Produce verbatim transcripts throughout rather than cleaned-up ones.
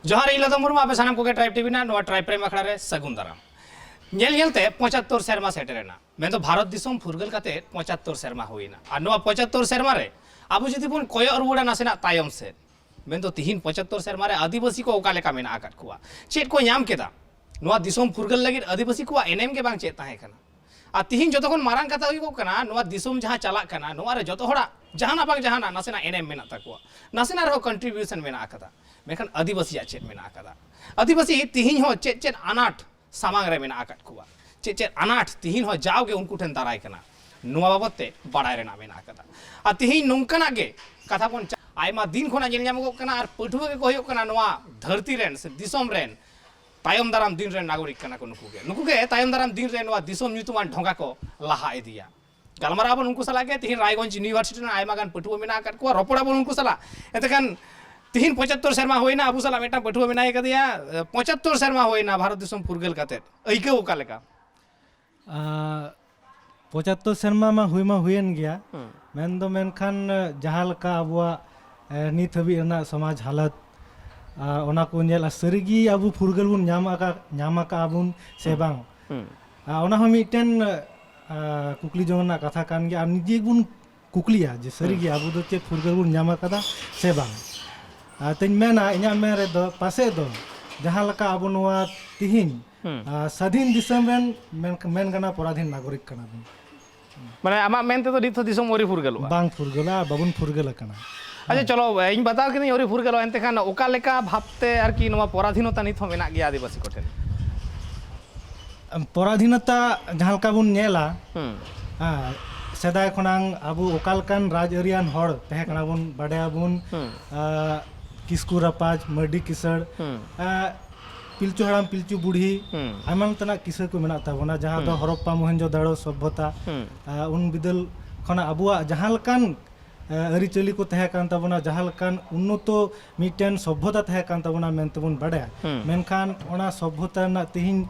ᱡᱚᱦᱟᱨ, ᱤᱧ ᱞᱚᱫᱚᱢ ᱢᱩᱨᱢᱩ, ᱟᱯᱮ ᱥᱟᱱᱟᱢ ᱠᱚᱜᱮ ᱴᱨᱟᱭᱤᱵ ᱴᱤᱵᱷᱤ ᱨᱮᱱᱟᱜ ᱱᱚᱣᱟ ᱴᱨᱟᱭᱤᱵ ᱯᱨᱮᱢ ᱟᱠᱷᱲᱟ ᱨᱮ ᱥᱟᱹᱜᱩᱱ ᱫᱟᱨᱟᱢ᱾ ᱧᱮᱞ ᱧᱮᱞᱛᱮ ᱯᱚᱸᱪᱟᱛᱛᱳᱨ ᱥᱮᱨᱢᱟ ᱥᱮᱴᱮᱨᱮᱱᱟ, ᱢᱮᱱᱫᱚ ᱵᱷᱟᱨᱚᱛ ᱫᱤᱥᱚᱢ ᱯᱷᱩᱨᱜᱟᱹᱞ ᱠᱟᱛᱮ ᱯᱚᱸᱪᱟᱛᱛᱳᱨ ᱥᱮᱨᱢᱟ ᱦᱩᱭᱮᱱᱟ᱾ ᱟᱨ ᱱᱚᱣᱟ ᱯᱚᱸᱪᱟᱛᱛᱳᱨ ᱥᱮᱨᱢᱟ ᱨᱮ ᱟᱵᱚ ᱡᱩᱫᱤ ᱵᱚᱱ ᱠᱚᱭᱚᱜ ᱨᱩᱣᱟᱹᱲᱟ ᱱᱟᱥᱮᱱᱟᱜ ᱛᱟᱭᱚᱢ ᱥᱮᱫ, ᱢᱮᱱᱫᱚ ᱛᱤᱦᱤᱧ ᱯᱚᱸᱪᱟᱛᱛᱳᱨ ᱥᱮᱨᱢᱟ ᱨᱮ ᱟᱹᱫᱤᱵᱟᱹᱥᱤ ᱠᱚ ᱚᱠᱟ ᱞᱮᱠᱟ ᱢᱮᱱᱟᱜ ᱟᱠᱟᱫ ᱠᱚᱣᱟ, ᱪᱮᱫ ᱠᱚ ᱧᱟᱢ ᱠᱮᱫᱟ, ᱱᱚᱣᱟ ᱫᱤᱥᱚᱢ ᱯᱷᱩᱨᱜᱟᱹᱞ ᱞᱟᱹᱜᱤᱫ ᱟᱹᱫᱤᱵᱟᱹᱥᱤ ᱠᱚᱣᱟᱜ ᱮᱱᱮᱢ ᱜᱮ ᱵᱟᱝ ᱪᱮᱫ ᱛᱟᱦᱮᱸ ᱠᱟᱱᱟ᱾ ᱟᱨ ᱛᱤᱦᱤᱧ ᱡᱚᱛᱚ ᱠᱷᱚᱱ ᱢᱟᱨᱟᱝ ᱠᱟᱛᱷᱟ ᱦᱩᱭᱩᱜᱚᱜ ᱠᱟᱱᱟ, ᱱᱚᱣᱟ ᱫᱤᱥᱚᱢ ᱡᱟᱦᱟᱸ ᱪᱟᱞᱟᱜ ᱠᱟᱱᱟ, ᱱᱚᱣᱟ ᱨᱮ ᱡᱚᱛᱚ ᱦᱚᱲᱟᱜ ᱡᱟᱦᱟᱱᱟᱜ ᱵᱟᱝ ᱡᱟᱦᱟᱱᱟᱜ ᱱᱟᱥᱮᱱᱟᱜ ᱮᱱᱮᱢ ᱢᱮᱱᱟᱜ ᱛᱟᱠᱚᱣᱟ, ᱱᱟᱥᱮᱱᱟᱜ ᱨᱮᱦᱚᱸ ᱠᱚᱱᱴᱨᱤᱵᱤᱭᱩᱥᱚᱱ ᱢᱮᱱᱟᱜ ᱟᱠᱟᱫᱟ᱾ ᱢᱮᱱᱠᱷᱟᱱ ᱟᱹᱫᱤᱵᱟᱹᱥᱤᱭᱟᱜ ᱪᱮᱫ ᱢᱮᱱᱟᱜ ᱟᱠᱟᱫᱟ? ᱟᱹᱫᱤᱵᱟᱹᱥᱤ ᱛᱤᱦᱤᱧ ᱦᱚᱸ ᱪᱮᱫ ᱪᱮᱫ ᱟᱱᱟᱴ ᱥᱟᱢᱟᱝ ᱨᱮ ᱢᱮᱱᱟᱜ ᱟᱠᱟᱫ ᱠᱚᱣᱟ, ᱪᱮᱫ ᱪᱮᱫ ᱟᱱᱟᱴ ᱛᱤᱦᱤᱧ ᱦᱚᱸ ᱡᱟᱣᱜᱮ ᱩᱱᱠᱩ ᱴᱷᱮᱱ ᱫᱟᱨᱟᱭ ᱠᱟᱱᱟ, ᱱᱚᱣᱟ ᱵᱟᱵᱚᱛ ᱛᱮ ᱵᱟᱲᱟᱭ ᱨᱮᱱᱟᱜ ᱢᱮᱱᱟᱜ ᱟᱠᱟᱫᱟ᱾ ᱟᱨ ᱛᱤᱦᱤᱧ ᱱᱚᱝᱠᱟᱱᱟᱜ ᱜᱮ ᱠᱟᱛᱷᱟ ᱵᱚᱱ ᱪᱟ-, ᱟᱭᱢᱟ ᱫᱤᱱ ᱠᱷᱚᱱᱟᱜ ᱧᱮᱞ ᱧᱟᱢᱚᱜᱚᱜ ᱠᱟᱱᱟ, ᱟᱨ ᱯᱟᱹᱴᱷᱩᱣᱟᱹ ᱜᱮᱠᱚ ᱦᱩᱭᱩᱜ ᱠᱟᱱᱟ ᱱᱚᱣᱟ ᱫᱷᱟᱹᱨᱛᱤ ᱨᱮᱱ ᱥᱮ ᱫᱤᱥᱚᱢ ᱨᱮᱱ ᱛᱟᱭᱚᱢ ᱫᱟᱨᱟᱢ ᱫᱤᱱ ᱨᱮᱱ ᱱᱟᱜᱚᱨᱤᱠ ᱠᱟᱱᱟ ᱠᱚ᱾ ᱱᱩᱠᱩ ᱜᱮ, ᱱᱩᱠᱩ ᱜᱮ ᱛᱟᱭᱚᱢ ᱫᱟᱨᱟᱢ ᱫᱤᱱ ᱨᱮ ᱱᱚᱣᱟ ᱫᱤᱥᱚᱢ ᱧᱩᱛᱩᱢᱟᱱ ᱰᱷᱚᱸᱜᱟ ᱠᱚ ᱞᱟᱦᱟ ᱤᱫᱤᱭᱟ᱾ ᱜᱟᱞᱢᱟᱨᱟᱣ ᱟᱵᱚᱱ ᱩᱱᱠᱩ ᱥᱟᱞᱟᱜ ᱜᱮ᱾ ᱛᱤᱦᱤᱧ ᱨᱟᱭᱜᱚᱸᱡᱽ ᱤᱭᱩᱱᱤᱵᱷᱟᱨᱥᱤᱴᱤ ᱨᱮᱱ ᱟᱭᱢᱟ ᱜᱟᱱ ᱯᱟᱹᱴᱷᱩᱣᱟᱹ ᱢᱮᱱᱟᱜ ᱟᱠᱟᱫ ᱠᱚᱣᱟ, ᱨᱚᱯᱚᱲ ᱟᱵᱚᱱ ᱩᱱᱠᱩ ᱥᱟᱞᱟᱜ᱾ ᱮᱱᱛᱮᱠᱷᱟᱱ ᱛᱤᱦᱤᱧ ᱯᱚᱸᱪᱟᱛᱛᱳᱨ ᱥᱮᱨᱢᱟ ᱦᱩᱭᱱᱟ, ᱟᱵᱚ ᱥᱟᱞᱟᱜ ᱢᱤᱫᱴᱟᱝ ᱯᱟᱹᱴᱷᱩᱣᱟᱹ ᱢᱮᱱᱟᱭ ᱠᱟᱫᱮᱭᱟ᱾ ᱮ, ᱯᱚᱸᱪᱟᱛᱛᱳᱨ ᱥᱮᱨᱢᱟ ᱦᱩᱭᱱᱟ ᱵᱷᱟᱨᱚᱛ ᱫᱤᱥᱚᱢ ᱯᱷᱩᱨᱜᱟᱹᱞ ᱠᱟᱛᱮᱫ, ᱟᱹᱭᱠᱟᱹᱣ ᱚᱠᱟ ᱞᱮᱠᱟ? ᱟᱨ ᱯᱚᱸᱪᱟᱛᱛᱳᱨ ᱥᱮᱨᱢᱟ ᱢᱟ ᱦᱩᱭ ᱢᱟ ᱦᱩᱭᱮᱱ ᱜᱮᱭᱟ, ᱦᱩᱸ᱾ ᱢᱮᱱᱫᱚ ᱢᱮᱱᱠᱷᱟᱱ ᱡᱟᱦᱟᱸ ᱞᱮᱠᱟ ᱟᱵᱚᱣᱟᱜ, ᱮ, ᱱᱤᱛ ᱦᱟᱹᱵᱤᱡ ᱨᱮᱱᱟᱜ ᱥᱚᱢᱟᱡᱽ ᱦᱟᱞᱚᱛ, ᱟᱨ ᱚᱱᱟ ᱠᱚ ᱧᱮᱞ, ᱟᱨ ᱥᱟᱹᱨᱤᱜᱮ ᱟᱵᱚ ᱯᱷᱩᱨᱜᱟᱹᱞ ᱵᱚᱱ ᱧᱟᱢ ᱟᱠᱟᱫ, ᱧᱟᱢ ᱟᱠᱟᱫᱼᱟ ᱵᱚᱱ ᱥᱮ ᱦᱩᱸ᱾ ᱵᱟᱝ? ᱦᱩᱸ᱾ ᱟᱨ ᱚᱱᱟ ᱦᱚᱸ ᱢᱤᱫᱴᱮᱱ, ᱟᱨ, ᱠᱩᱠᱞᱤ ᱡᱚᱝ ᱨᱮᱱᱟᱜ ᱠᱟᱛᱷᱟ ᱠᱟᱱ ᱜᱮᱭᱟ᱾ ᱟᱨ ᱱᱤᱡᱮ ᱵᱚᱱ ᱠᱩᱠᱞᱤᱭᱟ ᱡᱮ ᱥᱟᱹᱨᱤᱜᱮ ᱦᱩᱸ᱾ ᱟᱵᱚ ᱫᱚ ᱪᱮᱫ ᱯᱷᱩᱨᱜᱟᱹᱞ ᱵᱚᱱ ᱧᱟᱢ ᱟᱠᱟᱫᱟ ᱥᱮ ᱵᱟᱝ? ᱟᱨ ᱛᱮᱧ ᱢᱮᱱᱟ, ᱤᱧᱟᱹᱜ ᱢᱮᱱ ᱨᱮᱫᱚ ᱯᱟᱥᱮᱡ ᱫᱚ ᱡᱟᱦᱟᱸ ᱞᱮᱠᱟ ᱟᱵᱚ ᱱᱚᱣᱟ ᱛᱤᱦᱤᱧ, ᱦᱩᱸ᱾ ᱟᱨ, ᱥᱟᱫᱷᱤᱱ ᱫᱤᱥᱚᱢ ᱨᱮᱱ ᱢᱮᱱ, ᱢᱮᱱ ᱜᱟᱱᱚᱜᱼᱟ ᱯᱚᱨᱟᱫᱷᱤᱱ ᱱᱟᱜᱚᱨᱤᱠ ᱠᱟᱱᱟ ᱵᱚᱱ᱾ ᱢᱟᱱᱮ ᱟᱢᱟᱜ ᱢᱮᱱ ᱛᱮᱫᱚ ᱱᱤᱛ ᱦᱚᱸ ᱫᱤᱥᱚᱢ ᱟᱹᱣᱨᱤ ᱯᱷᱩᱨᱜᱟᱹᱞᱚᱜᱼᱟ? ᱵᱟᱝ ᱯᱷᱩᱨᱜᱟᱹᱞᱟ, ᱵᱟᱵᱚᱱ ᱯᱷᱩᱨᱜᱟᱹᱞ ᱟᱠᱟᱱᱟ᱾ ᱟᱪᱪᱷᱟ, ᱦᱮᱸ᱾ ᱪᱚᱞᱚ, ᱤᱧ ᱵᱟᱛᱟᱣ ᱠᱤᱫᱟᱹᱧ ᱟᱹᱣᱨᱤ ᱯᱷᱩᱨᱜᱟᱹᱞᱚᱜᱼᱟ, ᱮᱱᱛᱮ ᱠᱷᱟᱱ ᱚᱠᱟ ᱞᱮᱠᱟ ᱵᱷᱟᱵᱽᱛᱮ ᱟᱨᱠᱤ ᱱᱚᱣᱟ ᱯᱚᱨᱟᱫᱷᱤᱱᱚᱛᱟ ᱱᱤᱛ ᱦᱚᱸ ᱢᱮᱱᱟᱜ ᱜᱮᱭᱟ ᱟᱹᱫᱤᱵᱟᱹᱥᱤ ᱠᱚᱴᱷᱮᱱ? ᱯᱚᱨᱟᱫᱷᱤᱱᱚᱛᱟ ᱡᱟᱦᱟᱸ ᱞᱮᱠᱟ ᱵᱚᱱ ᱧᱮᱞᱟ, ᱦᱩᱸ᱾ ᱦᱮᱸ, ᱥᱮᱫᱟᱭ ᱠᱷᱚᱱᱟᱝ ᱟᱵᱚ ᱚᱠᱟ ᱞᱮᱠᱟᱱ ᱨᱟᱡᱽ ᱟᱹᱨᱤᱭᱟᱱ ᱦᱚᱲ ᱛᱟᱦᱮᱸ ᱠᱟᱱᱟ ᱵᱚᱱ, ᱵᱟᱰᱟᱭᱟᱵᱚᱱ, ᱦᱩᱸ᱾ ᱟᱸ, ᱠᱤᱥᱠᱩ ᱨᱟᱯᱟᱡᱽ, ᱢᱟᱹᱨᱰᱤ ᱠᱤᱥᱟᱹᱲ, ᱦᱩᱸ᱾ ᱟᱸ, ᱯᱤᱞᱪᱩ ᱦᱟᱲᱟᱢ, ᱯᱤᱞᱪᱩ ᱵᱩᱲᱦᱤ, ᱦᱩᱸ᱾ ᱟᱭᱢᱟ ᱞᱮᱠᱟᱱᱟᱜ ᱠᱤᱥᱟᱹ ᱠᱚ ᱢᱮᱱᱟᱜ ᱛᱟᱵᱚᱱᱟ, ᱡᱟᱦᱟᱸ ᱫᱚ ᱦᱩᱸ᱾ ᱦᱚᱨᱚᱯᱯᱟ ᱢᱚᱦᱮᱱᱡᱳᱫᱟᱲᱳ ᱥᱚᱵᱷᱚᱛᱟ, ᱦᱩᱸ᱾ ᱟᱸ, ᱩᱱ ᱵᱤᱫᱟᱹᱞ ᱠᱷᱚᱱᱟᱜ ᱟᱵᱚᱣᱟᱜ ᱡᱟᱦᱟᱸ ᱞᱮᱠᱟᱱ ᱮ, ᱟᱹᱨᱤᱪᱟᱹᱞᱤ ᱠᱚ ᱛᱟᱦᱮᱸ ᱠᱟᱱ ᱛᱟᱵᱚᱱᱟ, ᱡᱟᱦᱟᱸ ᱞᱮᱠᱟᱱ ᱩᱱᱱᱚᱛᱚ ᱢᱤᱫᱴᱮᱱ ᱥᱚᱵᱷᱚᱛᱟ ᱛᱟᱦᱮᱸ ᱠᱟᱱ ᱛᱟᱵᱚᱱᱟ ᱢᱮᱱᱛᱮ ᱵᱚᱱ ᱵᱟᱰᱟᱭᱟ᱾ ᱦᱩᱸ᱾ ᱢᱮᱱᱠᱷᱟᱱ ᱚᱱᱟ ᱥᱚᱵᱷᱚᱛᱟ ᱨᱮᱱᱟᱜ ᱛᱮᱦᱮᱧ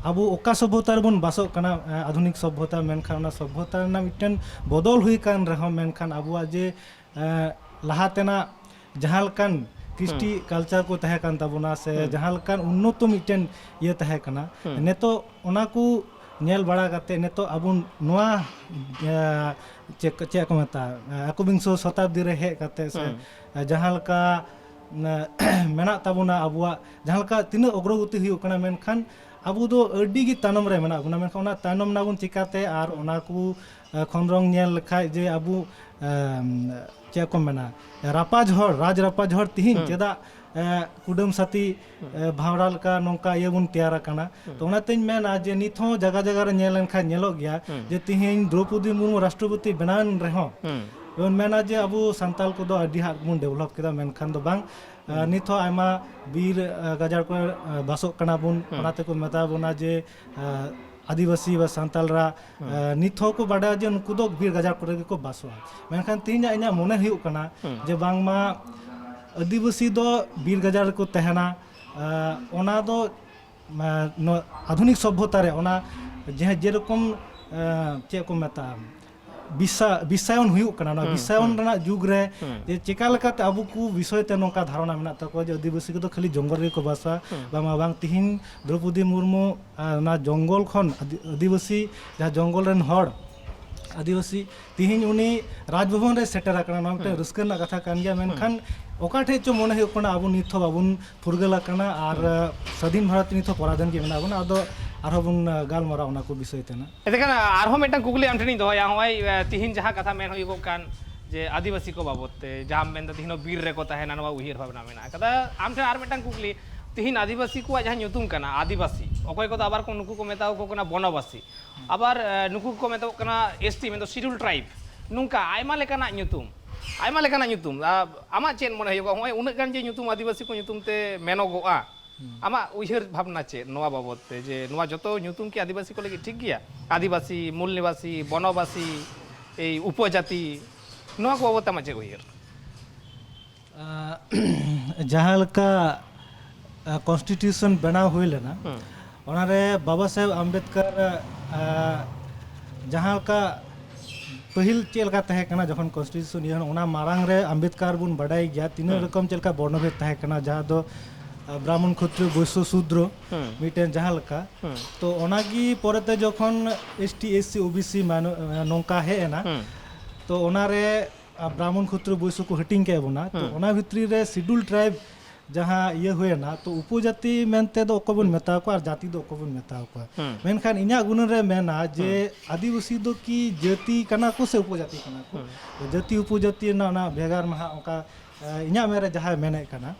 ᱟᱵᱚ ᱚᱠᱟ ᱥᱚᱵᱷᱚᱛᱟ ᱨᱮᱵᱚᱱ ᱵᱟᱥᱚᱜ ᱠᱟᱱᱟ, ᱮ, ᱟᱫᱷᱩᱱᱤᱠ ᱥᱚᱵᱷᱚᱛᱟ, ᱢᱮᱱᱠᱷᱟᱱ ᱚᱱᱟ ᱥᱚᱵᱷᱚᱛᱟ ᱨᱮᱱᱟᱜ ᱢᱤᱫᱴᱮᱱ ᱵᱚᱫᱚᱞ ᱦᱩᱭ ᱠᱟᱱ ᱨᱮᱦᱚᱸ, ᱢᱮᱱᱠᱷᱟᱱ ᱟᱵᱚᱣᱟᱜ ᱡᱮ, ᱮ, ᱞᱟᱦᱟ ᱛᱮᱱᱟᱜ ᱡᱟᱦᱟᱸ ᱞᱮᱠᱟᱱ ᱠᱨᱤᱥᱴᱤ ᱠᱟᱞᱪᱟᱨ ᱠᱚ ᱛᱟᱦᱮᱸ ᱠᱟᱱ ᱛᱟᱵᱚᱱᱟ, ᱥᱮ ᱡᱟᱦᱟᱸ ᱞᱮᱠᱟᱱ ᱩᱱᱱᱚᱛᱚ ᱢᱤᱫᱴᱮᱱ ᱤᱭᱟᱹ ᱛᱟᱦᱮᱸ ᱠᱟᱱᱟ᱾ ᱱᱤᱛᱚᱜ ᱚᱱᱟ ᱠᱚ ᱧᱮᱞ ᱵᱟᱲᱟ ᱠᱟᱛᱮ ᱱᱤᱛᱚᱜ ᱟᱵᱚ ᱱᱚᱣᱟ, ᱮ, ᱪᱮᱫ ᱪᱮᱫ ᱠᱚ ᱢᱮᱛᱟᱜᱼᱟ, ᱮᱠᱚᱵᱤᱝᱥᱚ ᱥᱚᱛᱟᱵᱫᱤ ᱨᱮ ᱦᱮᱡ ᱠᱟᱛᱮ ᱥᱮ, ᱮ, ᱡᱟᱦᱟᱸ ᱞᱮᱠᱟ, ᱮ, ᱢᱮᱱᱟᱜ ᱛᱟᱵᱚᱱᱟ, ᱟᱵᱚᱣᱟᱜ ᱡᱟᱦᱟᱸ ᱞᱮᱠᱟ ᱛᱤᱱᱟᱹᱜ ᱚᱜᱨᱚᱜᱚᱛᱤ ᱦᱩᱭᱩᱜ ᱠᱟᱱᱟ, ᱢᱮᱱᱠᱷᱟᱱ ᱟᱵᱚ ᱫᱚ ᱟᱹᱰᱤ ᱜᱮ ᱛᱟᱭᱱᱚᱢ ᱨᱮ ᱢᱮᱱᱟᱜ ᱵᱚᱱᱟ᱾ ᱢᱮᱱᱠᱷᱟᱱ ᱚᱱᱟ ᱛᱟᱭᱱᱚᱢ ᱱᱟ ᱵᱚᱱ ᱪᱤᱠᱟᱛᱮ? ᱟᱨ ᱚᱱᱟ ᱠᱚ, ᱮ, ᱠᱷᱚᱸᱫᱽᱨᱚᱝ ᱧᱮᱞ ᱞᱮᱠᱷᱟᱡ ᱡᱮ ᱟᱵᱚ, ᱮᱢ, ᱪᱮᱫ ᱠᱚ ᱢᱮᱱᱟ, ᱨᱟᱯᱟᱡᱽ ᱦᱚᱲ, ᱨᱟᱡᱽ ᱨᱟᱯᱟᱡᱽ ᱦᱚᱲ ᱛᱤᱦᱤᱧ ᱪᱮᱫᱟᱜ, ᱮ, ᱠᱩᱰᱟᱹᱢ ᱥᱟᱛᱤ, ᱮ, ᱵᱷᱟᱣᱨᱟ ᱞᱮᱠᱟ ᱱᱚᱝᱠᱟ ᱤᱭᱟᱹ ᱵᱚᱱ ᱛᱮᱭᱟᱨ ᱟᱠᱟᱱᱟ? ᱛᱚ ᱚᱱᱟᱛᱤᱧ ᱢᱮᱱᱟ ᱡᱮ ᱱᱤᱛ ᱦᱚᱸ ᱡᱟᱭᱜᱟ ᱡᱟᱭᱜᱟ ᱨᱮ ᱧᱮᱞ ᱞᱮᱱᱠᱷᱟᱱ ᱧᱮᱞᱚᱜ ᱜᱮᱭᱟ ᱡᱮ ᱛᱤᱦᱤᱧ ᱫᱨᱚᱯᱚᱫᱤ ᱢᱩᱨᱢᱩ ᱨᱟᱥᱴᱨᱚᱯᱚᱛᱤ ᱵᱮᱱᱟᱣᱮᱱ ᱨᱮᱦᱚᱸ ᱵᱚᱱ ᱢᱮᱱᱟ ᱡᱮ ᱟᱵᱚ ᱥᱟᱱᱛᱟᱞ ᱠᱚᱫᱚ ᱟᱹᱰᱤ ᱦᱟᱜ ᱵᱚᱱ ᱰᱮᱵᱷᱞᱚᱯ ᱠᱮᱫᱟ, ᱢᱮᱱᱠᱷᱟᱱ ᱫᱚ ᱵᱟᱝ᱾ ᱟᱨ ᱱᱤᱛ ᱦᱚᱸ ᱟᱭᱢᱟ ᱵᱤᱨ, ᱟ, ᱜᱟᱡᱟᱲ ᱠᱚᱨᱮ, ᱟ, ᱵᱟᱥᱚᱜ ᱠᱟᱱᱟ ᱵᱚᱱ᱾ ᱚᱱᱟ ᱛᱮᱠᱚ ᱢᱮᱛᱟ ᱵᱚᱱᱟ ᱡᱮ, ᱟ, ᱟᱹᱫᱤᱵᱟᱹᱥᱤ ᱵᱟ ᱥᱟᱱᱛᱟᱞ ᱨᱟ, ᱟ, ᱱᱤᱛ ᱦᱚᱸ ᱠᱚ ᱵᱟᱰᱟᱭᱟ ᱡᱮ ᱱᱩᱠᱩ ᱫᱚ ᱵᱤᱨ ᱜᱟᱡᱟᱲ ᱠᱚᱨᱮ ᱜᱮᱠᱚ ᱵᱟᱥᱚᱜᱼᱟ᱾ ᱢᱮᱱᱠᱷᱟᱱ ᱛᱮᱦᱮᱧᱟᱜ ᱤᱧᱟᱹᱜ ᱢᱚᱱᱮ ᱦᱩᱭᱩᱜ ᱠᱟᱱᱟ ᱡᱮ ᱵᱟᱝᱢᱟ ᱟᱹᱫᱤᱵᱟᱹᱥᱤ ᱫᱚ ᱵᱤᱨ ᱜᱟᱡᱟᱲ ᱨᱮᱠᱚ ᱛᱟᱦᱮᱱᱟ, ᱟ, ᱚᱱᱟ ᱫᱚ ᱢᱟ, ᱱᱚᱣᱟ ᱟᱫᱷᱩᱱᱤᱠ ᱥᱚᱵᱷᱚᱛᱟ ᱨᱮ ᱚᱱᱟ ᱡᱟᱦᱟᱸ ᱡᱮᱨᱚᱠᱚᱢ, ᱮ, ᱪᱮᱫ ᱠᱚ ᱢᱮᱛᱟᱜᱼᱟ, ᱵᱤᱥᱥᱟ-, ᱵᱤᱥᱥᱟᱭᱚᱱ ᱦᱩᱭᱩᱜ ᱠᱟᱱᱟ, ᱱᱚᱣᱟ ᱵᱤᱥᱥᱟᱭᱚᱱ ᱨᱮᱱᱟᱜ ᱡᱩᱜᱽ ᱨᱮ ᱡᱮ ᱪᱮᱠᱟ ᱞᱮᱠᱟᱛᱮ ᱟᱵᱚ ᱠᱚ ᱵᱤᱥᱚᱭ ᱛᱮ ᱱᱚᱝᱠᱟ ᱫᱷᱟᱨᱚᱱᱟ ᱢᱮᱱᱟᱜ ᱛᱟᱠᱚᱣᱟ ᱡᱮ ᱟᱹᱫᱤᱵᱟᱹᱥᱤ ᱠᱚᱫᱚ ᱠᱷᱟᱹᱞᱤ ᱡᱚᱝᱜᱚᱞ ᱨᱮᱜᱮ ᱠᱚ ᱵᱟᱥᱟ, ᱵᱟᱝ, ᱵᱟᱝ, ᱛᱤᱦᱤᱧ ᱫᱨᱚᱯᱚᱫᱤ ᱢᱩᱨᱢᱩ, ᱟ, ᱚᱱᱟ ᱡᱚᱝᱜᱚᱞ ᱠᱷᱚᱱ ᱟᱹᱫᱤ-, ᱟᱹᱫᱤᱵᱟᱹᱥᱤ, ᱡᱟᱦᱟᱸ ᱡᱚᱝᱜᱚᱞ ᱨᱮᱱ ᱦᱚᱲ, ᱟᱹᱫᱤᱵᱟᱹᱥᱤ ᱛᱤᱦᱤᱧ ᱩᱱᱤ ᱨᱟᱡᱽ ᱵᱷᱚᱵᱚᱱ ᱨᱮ ᱥᱮᱴᱮᱨ ᱟᱠᱟᱱᱟ, ᱱᱚᱣᱟ ᱢᱤᱫᱴᱮᱱ ᱨᱟᱹᱥᱠᱟᱹ ᱨᱮᱱᱟᱜ ᱠᱟᱛᱷᱟ ᱠᱟᱱ ᱜᱮᱭᱟ᱾ ᱢᱮᱱᱠᱷᱟᱱ ᱚᱠᱟ ᱴᱷᱮᱡ ᱪᱚ ᱢᱚᱱᱮ ᱦᱩᱭᱩᱜ ᱠᱟᱱᱟ ᱟᱵᱚ ᱱᱤᱛ ᱦᱚᱸ ᱵᱟᱵᱚᱱ ᱯᱷᱩᱨᱜᱟᱹᱞ ᱟᱠᱟᱱᱟ ᱟᱨ, ᱟ, ᱥᱟᱹᱫᱷᱤᱱ ᱵᱷᱟᱨᱚᱛ ᱱᱤᱛ ᱦᱚᱸ ᱯᱚᱨᱟᱫᱷᱤᱱ ᱜᱮ ᱢᱮᱱᱟᱜ ᱵᱚᱱᱟ᱾ ᱟᱫᱚ ᱟᱨᱦᱚᱸ ᱵᱚᱱ, ᱟ, ᱜᱟᱞᱢᱟᱨᱟᱣᱟ ᱚᱱᱟ ᱠᱚ ᱵᱤᱥᱚᱭ ᱛᱮ ᱱᱟᱜ᱾ ᱮᱱᱛᱮ ᱠᱷᱟᱱ ᱟᱨᱦᱚᱸ ᱢᱤᱫᱴᱟᱝ ᱠᱩᱠᱞᱤ ᱟᱢ ᱴᱷᱮᱱᱤᱧ ᱫᱚᱦᱚᱭᱟ, ᱱᱚᱜᱼᱚᱭ, ᱟ, ᱛᱤᱦᱤᱧ ᱡᱟᱦᱟᱸ ᱠᱟᱛᱷᱟ ᱢᱮᱱ ᱦᱩᱭᱩᱜᱚᱜ ᱠᱟᱱ ᱡᱮ ᱟᱹᱫᱤᱵᱟᱹᱥᱤ ᱠᱚ ᱵᱟᱵᱚᱫ ᱛᱮ ᱡᱟᱦᱟᱸᱢ ᱢᱮᱱᱫᱟ ᱛᱤᱦᱤᱧ ᱦᱚᱸ ᱵᱤᱨ ᱨᱮᱠᱚ ᱛᱟᱦᱮᱱᱟ, ᱱᱚᱣᱟ ᱩᱭᱦᱟᱹᱨ ᱵᱷᱟᱵᱽᱱᱟ ᱢᱮᱱᱟᱜ ᱟᱠᱟᱫᱟ᱾ ᱟᱢ ᱴᱷᱮᱱ ᱟᱨ ᱢᱤᱫᱴᱟᱝ ᱠᱩᱠᱞᱤ, ᱛᱤᱦᱤᱧ ᱟᱹᱫᱤᱵᱟᱹᱥᱤ ᱠᱚᱣᱟᱜ ᱡᱟᱦᱟᱸ ᱧᱩᱛᱩᱢ ᱠᱟᱱᱟ ᱟᱹᱫᱤᱵᱟᱹᱥᱤ, ᱚᱠᱚᱭ ᱠᱚᱫᱚ ᱟᱵᱟᱨ ᱠᱚ, ᱱᱩᱠᱩ ᱠᱚ ᱢᱮᱛᱟ ᱠᱚ ᱠᱟᱱᱟ ᱵᱚᱱᱚᱵᱟᱥᱤ, ᱟᱵᱟᱨ, ᱮ, ᱱᱩᱠᱩ ᱠᱚ ᱢᱮᱛᱟ ᱠᱚ ᱠᱟᱱᱟ ᱮᱥ ᱴᱤ, ᱢᱮᱱᱫᱚ ᱥᱤᱰᱩᱞ ᱴᱨᱟᱭᱤᱵᱽ, ᱱᱚᱝᱠᱟ ᱟᱭᱢᱟ ᱞᱮᱠᱟᱱᱟᱜ ᱧᱩᱛᱩᱢ, ᱟᱭᱢᱟ ᱞᱮᱠᱟᱱᱟᱜ ᱧᱩᱛᱩᱢ᱾ ᱟ-, ᱟᱢᱟᱜ ᱪᱮᱫ ᱢᱚᱱᱮ ᱦᱩᱭᱩᱜᱼᱟ, ᱱᱚᱜᱼᱚᱭ ᱩᱱᱟᱹᱜ ᱜᱟᱱ ᱡᱮ ᱧᱩᱛᱩᱢ ᱟᱹᱫᱤᱵᱟᱹᱥᱤ ᱠᱚ ᱧᱩᱛᱩᱢ ᱛᱮ ᱢᱮᱱᱚᱜᱚᱜᱼᱟ, ᱟᱢᱟᱜ ᱩᱭᱦᱟᱹᱨ ᱵᱷᱟᱵᱽᱱᱟ ᱪᱮᱫ ᱱᱚᱣᱟ ᱵᱟᱵᱚᱫ ᱛᱮ, ᱡᱮ ᱱᱚᱣᱟ ᱡᱚᱛᱚ ᱧᱩᱛᱩᱢ ᱠᱤ ᱟᱹᱫᱤᱵᱟᱹᱥᱤ ᱠᱚ ᱞᱟᱹᱜᱤᱫ ᱴᱷᱤᱠ ᱜᱮᱭᱟ? ᱟᱹᱫᱤᱵᱟᱹᱥᱤ, ᱢᱩᱞ ᱱᱤᱵᱟᱥᱤ, ᱵᱚᱱᱚᱵᱟᱥᱤ, ᱮᱭ ᱩᱯᱚᱡᱟᱛᱤ, ᱱᱚᱣᱟ ᱠᱚ ᱵᱟᱵᱚᱫ ᱛᱮ ᱟᱢᱟᱜ ᱪᱮᱫ ᱩᱭᱦᱟᱹᱨ? ᱟᱸ, ᱡᱟᱦᱟᱸ ᱞᱮᱠᱟ, ᱟᱸ, ᱠᱚᱱᱥᱴᱤᱴᱤᱭᱩᱥᱚᱱ ᱵᱮᱱᱟᱣ ᱦᱩᱭ ᱞᱮᱱᱟ, ᱦᱩᱸ᱾ ᱚᱱᱟᱨᱮ ᱵᱟᱵᱟ ᱥᱟᱦᱮᱵᱽ ᱟᱢᱵᱮᱫᱠᱟᱨ, ᱟᱸ, ᱡᱟᱦᱟᱸ ᱞᱮᱠᱟ ᱯᱟᱹᱦᱤᱞ ᱪᱮᱫ ᱞᱮᱠᱟ ᱛᱟᱦᱮᱸ ᱠᱟᱱᱟ ᱡᱚᱠᱷᱚᱱ ᱠᱚᱱᱥᱴᱤᱴᱤᱭᱩᱥᱚᱱ ᱤᱭᱟᱹ ᱦᱩᱭᱱᱟ, ᱚᱱᱟ ᱢᱟᱲᱟᱝ ᱨᱮ ᱟᱢᱵᱮᱫᱠᱟᱨ ᱵᱚᱱ ᱵᱟᱰᱟᱭ ᱜᱮᱭᱟ ᱛᱤᱱᱟᱹᱜ ᱨᱚᱠᱚᱢ ᱪᱮᱫ ᱞᱮᱠᱟ ᱵᱚᱨᱱᱚᱵᱷᱮᱫ ᱛᱟᱦᱮᱸ ᱠᱟᱱᱟ, ᱡᱟᱦᱟᱸ ᱫᱚ ᱟᱸ, ᱵᱨᱟᱦᱢᱚᱱ, ᱠᱷᱚᱛᱨᱤᱭᱚ, ᱵᱳᱭᱥᱭᱚ, ᱥᱩᱫᱨᱚ ᱢᱤᱫᱴᱮᱱ ᱡᱟᱦᱟᱸ ᱞᱮᱠᱟ᱾ ᱛᱚ ᱚᱱᱟᱜᱮ ᱯᱚᱨᱮᱛᱮ ᱡᱚᱠᱷᱚᱱ ST, SC, OBC ᱢᱟᱱ-, ᱱᱚᱝᱠᱟ ᱦᱮᱡ ᱮᱱᱟ, ᱛᱚ ᱚᱱᱟᱨᱮ ᱟᱸ, ᱵᱨᱟᱦᱢᱚᱱ, ᱠᱷᱚᱛᱨᱤᱭᱚ, ᱵᱳᱭᱥᱭᱚ ᱠᱚ ᱦᱟᱹᱴᱤᱧ ᱠᱮᱫ ᱵᱚᱱᱟ᱾ ᱛᱚ ᱚᱱᱟ ᱵᱷᱤᱛᱨᱤ ᱨᱮ ᱥᱤᱰᱩᱞ ᱴᱨᱟᱭᱤᱵᱽ ᱡᱟᱦᱟᱸ ᱤᱭᱟᱹ ᱦᱩᱭᱮᱱᱟ, ᱛᱚ ᱩᱯᱚᱡᱟᱹᱛᱤ ᱢᱮᱱᱛᱮ ᱫᱚ ᱚᱠᱚᱭ ᱵᱚᱱ ᱢᱮᱛᱟ ᱠᱚᱣᱟ ᱟᱨ ᱡᱟᱹᱛᱤ ᱫᱚ ᱚᱠᱚᱭ ᱵᱚᱱ ᱢᱮᱛᱟ ᱠᱚᱣᱟ? ᱢᱮᱱᱠᱷᱟᱱ ᱤᱧᱟᱹᱜ ᱜᱩᱱᱟᱹᱱ ᱨᱮ ᱢᱮᱱᱟ ᱡᱮ ᱟᱹᱫᱤᱵᱟᱹᱥᱤ ᱫᱚ ᱠᱤ ᱡᱟᱹᱛᱤ ᱠᱟᱱᱟ ᱠᱚ ᱥᱮ ᱩᱯᱚᱡᱟᱹᱛᱤ ᱠᱟᱱᱟ ᱠᱚ? ᱛᱚ ᱡᱟᱹᱛᱤ ᱩᱯᱚᱡᱟᱹᱛᱤ ᱨᱮᱱᱟᱜ ᱚᱱᱟ ᱵᱷᱮᱜᱟᱨ ᱢᱟᱦᱟ ᱚᱱᱠᱟ, ᱮ, ᱤᱧᱟᱹᱜ ᱢᱮᱱ ᱨᱮ ᱡᱟᱦᱟᱸᱭ ᱢᱮᱱᱮᱫ ᱠᱟᱱᱟ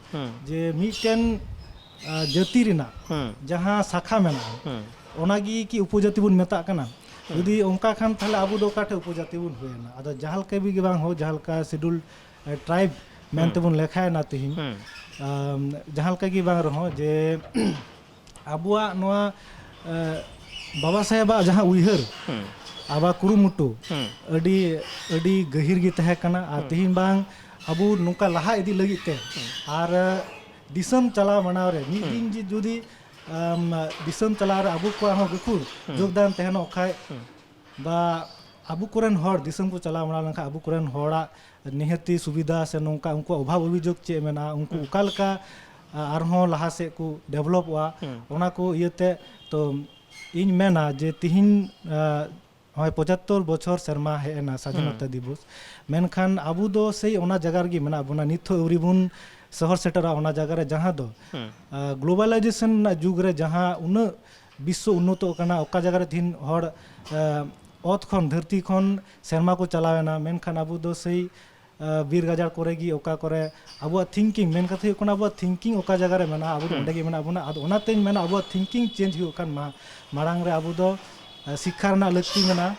ᱡᱮ ᱢᱤᱫᱴᱮᱱ, ᱮ, ᱡᱟᱹᱛᱤ ᱨᱮᱱᱟᱜ ᱡᱟᱦᱟᱸ ᱥᱟᱠᱷᱟ ᱢᱮᱱᱟᱜᱼᱟ, ᱚᱱᱟᱜᱮ ᱠᱤ ᱩᱯᱚᱡᱟᱹᱛᱤ ᱵᱚᱱ ᱢᱮᱛᱟᱜ ᱠᱟᱱᱟ? ᱡᱩᱫᱤ ᱚᱱᱠᱟ ᱠᱷᱟᱱ ᱛᱟᱦᱞᱮ ᱟᱵᱚ ᱫᱚ ᱚᱠᱟᱴᱷᱮᱱ ᱩᱯᱚᱡᱟᱹᱛᱤ ᱵᱚᱱ ᱦᱩᱭᱮᱱᱟ? ᱟᱫᱚ ᱡᱟᱦᱟᱸ ᱞᱮᱠᱟ ᱵᱤ ᱜᱮ ᱵᱟᱝ ᱦᱳ, ᱡᱟᱦᱟᱸ ᱞᱮᱠᱟ ᱥᱤᱰᱩᱞ ᱴᱨᱟᱭᱤᱵᱽ ᱢᱮᱱᱛᱮ ᱵᱚᱱ ᱞᱮᱠᱷᱟᱭᱮᱱᱟ ᱛᱤᱦᱤᱧ, ᱟᱢ, ᱡᱟᱦᱟᱸ ᱞᱮᱠᱟ ᱜᱮ ᱵᱟᱝ ᱨᱮᱦᱚᱸ ᱡᱮ ᱟᱵᱚᱣᱟᱜ ᱱᱚᱣᱟ, ᱮ, ᱵᱟᱵᱟ ᱥᱟᱦᱮᱵᱟᱜ ᱡᱟᱦᱟᱸ ᱩᱭᱦᱟᱹᱨ, ᱟᱵᱟᱨ ᱠᱩᱨᱩᱢᱩᱴᱩ ᱟᱹᱰᱤ, ᱟᱹᱰᱤ ᱜᱟᱹᱦᱤᱨ ᱜᱮ ᱛᱟᱦᱮᱸ ᱠᱟᱱᱟ᱾ ᱟᱨ ᱛᱤᱦᱤᱧ ᱵᱟᱝ ᱟᱵᱚ ᱱᱚᱝᱠᱟ ᱞᱟᱦᱟ ᱤᱫᱤ ᱞᱟᱹᱜᱤᱫ ᱛᱮ ᱟᱨ, ᱮ, ᱫᱤᱥᱚᱢ ᱪᱟᱞᱟᱣ ᱢᱟᱲᱟᱝ ᱨᱮ ᱢᱤᱫ ᱫᱤᱱ ᱡᱩ-, ᱡᱩᱫᱤ, ᱟᱢ, ᱫᱤᱥᱚᱢ ᱪᱟᱞᱟᱣ ᱨᱮ ᱟᱵᱚ ᱠᱚᱣᱟᱜ ᱦᱚᱸ ᱜᱟᱹᱠᱷᱩᱲ ᱡᱳᱜᱽᱫᱟᱱ ᱛᱟᱦᱮᱱᱚᱜ ᱠᱷᱟᱡ, ᱵᱟ ᱟᱵᱚ ᱠᱚᱨᱮᱱ ᱦᱚᱲ ᱫᱤᱥᱚᱢ ᱠᱚ ᱪᱟᱞᱟᱣ ᱵᱟᱲᱟ ᱞᱮᱱᱠᱷᱟᱱ ᱟᱵᱚ ᱠᱚᱨᱮᱱ ᱦᱚᱲᱟᱜ ᱱᱤᱦᱟᱹᱛᱤ ᱥᱩᱵᱤᱫᱷᱟ ᱥᱮ ᱱᱚᱝᱠᱟ ᱩᱱᱠᱩᱣᱟᱜ ᱚᱵᱷᱟᱵᱽ ᱚᱵᱷᱤᱡᱳᱜᱽ ᱪᱮᱫ ᱢᱮᱱᱟᱜᱼᱟ, ᱩᱱᱠᱩ ᱚᱠᱟ ᱞᱮᱠᱟ, ᱟ, ᱟᱨᱦᱚᱸ ᱞᱟᱦᱟ ᱥᱮᱫ ᱠᱚ ᱰᱮᱵᱷᱞᱚᱯᱚᱜᱼᱟ, ᱚᱱᱟ ᱠᱚ ᱤᱭᱟᱹᱛᱮ᱾ ᱛᱚ ᱤᱧ ᱢᱮᱱᱟ ᱡᱮ ᱛᱤᱦᱤᱧ, ᱟ, ᱱᱚᱜᱼᱚᱭ ᱯᱚᱸᱪᱟᱛᱛᱳᱨ ᱵᱚᱪᱷᱚᱨ ᱥᱮᱨᱢᱟ ᱦᱮᱡ ᱮᱱᱟ ᱥᱟᱫᱷᱤᱱᱚᱛᱟ ᱫᱤᱵᱚᱥ, ᱢᱮᱱᱠᱷᱟᱱ ᱟᱵᱚ ᱫᱚ ᱥᱮᱭ ᱚᱱᱟ ᱡᱟᱭᱜᱟ ᱨᱮᱜᱮ ᱢᱮᱱᱟᱜ ᱵᱚᱱᱟ, ᱱᱤᱛ ᱦᱚᱸ ᱟᱹᱣᱨᱤ ᱵᱚᱱ ᱥᱚᱦᱚᱨ ᱥᱮᱴᱮᱨᱚᱜᱼᱟ ᱚᱱᱟ ᱡᱟᱭᱜᱟ ᱨᱮ, ᱡᱟᱦᱟᱸ ᱫᱚ, ᱟ, ᱜᱞᱳᱵᱟᱞᱟᱭᱡᱮᱥᱚᱱ ᱨᱮᱱᱟᱜ ᱡᱩᱜᱽ ᱨᱮ ᱡᱟᱦᱟᱸ ᱩᱱᱟᱹᱜ ᱵᱤᱥᱥᱚ ᱩᱱᱱᱚᱛᱚᱜ ᱠᱟᱱᱟ, ᱚᱠᱟ ᱡᱟᱭᱜᱟ ᱨᱮ ᱛᱤᱦᱤᱧ ᱦᱚᱲ, ᱟ, ᱚᱛ ᱠᱷᱚᱱ, ᱫᱷᱟᱹᱨᱛᱤ ᱠᱷᱚᱱ ᱥᱮᱨᱢᱟ ᱠᱚ ᱪᱟᱞᱟᱣ ᱮᱱᱟ, ᱢᱮᱱᱠᱷᱟᱱ ᱟᱵᱚ ᱫᱚ ᱥᱮᱭ, ᱟ, ᱵᱤᱨ ᱜᱟᱡᱟᱲ ᱠᱚᱨᱮ ᱜᱮ, ᱚᱠᱟ ᱠᱚᱨᱮ ᱟᱵᱚᱣᱟᱜ ᱛᱷᱤᱝᱠᱤᱝ, ᱢᱮᱱ ᱠᱟᱛᱷᱟ ᱦᱩᱭᱩᱜ ᱠᱟᱱᱟ, ᱟᱵᱚᱣᱟᱜ ᱛᱷᱤᱝᱠᱤᱝ ᱚᱠᱟ ᱡᱟᱭᱜᱟ ᱨᱮ ᱢᱮᱱᱟᱜᱼᱟ, ᱟᱵᱚ ᱫᱚ ᱚᱸᱰᱮ ᱜᱮ ᱢᱮᱱᱟᱜ ᱵᱚᱱᱟ᱾ ᱟᱫᱚ ᱚᱱᱟᱛᱮᱧ ᱢᱮᱱᱟ, ᱟᱵᱚᱣᱟᱜ ᱛᱷᱤᱝᱠᱤᱝ ᱪᱮᱧᱡᱽ ᱦᱩᱭᱩᱜ ᱠᱷᱟᱱ ᱢᱟ-, ᱢᱟᱲᱟᱝ ᱨᱮ ᱟᱵᱚ ᱫᱚ, ᱟ, ᱥᱤᱠᱠᱷᱟ ᱨᱮᱱᱟᱜ ᱞᱟᱹᱠᱛᱤ ᱢᱮᱱᱟᱜᱼᱟ᱾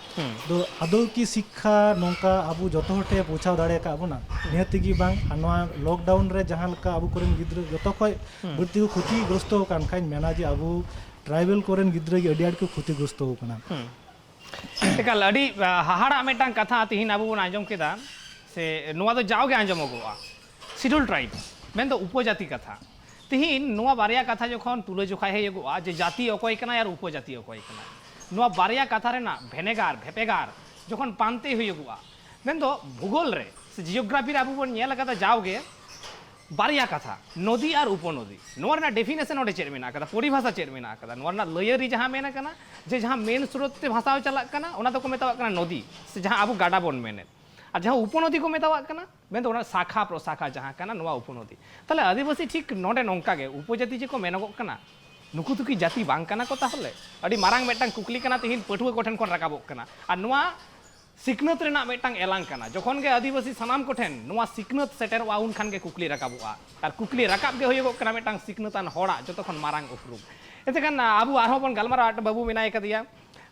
ᱫᱚ ᱟᱫᱚ ᱠᱤ ᱥᱤᱠᱠᱷᱟ ᱱᱚᱝᱠᱟ ᱟᱵᱚ ᱡᱚᱛᱚ ᱦᱚᱲ ᱴᱷᱮᱱ ᱯᱳᱣᱪᱷᱟᱣ ᱫᱟᱲᱮ ᱟᱠᱟᱫ ᱵᱚᱱᱟ? ᱱᱤᱦᱟᱹᱛ ᱜᱮ ᱵᱟᱝ᱾ ᱟᱨ ᱱᱚᱣᱟ ᱞᱚᱠᱰᱟᱣᱩᱱ ᱨᱮ ᱡᱟᱦᱟᱸ ᱞᱮᱠᱟ ᱟᱵᱚ ᱠᱚᱨᱮᱱ ᱜᱤᱫᱽᱨᱟᱹ ᱡᱚᱛᱚ ᱠᱷᱚᱡ ᱵᱟᱹᱲᱛᱤ ᱠᱚ ᱠᱷᱚᱛᱤᱜᱨᱚᱥᱛᱚ ᱟᱠᱟᱱ ᱠᱷᱟᱱ, ᱢᱮᱱᱟ ᱡᱮ ᱟᱵᱚ ᱴᱨᱟᱭᱵᱮᱞ ᱠᱚᱨᱮᱱ ᱜᱤᱫᱽᱨᱟᱹ ᱜᱮ ᱟᱹᱰᱤ ᱟᱸᱴ ᱠᱚ ᱠᱷᱚᱛᱤᱜᱨᱚᱥᱛᱚ ᱟᱠᱟᱱᱟ᱾ ᱮᱠᱟᱞ, ᱟᱹᱰᱤ, ᱟ, ᱦᱟᱦᱟᱲᱟᱜ ᱢᱤᱫᱴᱟᱝ ᱠᱟᱛᱷᱟ ᱛᱤᱦᱤᱧ ᱟᱵᱚ ᱵᱚᱱ ᱟᱸᱡᱚᱢ ᱠᱮᱫᱟ, ᱥᱮ ᱱᱚᱣᱟ ᱫᱚ ᱡᱟᱣᱜᱮ ᱟᱸᱡᱚᱢᱚᱜᱚᱜᱼᱟ, ᱥᱤᱰᱩᱞ ᱴᱨᱟᱭᱤᱵᱽ ᱢᱮᱱᱫᱚ ᱩᱯᱚᱡᱟᱹᱛᱤ ᱠᱟᱛᱷᱟ᱾ ᱛᱤᱦᱤᱧ ᱱᱚᱣᱟ ᱵᱟᱨᱭᱟ ᱠᱟᱛᱷᱟ ᱡᱚᱠᱷᱚᱱ ᱛᱩᱞᱟᱹ ᱡᱚᱠᱷᱟ ᱦᱩᱭᱩᱜᱚᱜᱼᱟ, ᱡᱮ ᱡᱟᱹᱛᱤ ᱚᱠᱚᱭ ᱠᱟᱱᱟᱭ ᱟᱨ ᱩᱯᱚᱡᱟᱹᱛᱤ ᱚᱠᱚᱭ ᱠᱟᱱᱟᱭ, ᱱᱚᱣᱟ ᱵᱟᱨᱭᱟ ᱠᱟᱛᱷᱟ ᱨᱮᱱᱟᱜ ᱵᱷᱮᱱᱮᱜᱟᱨ ᱵᱷᱮᱯᱮᱜᱟᱨ ᱡᱚᱠᱷᱚᱱ ᱯᱟᱱᱛᱮ ᱦᱩᱭᱩᱜᱚᱜᱼᱟ᱾ ᱢᱮᱱᱫᱚ ᱵᱷᱩᱜᱳᱞ ᱨᱮ ᱥᱮ ᱡᱤᱭᱳᱜᱨᱟᱯᱷᱤ ᱨᱮ ᱟᱵᱚ ᱵᱚᱱ ᱧᱮᱞ ᱟᱠᱟᱫᱟ ᱡᱟᱣᱜᱮ ᱵᱟᱨᱭᱟ ᱠᱟᱛᱷᱟ, ᱱᱚᱫᱤ ᱟᱨ ᱩᱯᱚᱱᱚᱫᱤ᱾ ᱱᱚᱣᱟ ᱨᱮᱱᱟᱜ ᱰᱮᱯᱷᱤᱱᱮᱥᱚᱱ ᱚᱸᱰᱮ ᱪᱮᱫ ᱢᱮᱱᱟᱜ ᱟᱠᱟᱫᱟ, ᱯᱚᱨᱤᱵᱷᱟᱥᱟ ᱪᱮᱫ ᱢᱮᱱᱟᱜ ᱟᱠᱟᱫᱟ? ᱱᱚᱣᱟ ᱨᱮᱱᱟᱜ ᱞᱟᱹᱭᱟᱹᱨᱤ ᱡᱟᱦᱟᱸ ᱢᱮᱱ ᱟᱠᱟᱱᱟ ᱡᱮ ᱡᱟᱦᱟᱸ ᱢᱮᱱ ᱥᱨᱳᱛ ᱛᱮ ᱵᱷᱟᱥᱟᱣ ᱪᱟᱞᱟᱜ ᱠᱟᱱᱟ, ᱚᱱᱟ ᱫᱚᱠᱚ ᱢᱮᱛᱟᱣᱟᱜ ᱠᱟᱱᱟ ᱱᱚᱫᱤ, ᱥᱮ ᱡᱟᱦᱟᱸ ᱟᱵᱚ ᱜᱟᱰᱟ ᱵᱚᱱ ᱢᱮᱱᱮᱫ᱾ ᱟᱨ ᱡᱟᱦᱟᱸ ᱩᱯᱚᱱᱚᱫᱤ ᱠᱚ ᱢᱮᱛᱟᱣᱟᱜ ᱠᱟᱱᱟ, ᱢᱮᱱᱫᱚ ᱚᱱᱟ ᱥᱟᱠᱷᱟ ᱯᱨᱚᱥᱟᱠᱷᱟ ᱡᱟᱦᱟᱸ ᱠᱟᱱᱟ, ᱱᱚᱣᱟ ᱩᱯᱚᱱᱚᱫᱤ᱾ ᱛᱟᱦᱞᱮ ᱟᱹᱫᱤᱵᱟᱹᱥᱤ ᱴᱷᱤᱠ ᱱᱚᱰᱮ ᱱᱚᱝᱠᱟ ᱜᱮ ᱩᱯᱚᱡᱟᱹᱛᱤ ᱡᱮ ᱠᱚ ᱢᱮᱱᱚᱜᱚᱜ ᱠᱟᱱᱟ, ᱱᱩᱠᱩ ᱫᱚᱠᱤ ᱡᱟᱹᱛᱤ ᱵᱟᱝ ᱠᱟᱱᱟ ᱠᱚ? ᱛᱟᱦᱚᱞᱮ ᱟᱹᱰᱤ ᱢᱟᱨᱟᱝ ᱢᱤᱫᱴᱟᱝ ᱠᱩᱠᱞᱤ ᱠᱟᱱᱟ, ᱛᱤᱦᱤᱧ ᱯᱟᱹᱴᱷᱩᱣᱟᱹ ᱠᱚᱴᱷᱮᱱ ᱠᱷᱚᱱ ᱨᱟᱠᱟᱵᱚᱜ ᱠᱟᱱᱟ᱾ ᱟᱨ ᱱᱚᱣᱟ ᱥᱤᱠᱷᱱᱟᱹᱛ ᱨᱮᱱᱟᱜ ᱢᱤᱫᱴᱟᱝ ᱮᱞᱟᱝ ᱠᱟᱱᱟ᱾ ᱡᱚᱠᱷᱚᱱ ᱜᱮ ᱟᱹᱫᱤᱵᱟᱹᱥᱤ ᱥᱟᱱᱟᱢ ᱠᱚᱴᱷᱮᱱ ᱱᱚᱣᱟ ᱥᱤᱠᱷᱱᱟᱹᱛ ᱥᱮᱴᱮᱨᱚᱜᱼᱟ, ᱩᱱ ᱠᱷᱟᱱ ᱜᱮ ᱠᱩᱠᱞᱤ ᱨᱟᱠᱟᱵᱚᱜᱼᱟ᱾ ᱟᱨ ᱠᱩᱠᱞᱤ ᱨᱟᱠᱟᱵ ᱜᱮ ᱦᱩᱭᱩᱜᱚᱜ ᱠᱟᱱᱟ ᱢᱤᱫᱴᱟᱝ ᱥᱤᱠᱷᱱᱟᱹᱛᱟᱱ ᱦᱚᱲᱟᱜ ᱡᱚᱛᱚ ᱠᱷᱚᱱ ᱢᱟᱨᱟᱝ ᱩᱯᱨᱩᱢ᱾ ᱮᱱᱛᱮ ᱠᱷᱟᱱ, ᱟᱵᱚ ᱟᱨᱦᱚᱸ ᱵᱚᱱ ᱜᱟᱞᱢᱟᱨᱟᱣᱟ, ᱢᱤᱫᱴᱟᱝ ᱵᱟᱹᱵᱩ ᱢᱮᱱᱟᱭ ᱠᱟᱫᱮᱭᱟ᱾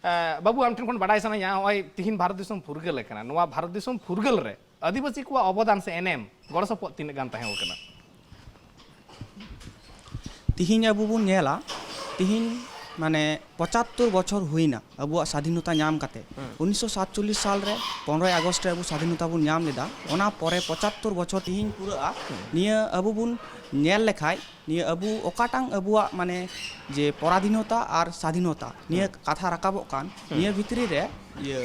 ᱮ, ᱵᱟᱹᱵᱩ, ᱟᱢ ᱴᱷᱮᱱ ᱠᱷᱚᱱ ᱵᱟᱰᱟᱭ ᱥᱟᱱᱟᱧᱟ, ᱱᱚᱜᱼᱚᱭ ᱛᱤᱦᱤᱧ ᱵᱷᱟᱨᱚᱛ ᱫᱤᱥᱚᱢ ᱯᱷᱩᱨᱜᱟᱹᱞ ᱟᱠᱟᱱᱟ, ᱱᱚᱣᱟ ᱵᱷᱟᱨᱚᱛ ᱫᱤᱥᱚᱢ ᱯᱷᱩᱨᱜᱟᱹᱞ ᱨᱮ ᱟᱹᱫᱤᱵᱟᱹᱥᱤ ᱠᱚᱣᱟᱜ ᱚᱵᱚᱫᱟᱱ ᱥᱮ ᱮᱱᱮᱢ, ᱜᱚᱲᱚ ᱥᱚᱯᱚᱦᱚᱫ ᱛᱤᱱᱟᱹᱜ ᱜᱟᱱ ᱛᱟᱦᱮᱸ ᱠᱟᱱᱟ? ᱛᱤᱦᱤᱧ ᱟᱵᱚ ᱵᱚᱱ ᱧᱮᱞᱟ, ᱛᱤᱦᱤᱧ ᱢᱟᱱᱮ ᱯᱚᱸᱪᱟᱛᱛᱳᱨ ᱵᱚᱪᱷᱚᱨ ᱦᱩᱭᱱᱟ ᱟᱵᱚᱣᱟᱜ ᱥᱟᱫᱷᱤᱱᱚᱛᱟ ᱧᱟᱢ ᱠᱟᱛᱮ᱾ ᱦᱩᱸ᱾ ᱩᱱᱤᱥᱥᱚ ᱥᱟᱛᱪᱚᱞᱞᱤᱥ ᱥᱟᱞ ᱨᱮ ᱯᱚᱱᱨᱚᱭ ᱟᱜᱚᱥᱴ ᱨᱮ ᱟᱵᱚ ᱥᱟᱫᱷᱤᱱᱚᱛᱟ ᱵᱚᱱ ᱧᱟᱢ ᱞᱮᱫᱟ᱾ ᱚᱱᱟ ᱯᱚᱨᱮ ᱯᱚᱸᱪᱟᱛᱛᱳᱨ ᱵᱚᱪᱷᱚᱨ ᱛᱤᱦᱤᱧ ᱯᱩᱨᱟᱹᱜᱼᱟ᱾ ᱱᱤᱭᱟᱹ ᱟᱵᱚ ᱵᱚᱱ ᱧᱮᱞ ᱞᱮᱠᱷᱟᱡ, ᱱᱤᱭᱟᱹ ᱟᱵᱚ ᱚᱠᱟᱴᱟᱝ ᱟᱵᱚᱣᱟᱜ ᱢᱟᱱᱮ ᱡᱮ ᱯᱚᱨᱟᱫᱷᱤᱱᱚᱛᱟ ᱟᱨ ᱥᱟᱫᱷᱤᱱᱚᱛᱟ ᱱᱤᱭᱟᱹ ᱠᱟᱛᱷᱟ ᱨᱟᱠᱟᱵᱚᱜ ᱠᱟᱱ, ᱱᱤᱭᱟᱹ ᱵᱷᱤᱛᱨᱤ ᱨᱮ ᱤᱭᱟᱹ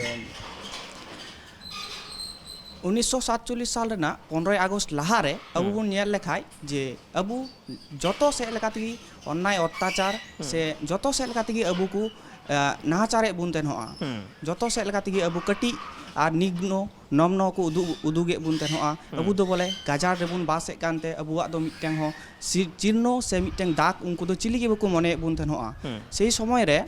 ᱩᱱᱤᱥᱥᱚ ᱥᱟᱛᱪᱚᱞᱞᱤᱥ ᱥᱟᱞ ᱨᱮᱱᱟᱜ ᱯᱚᱱᱨᱚᱭ ᱟᱜᱚᱥᱴ ᱞᱟᱦᱟᱨᱮ ᱟᱵᱚ ᱵᱚᱱ ᱧᱮᱞ ᱞᱮᱠᱷᱟᱡ ᱡᱮ ᱟᱵᱚ ᱡᱚᱛᱚ ᱥᱮᱫ ᱞᱮᱠᱟ ᱛᱮᱜᱮ ᱚᱱᱱᱟᱭ ᱚᱛᱛᱟᱪᱟᱨ ᱥᱮ ᱡᱚᱛᱚ ᱥᱮᱫ ᱞᱮᱠᱟ ᱛᱮᱜᱮ ᱟᱵᱚ ᱠᱚ, ᱟ, ᱱᱟᱦᱟᱪᱟᱨᱮᱫ ᱵᱚᱱ ᱛᱟᱦᱮᱱᱚᱜᱼᱟ᱾ ᱡᱚᱛᱚ ᱥᱮᱫ ᱞᱮᱠᱟ ᱛᱮᱜᱮ ᱟᱵᱚ ᱠᱟᱹᱴᱤᱡ ᱟᱨ ᱱᱤᱜᱽᱱᱚ ᱱᱚᱢᱱᱚ ᱠᱚ ᱩᱫᱩᱜ, ᱩᱫᱩᱜᱮᱫ ᱵᱚᱱ ᱛᱟᱦᱮᱱᱚᱜᱼᱟ᱾ ᱟᱵᱚ ᱫᱚ ᱵᱚᱞᱮ ᱜᱟᱡᱟᱲ ᱨᱮᱵᱚᱱ ᱵᱟᱥᱮᱫ ᱠᱟᱱᱛᱮ ᱟᱵᱚᱣᱟᱜ ᱫᱚ ᱢᱤᱫᱴᱮᱱ ᱦᱚᱸ ᱥᱤ-, ᱪᱤᱨᱱᱚ ᱥᱮ ᱢᱤᱫᱴᱮᱱ ᱫᱟᱜᱽ ᱩᱱᱠᱩ ᱫᱚ ᱪᱤᱞᱤ ᱜᱮ ᱵᱟᱠᱚ ᱢᱚᱱᱮᱭᱮᱫ ᱵᱚᱱ ᱛᱟᱦᱮᱱᱚᱜᱼᱟ᱾ ᱥᱮᱭ ᱥᱚᱢᱚᱭ ᱨᱮ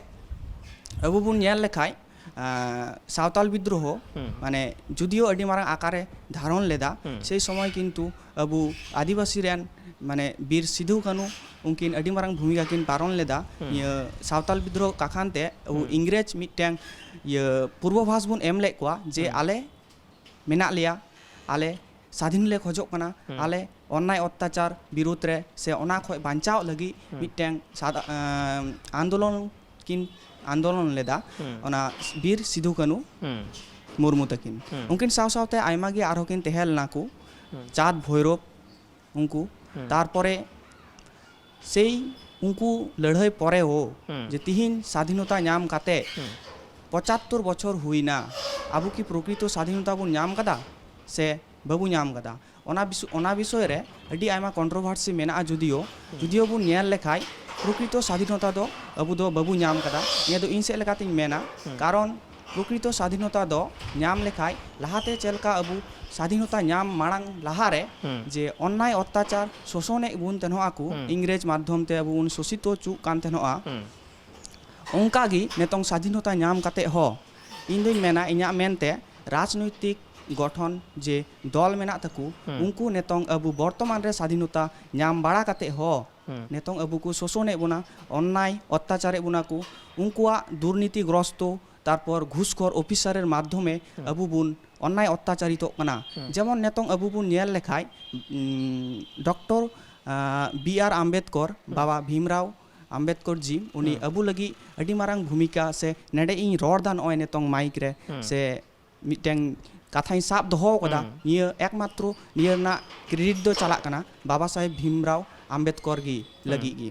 ᱟᱵᱚ ᱵᱚᱱ ᱧᱮᱞ ᱞᱮᱠᱷᱟᱡ, ᱟᱸ, ᱥᱟᱶᱛᱟᱞ ᱵᱤᱫᱽᱨᱳᱦᱚ ᱢᱟᱱᱮ ᱡᱩᱫᱤᱭᱳ ᱟᱹᱰᱤ ᱢᱟᱨᱟᱝ ᱟᱠᱟᱨᱮ ᱫᱷᱟᱨᱚᱱ ᱞᱮᱫᱟ, ᱥᱮᱭ ᱥᱚᱢᱚᱭ ᱠᱤᱱᱛᱩ ᱟᱵᱚ ᱟᱹᱫᱤᱵᱟᱹᱥᱤ ᱨᱮᱱ ᱢᱟᱱᱮ ᱵᱤᱨ ᱥᱤᱫᱷᱩ ᱠᱟᱹᱱᱩ ᱩᱱᱠᱤᱱ ᱟᱹᱰᱤ ᱢᱟᱨᱟᱝ ᱵᱷᱩᱢᱤᱠᱟ ᱠᱤᱱ ᱯᱟᱞᱚᱱ ᱞᱮᱫᱟ᱾ ᱱᱤᱭᱟᱹ ᱥᱟᱶᱛᱟᱞ ᱵᱤᱫᱽᱨᱳᱦᱚ ᱠᱟᱠᱷᱟᱱ ᱛᱮ ᱟᱵᱚ ᱤᱝᱨᱮᱡᱽ ᱢᱤᱫᱴᱮᱱ ᱤᱭᱟᱹ ᱯᱩᱨᱵᱚᱵᱷᱟᱥ ᱵᱚᱱ ᱮᱢ ᱞᱮᱫ ᱠᱚᱣᱟ ᱡᱮ ᱟᱞᱮ ᱢᱮᱱᱟᱜ ᱞᱮᱭᱟ, ᱟᱞᱮ ᱥᱟᱫᱷᱤᱱ ᱞᱮ ᱠᱷᱚᱡᱚᱜ ᱠᱟᱱᱟ, ᱟᱞᱮ ᱚᱱᱱᱟᱭ ᱚᱛᱛᱟᱪᱟᱨ ᱵᱤᱨᱩᱫᱽ ᱨᱮ ᱥᱮ ᱚᱱᱟ ᱠᱷᱚᱡ ᱵᱟᱧᱪᱟᱣ ᱞᱟᱹᱜᱤᱫ ᱢᱤᱫᱴᱮᱱ ᱥᱟᱫᱟ-, ᱟᱸ, ᱟᱱᱫᱳᱞᱚᱱ ᱠᱤᱱ ᱟᱱᱫᱳᱞᱚᱱ ᱞᱮᱫᱟ᱾ ᱚᱱᱟ ᱵᱤᱨ ᱥᱤᱫᱷᱩ ᱠᱟᱹᱱᱩ ᱢᱩᱨᱢᱩ ᱛᱟᱹᱠᱤᱱ᱾ ᱩᱱᱠᱤᱱ ᱥᱟᱶ ᱥᱟᱶᱛᱮ ᱟᱭᱢᱟ ᱜᱮ ᱟᱨᱦᱚᱸ ᱠᱤᱱ ᱛᱟᱦᱮᱸ ᱞᱮᱱᱟ ᱠᱚ, ᱪᱟᱸᱫᱽ ᱵᱷᱳᱭᱨᱳᱵ ᱩᱱᱠᱩ᱾ ᱛᱟᱨᱯᱚᱨᱮ ᱥᱮᱭ ᱩᱱᱠᱩ ᱞᱟᱹᱲᱦᱟᱹᱭ ᱯᱚᱨᱮ ᱦᱚᱸ ᱡᱮ ᱛᱤᱦᱤᱧ ᱥᱟᱫᱷᱤᱱᱚᱛᱟ ᱧᱟᱢ ᱠᱟᱛᱮ ᱯᱚᱸᱪᱟᱛᱛᱳᱨ ᱵᱚᱪᱷᱚᱨ ᱦᱩᱭᱱᱟ, ᱟᱵᱚ ᱠᱤ ᱯᱨᱚᱠᱨᱤᱛᱚ ᱥᱟᱫᱷᱤᱱᱚᱛᱟ ᱵᱚᱱ ᱧᱟᱢ ᱠᱟᱫᱟ ᱥᱮ ᱵᱟᱵᱚ ᱧᱟᱢ ᱠᱟᱫᱟ? ᱚᱱᱟ ᱵᱤᱥ-, ᱚᱱᱟ ᱵᱤᱥᱚᱭ ᱨᱮ ᱟᱹᱰᱤ ᱟᱭᱢᱟ ᱠᱚᱱᱴᱨᱳᱵᱷᱟᱨᱥᱤ ᱢᱮᱱᱟᱜᱼᱟ᱾ ᱡᱩᱫᱤᱭᱳ, ᱡᱩᱫᱤᱭᱳ ᱵᱚᱱ ᱧᱮᱞ ᱞᱮᱠᱷᱟᱡ, ᱯᱨᱚᱠᱨᱤᱛᱚ ᱥᱟᱫᱷᱤᱱᱚᱛᱟ ᱫᱚ ᱟᱵᱚ ᱫᱚ ᱵᱟᱵᱚ ᱧᱟᱢ ᱠᱟᱫᱟ᱾ ᱱᱤᱭᱟᱹ ᱫᱚ ᱤᱧ ᱥᱮᱫ ᱞᱮᱠᱟᱛᱤᱧ ᱢᱮᱱᱟ᱾ ᱠᱟᱨᱚᱱ ᱯᱨᱚᱠᱨᱤᱛᱚ ᱥᱟᱫᱷᱤᱱᱚᱛᱟ ᱫᱚ ᱧᱟᱢ ᱞᱮᱠᱷᱟᱡ, ᱞᱟᱦᱟᱛᱮ ᱪᱮᱫ ᱞᱮᱠᱟ ᱟᱵᱚ ᱥᱟᱫᱷᱤᱱᱚᱛᱟ ᱧᱟᱢ ᱢᱟᱲᱟᱝ ᱞᱟᱦᱟᱨᱮ ᱡᱮ ᱚᱱᱱᱟᱭ ᱚᱛᱛᱟᱪᱟᱨ ᱥᱳᱥᱚᱱᱮᱫ ᱵᱚᱱ ᱛᱟᱦᱮᱱᱚᱜᱼᱟ ᱠᱚ, ᱤᱝᱨᱮᱡᱽ ᱢᱟᱫᱽᱫᱷᱚᱢ ᱛᱮ ᱟᱵᱚ ᱵᱚᱱ ᱥᱳᱥᱤᱛᱚ ᱦᱚᱪᱚᱜ ᱠᱟᱱ ᱛᱟᱦᱮᱱᱚᱜᱼᱟ, ᱚᱱᱠᱟ ᱜᱮ ᱱᱤᱛᱚᱝ ᱥᱟᱫᱷᱤᱱᱚᱛᱟ ᱧᱟᱢ ᱠᱟᱛᱮ ᱦᱚᱸ, ᱤᱧ ᱫᱩᱧ ᱢᱮᱱᱟ, ᱤᱧᱟᱹᱜ ᱢᱮᱱᱛᱮ, ᱨᱟᱡᱽᱱᱳᱭᱛᱤᱠ ᱜᱚᱴᱷᱚᱱ ᱡᱮ ᱫᱚᱞ ᱢᱮᱱᱟᱜ ᱛᱟᱠᱚ, ᱩᱱᱠᱩ ᱱᱤᱛᱚᱝ ᱟᱵᱚ ᱵᱚᱨᱛᱚᱢᱟᱱ ᱨᱮ ᱥᱟᱫᱷᱤᱱᱚᱛᱟ ᱧᱟᱢ ᱵᱟᱲᱟ ᱠᱟᱛᱮ ᱦᱚᱸ ᱱᱤᱛᱚᱝ ᱟᱵᱚ ᱠᱚ ᱥᱳᱥᱚᱱᱮᱫ ᱵᱚᱱᱟ, ᱚᱱᱱᱟᱭ ᱚᱛᱛᱟᱪᱟᱨᱮᱫ ᱵᱚᱱᱟ ᱠᱚ, ᱩᱱᱠᱩᱣᱟᱜ ᱫᱩᱨᱱᱤᱛᱤᱜᱨᱚᱥᱛᱚ, ᱛᱟᱨᱯᱚᱨ ᱜᱷᱩᱥᱠᱷᱳᱨ ᱚᱯᱷᱤᱥᱟᱨᱮᱨ ᱢᱟᱫᱽᱫᱷᱚᱢᱮ ᱟᱵᱚ ᱵᱚᱱ ᱚᱱᱱᱟᱭ ᱚᱛᱛᱟᱪᱟᱨᱤᱛᱚᱜ ᱠᱟᱱᱟ᱾ ᱡᱮᱢᱚᱱ ᱱᱤᱛᱚᱝ ᱟᱵᱚ ᱵᱚᱱ ᱧᱮᱞ ᱞᱮᱠᱷᱟᱡ, ᱩᱢ, ᱰᱚᱠᱴᱚᱨ, ᱟᱸ, ᱵᱤ ᱟᱨ ᱟᱢᱵᱮᱫᱠᱚᱨ, ᱵᱟᱵᱟ ᱵᱷᱤᱢᱨᱟᱣ ᱟᱢᱵᱮᱫᱠᱚᱨ ᱡᱤ, ᱩᱱᱤ ᱟᱵᱚ ᱞᱟᱹᱜᱤᱫ ᱟᱹᱰᱤ ᱢᱟᱨᱟᱝ ᱵᱷᱩᱢᱤᱠᱟ ᱥᱮ ᱱᱮᱰᱮ ᱤᱧ ᱨᱚᱲ ᱫᱟ ᱱᱚᱜᱼᱚᱭ ᱱᱤᱛᱚᱝ ᱢᱟᱭᱤᱠ ᱨᱮ, ᱥᱮ ᱢᱤᱫᱴᱮᱱ ᱠᱟᱛᱷᱟᱧ ᱥᱟᱵ ᱫᱚᱦᱚ ᱠᱟᱫᱟ, ᱱᱤᱭᱟᱹ ᱮᱠᱢᱟᱛᱨᱚ ᱱᱤᱭᱟᱹ ᱨᱮᱱᱟᱜ ᱠᱨᱮᱰᱤᱴ ᱫᱚ ᱪᱟᱞᱟᱜ ᱠᱟᱱᱟ ᱵᱟᱵᱟ ᱥᱟᱦᱮᱵᱽ ᱵᱷᱤᱢᱨᱟᱣ ᱟᱢᱵᱮᱫᱠᱚᱨ ᱜᱮ ᱞᱟᱹᱜᱤᱫ ᱜᱮ᱾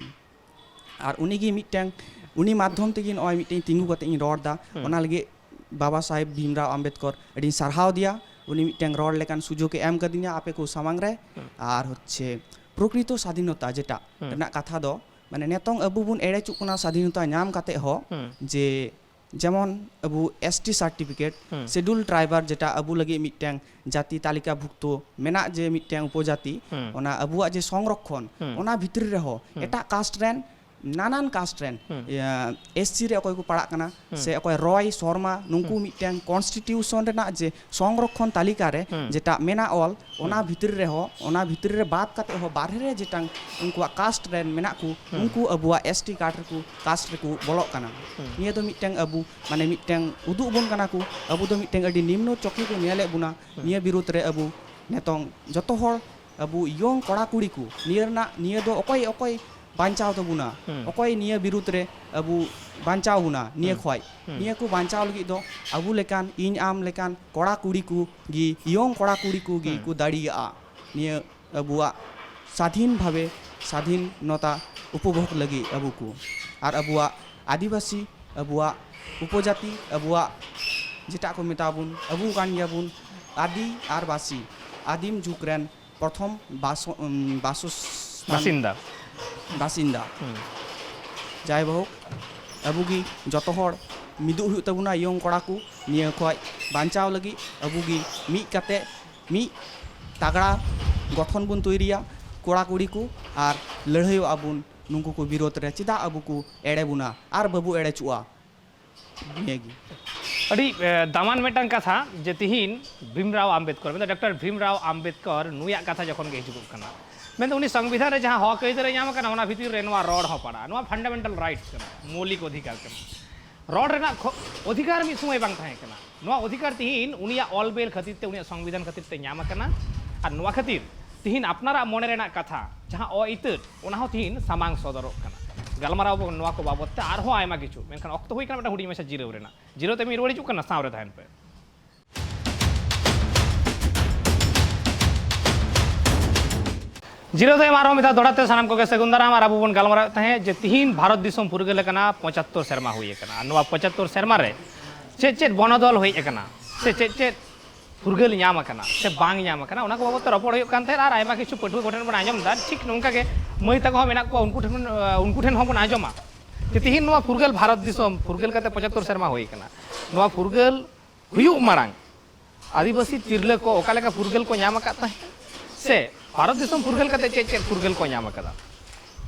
ᱟᱨ ᱩᱱᱤ ᱜᱮ ᱢᱤᱫᱴᱮᱱ, ᱩᱱᱤ ᱢᱟᱫᱽᱫᱷᱚᱢ ᱛᱮᱜᱮ ᱱᱚᱜᱼᱚᱭ ᱢᱤᱫᱴᱮᱱ ᱛᱤᱸᱜᱩ ᱠᱟᱛᱮ ᱤᱧ ᱨᱚᱲ ᱫᱟ᱾ ᱚᱱᱟ ᱞᱟᱹᱜᱤᱫ ᱵᱟᱵᱟ ᱥᱟᱦᱮᱵᱽ ᱵᱷᱤᱢᱨᱟᱣ ᱟᱢᱵᱮᱫᱠᱚᱨ ᱟᱹᱰᱤᱧ ᱥᱟᱨᱦᱟᱣ ᱫᱮᱭᱟ᱾ ᱩᱱᱤ ᱢᱤᱫᱴᱮᱱ ᱨᱚᱲ ᱞᱮᱠᱟᱱ ᱥᱩᱡᱳᱜᱽ ᱮ ᱮᱢ ᱠᱟᱫᱤᱧᱟ ᱟᱯᱮ ᱠᱚ ᱥᱟᱢᱟᱝ ᱨᱮ᱾ ᱟᱨ ᱦᱚᱪᱪᱷᱮ ᱯᱨᱚᱠᱨᱤᱛᱚ ᱥᱟᱫᱷᱤᱱᱚᱛᱟ ᱡᱮᱴᱟ ᱨᱮᱱᱟᱜ ᱠᱟᱛᱷᱟ ᱫᱚ, ᱢᱟᱱᱮ, ᱱᱤᱛᱚᱝ ᱟᱵᱚ ᱵᱚᱱ ᱮᱲᱮ ᱦᱚᱪᱚᱜ ᱠᱟᱱᱟ ᱥᱟᱫᱷᱤᱱᱚᱛᱟ ᱧᱟᱢ ᱠᱟᱛᱮ ᱦᱚᱸ, ᱡᱮ ᱡᱮᱢᱚᱱ ᱟᱵᱚ S T certificate, schedule tribal ᱡᱮᱴᱟ ᱟᱵᱚ ᱞᱟᱹᱜᱤᱫ ᱢᱤᱫᱴᱮᱱ ᱡᱟᱹᱛᱤ ᱛᱟᱹᱞᱤᱠᱟ ᱵᱷᱩᱠᱛᱚ ᱢᱮᱱᱟᱜ, ᱡᱮ ᱢᱤᱫᱴᱮᱱ ᱩᱯᱚᱡᱟᱹᱛᱤ, ᱚᱱᱟ ᱟᱵᱚᱣᱟᱜ ᱡᱮ ᱥᱚᱝᱨᱚᱠᱷᱚᱱ, ᱚᱱᱟ ᱵᱷᱤᱛᱨᱤ ᱨᱮᱦᱚᱸ ᱮᱴᱟᱜ ᱠᱟᱥᱴ ᱨᱮᱱ, ᱱᱟᱱᱟᱱ ᱠᱟᱥᱴ ᱨᱮᱱ, ᱤᱭᱟᱹ, ᱮᱥ ᱥᱤ ᱨᱮ ᱚᱠᱚᱭ ᱠᱚ ᱯᱟᱲᱟᱜ ᱠᱟᱱᱟ, ᱥᱮ ᱚᱠᱚᱭ ᱨᱚᱭ, ᱥᱚᱨᱢᱟ, ᱱᱩᱠᱩ ᱢᱤᱫᱴᱮᱱ ᱠᱚᱱᱥᱴᱤᱴᱤᱭᱩᱥᱚᱱ ᱨᱮᱱᱟᱜ ᱡᱮ ᱥᱚᱝᱨᱚᱠᱷᱚᱱ ᱛᱟᱹᱞᱤᱠᱟ ᱨᱮ ᱡᱮᱴᱟ ᱢᱮᱱᱟᱜ ᱚᱞ, ᱚᱱᱟ ᱵᱷᱤᱛᱨᱤ ᱨᱮᱦᱚᱸ, ᱚᱱᱟ ᱵᱷᱤᱛᱨᱤ ᱨᱮ ᱵᱟᱫ ᱠᱟᱛᱮ ᱦᱚᱸ ᱵᱟᱨᱦᱮ ᱨᱮ ᱡᱮᱴᱟᱝ ᱩᱱᱠᱩᱣᱟᱜ ᱠᱟᱥᱴ ᱨᱮᱱ ᱢᱮᱱᱟᱜ ᱠᱚ, ᱩᱱᱠᱩ ᱟᱵᱚᱣᱟᱜ ᱮᱥ ᱴᱤ ᱠᱟᱨᱰ ᱨᱮᱠᱚ, ᱠᱟᱥᱴ ᱨᱮᱠᱚ ᱵᱚᱞᱚᱜ ᱠᱟᱱᱟ᱾ ᱱᱤᱭᱟᱹ ᱫᱚ ᱢᱤᱫᱴᱟᱝ ᱟᱵᱚ, ᱢᱟᱱᱮ, ᱢᱤᱫᱴᱟᱝ ᱩᱫᱩᱜ ᱵᱚᱱ ᱠᱟᱱᱟ ᱠᱚ, ᱟᱵᱚ ᱫᱚ ᱢᱤᱫᱴᱟᱝ ᱟᱹᱰᱤ ᱱᱤᱢᱱᱚ ᱪᱚᱠᱷᱮ ᱠᱚ ᱧᱮᱞᱮᱫ ᱵᱚᱱᱟ᱾ ᱱᱤᱭᱟᱹ ᱵᱤᱨᱩᱫᱽ ᱨᱮ ᱟᱵᱚ ᱱᱤᱛᱚᱝ ᱡᱚᱛᱚ ᱦᱚᱲ, ᱟᱵᱚ ᱤᱭᱚᱝ ᱠᱚᱲᱟ ᱠᱩᱲᱤ ᱠᱚ, ᱱᱤᱭᱟᱹ ᱨᱮᱱᱟᱜ, ᱱᱤᱭᱟᱹ ᱫᱚ ᱚᱠᱚᱭ, ᱚᱠᱚᱭ ᱵᱟᱧᱪᱟᱣ ᱛᱟᱵᱚᱱᱟ, ᱚᱠᱚᱭ ᱱᱤᱭᱟᱹ ᱵᱤᱨᱩᱫᱽ ᱨᱮ ᱟᱵᱚ ᱵᱟᱧᱪᱟᱣ ᱵᱚᱱᱟ ᱱᱤᱭᱟᱹ ᱠᱷᱚᱡ? ᱱᱤᱭᱟᱹ ᱠᱚ ᱵᱟᱧᱪᱟᱣ ᱞᱟᱹᱜᱤᱫ ᱫᱚ ᱟᱵᱚ ᱞᱮᱠᱟᱱ, ᱤᱧ ᱟᱢ ᱞᱮᱠᱟᱱ ᱠᱚᱲᱟ ᱠᱩᱲᱤ ᱠᱚ ᱜᱮ, ᱤᱭᱚᱝ ᱠᱚᱲᱟ ᱠᱩᱲᱤ ᱠᱚ ᱜᱮ ᱠᱚ ᱫᱟᱲᱮᱭᱟᱜᱼᱟ ᱱᱤᱭᱟᱹ ᱟᱵᱚᱣᱟᱜ ᱥᱟᱫᱷᱤᱱ ᱵᱷᱟᱵᱮ ᱥᱟᱫᱷᱤᱱᱚᱛᱟ ᱩᱯᱚᱵᱷᱳᱜᱽ ᱞᱟᱹᱜᱤᱫ ᱟᱵᱚ ᱠᱚ᱾ ᱟᱨ ᱟᱵᱚᱣᱟᱜ ᱟᱹᱫᱤᱵᱟᱹᱥᱤ, ᱟᱵᱚᱣᱟᱜ ᱩᱯᱚᱡᱟᱹᱛᱤ ᱟᱵᱚᱣᱟᱜ ᱡᱮᱴᱟ ᱠᱚ ᱢᱮᱛᱟ ᱵᱚᱱ, ᱟᱵᱚ ᱠᱟᱱ ᱜᱮᱭᱟᱵᱚᱱ ᱟᱹᱫᱤ ᱟᱨ ᱵᱟᱹᱥᱤ, ᱟᱹᱫᱤᱢ ᱡᱩᱜᱽ ᱨᱮᱱ ᱯᱨᱚᱛᱷᱚᱢ ᱵᱟᱥᱚ-, ᱩᱢ, ᱵᱟᱥᱚᱥᱛᱷᱟᱱ ᱵᱟᱥᱤᱱᱫᱟ᱾ ᱵᱟᱥᱤᱱᱫᱟ᱾ ᱦᱩᱸ᱾ ᱡᱟᱭ ᱦᱳᱠ, ᱟᱵᱚ ᱜᱮ ᱡᱚᱛᱚ ᱦᱚᱲ ᱢᱤᱫᱚᱜ ᱦᱩᱭᱩᱜ ᱛᱟᱵᱚᱱᱟ, ᱤᱭᱚᱝ ᱠᱚᱲᱟ ᱠᱚ ᱱᱤᱭᱟᱹ ᱠᱷᱚᱡ ᱵᱟᱧᱪᱟᱣ ᱞᱟᱹᱜᱤᱫ ᱟᱵᱚ ᱜᱮ ᱢᱤᱫ ᱠᱟᱛᱮ ᱢᱤᱫ ᱛᱟᱜᱲᱟ ᱜᱚᱴᱷᱚᱱ ᱵᱚᱱ ᱛᱳᱭᱨᱤᱭᱟ ᱠᱚᱲᱟ ᱠᱩᱲᱤ ᱠᱚ, ᱟᱨ ᱞᱟᱹᱲᱦᱟᱹᱭᱚᱜᱼᱟ ᱵᱚᱱ ᱱᱩᱠᱩ ᱠᱚ ᱵᱤᱨᱳᱫᱷ ᱨᱮ, ᱪᱮᱫᱟᱜ ᱟᱵᱚ ᱠᱚ ᱮᱲᱮ ᱵᱚᱱᱟ ᱟᱨ ᱵᱟᱵᱚ ᱮᱲᱮ ᱦᱚᱪᱚᱜᱼᱟ᱾ ᱱᱤᱭᱟᱹᱜᱮ᱾ ᱟᱹᱰᱤ, ᱮ, ᱫᱟᱢᱟᱱ ᱢᱤᱫᱴᱟᱝ ᱠᱟᱛᱷᱟ, ᱡᱮ ᱛᱤᱦᱤᱧ ᱵᱷᱤᱢᱨᱟᱣ ᱟᱢᱵᱮᱫᱠᱚᱨ, ᱢᱮᱱᱫᱚ ᱰᱚᱠᱴᱚᱨ ᱵᱷᱤᱢᱨᱟᱣ ᱟᱢᱵᱮᱫᱠᱚᱨ ᱱᱩᱭᱟᱜ ᱠᱟᱛᱷᱟ ᱡᱚᱠᱷᱚᱱ ᱜᱮ ᱦᱤᱡᱩᱜᱚᱜ ᱠᱟᱱᱟ, ᱢᱮᱱᱫᱚ ᱩᱱᱤ ᱥᱚᱝᱵᱤᱫᱷᱟᱱ ᱨᱮ ᱡᱟᱦᱟᱸ ᱦᱚᱠ ᱟᱹᱭᱫᱟᱹᱨ ᱮ ᱧᱟᱢ ᱟᱠᱟᱱᱟ, ᱚᱱᱟ ᱵᱷᱤᱛᱤᱨ ᱨᱮ ᱱᱚᱣᱟ ᱨᱚᱲ ᱦᱚᱸ ᱯᱟᱲᱟᱜᱼᱟ᱾ ᱱᱚᱣᱟ ᱯᱷᱟᱱᱰᱟᱢᱮᱱᱴᱟᱞ ᱨᱟᱭᱤᱴᱥ ᱠᱟᱱᱟ, ᱢᱳᱣᱞᱤᱠ ᱚᱫᱷᱤᱠᱟᱨ ᱠᱟᱱᱟ᱾ ᱨᱚᱲ ᱨᱮᱱᱟᱜ ᱠᱷᱚ-, ᱚᱫᱷᱤᱠᱟᱨ ᱢᱤᱫ ᱥᱚᱢᱚᱭ ᱵᱟᱝ ᱛᱟᱦᱮᱸ ᱠᱟᱱᱟ᱾ ᱱᱚᱣᱟ ᱚᱫᱷᱤᱠᱟᱨ ᱛᱤᱦᱤᱧ ᱩᱱᱤᱭᱟᱜ ᱚᱞ ᱵᱮᱞ ᱠᱷᱟᱹᱛᱤᱨ ᱛᱮ, ᱩᱱᱤᱭᱟᱜ ᱥᱚᱝᱵᱤᱫᱷᱟᱱ ᱠᱷᱟᱹᱛᱤᱨ ᱛᱮ ᱧᱟᱢ ᱟᱠᱟᱱᱟ᱾ ᱟᱨ ᱱᱚᱣᱟ ᱠᱷᱟᱹᱛᱤᱨ ᱛᱤᱦᱤᱧ ᱟᱯᱱᱟᱨᱟᱜ ᱢᱚᱱᱮ ᱨᱮᱱᱟᱜ ᱠᱟᱛᱷᱟ, ᱡᱟᱦᱟᱸ ᱚ ᱤᱛᱟᱹᱫ, ᱚᱱᱟ ᱦᱚᱸ ᱛᱤᱦᱤᱧ ᱥᱟᱢᱟᱝ ᱥᱚᱫᱚᱨᱚᱜ ᱠᱟᱱᱟ᱾ ᱜᱟᱞᱢᱟᱨᱟᱣ ᱟᱵᱚ ᱱᱚᱣᱟ ᱠᱚ ᱵᱟᱵᱚᱛ ᱛᱮ ᱟᱨᱦᱚᱸ ᱟᱭᱢᱟ ᱠᱤᱪᱷᱩ, ᱢᱮᱱᱠᱷᱟᱱ ᱚᱠᱛᱚ ᱦᱩᱭ ᱠᱟᱱᱟ ᱢᱤᱫᱴᱟᱝ ᱦᱩᱰᱤᱧ ᱢᱟᱪᱷᱟ ᱡᱤᱨᱟᱹᱣ ᱨᱮᱱᱟᱜ᱾ ᱡᱤᱨᱟᱹᱣ ᱛᱮ ᱢᱤᱫ ᱨᱩᱣᱟᱹᱲ ᱦᱤᱡᱩᱜ ᱠᱟᱱᱟ, ᱥᱟᱶ ᱨᱮ ᱛᱟᱦᱮᱱ ᱯᱮ᱾ ᱡᱤᱨᱟᱹᱣ ᱛᱟᱭᱚᱢ ᱟᱨᱦᱚᱸ ᱢᱤᱫ ᱫᱷᱟᱣ ᱫᱚᱦᱲᱟ ᱛᱮ ᱥᱟᱱᱟᱢ ᱠᱚᱜᱮ ᱥᱟᱹᱜᱩᱱ ᱫᱟᱨᱟᱢ᱾ ᱟᱨ ᱟᱵᱚ ᱵᱚᱱ ᱜᱟᱞᱢᱟᱨᱟᱣᱮᱫ ᱛᱟᱦᱮᱸᱫ ᱡᱮ ᱛᱤᱦᱤᱧ ᱵᱷᱟᱨᱚᱛ ᱫᱤᱥᱚᱢ ᱯᱷᱩᱨᱜᱟᱹᱞ ᱟᱠᱟᱱᱟ, ᱯᱚᱸᱪᱟᱛᱛᱳᱨ ᱥᱮᱨᱢᱟ ᱦᱩᱭ ᱟᱠᱟᱱᱟ᱾ ᱟᱨ ᱱᱚᱣᱟ ᱯᱚᱸᱪᱟᱛᱛᱳᱨ ᱥᱮᱨᱢᱟ ᱨᱮ ᱪᱮᱫ ᱪᱮᱫ ᱵᱚᱱᱚᱫᱚᱞ ᱦᱮᱡ ᱟᱠᱟᱱᱟ, ᱥᱮ ᱪᱮᱫ ᱪᱮᱫ ᱯᱷᱩᱨᱜᱟᱹᱞ ᱧᱟᱢ ᱟᱠᱟᱱᱟ ᱥᱮ ᱵᱟᱝ ᱧᱟᱢ ᱟᱠᱟᱱᱟ, ᱚᱱᱟ ᱠᱚ ᱵᱟᱵᱚᱫ ᱛᱮ ᱨᱚᱯᱚᱲ ᱦᱩᱭᱩᱜ ᱠᱟᱱ ᱛᱟᱦᱮᱸᱫ᱾ ᱟᱨ ᱟᱭᱢᱟ ᱠᱤᱪᱷᱩ ᱯᱟᱹᱴᱷᱩᱣᱟᱹ ᱠᱚᱴᱷᱮᱱ ᱵᱚᱱ ᱟᱸᱡᱚᱢ ᱮᱫᱟ, ᱴᱷᱤᱠ ᱱᱚᱝᱠᱟ ᱜᱮ ᱢᱟᱹᱭ ᱛᱟᱠᱚ ᱦᱚᱸ ᱢᱮᱱᱟᱜ ᱠᱚᱣᱟ, ᱩᱱᱠᱩ ᱴᱷᱮᱱ, ᱩᱱᱠᱩ ᱴᱷᱮᱱ ᱦᱚᱸᱵᱚᱱ ᱟᱸᱡᱚᱢᱟ ᱡᱮ ᱛᱤᱦᱤᱧ ᱱᱚᱣᱟ ᱯᱷᱩᱨᱜᱟᱹᱞ ᱵᱷᱟᱨᱚᱛ ᱫᱤᱥᱚᱢ ᱯᱷᱩᱨᱜᱟᱹᱞ ᱠᱟᱛᱮ ᱯᱚᱸᱪᱟᱛᱛᱳᱨ ᱥᱮᱨᱢᱟ ᱦᱩᱭ ᱟᱠᱟᱱᱟ᱾ ᱱᱚᱣᱟ ᱯᱷᱩᱨᱜᱟᱹᱞ ᱦᱩᱭᱩᱜ ᱢᱟᱲᱟᱝ ᱟᱹᱫᱤᱵᱟᱹᱥᱤ ᱛᱤᱨᱞᱟᱹ ᱠᱚ ᱚᱠᱟ ᱞᱮᱠᱟ ᱯᱷᱩᱨᱜᱟᱹᱞ ᱠᱚ ᱧᱟᱢ ᱟᱠᱟᱫ ᱛᱟᱦᱮᱸᱫ, ᱥᱮ ᱵᱷᱟᱨᱚᱛ ᱫᱤᱥᱚᱢ ᱯᱷᱩᱨᱜᱟᱹᱞ ᱠᱟᱛᱮ ᱪᱮᱫ ᱪᱮᱫ ᱯᱷᱩᱨᱜᱟᱹᱞ ᱠᱚ ᱧᱟᱢ ᱟᱠᱟᱫᱟ?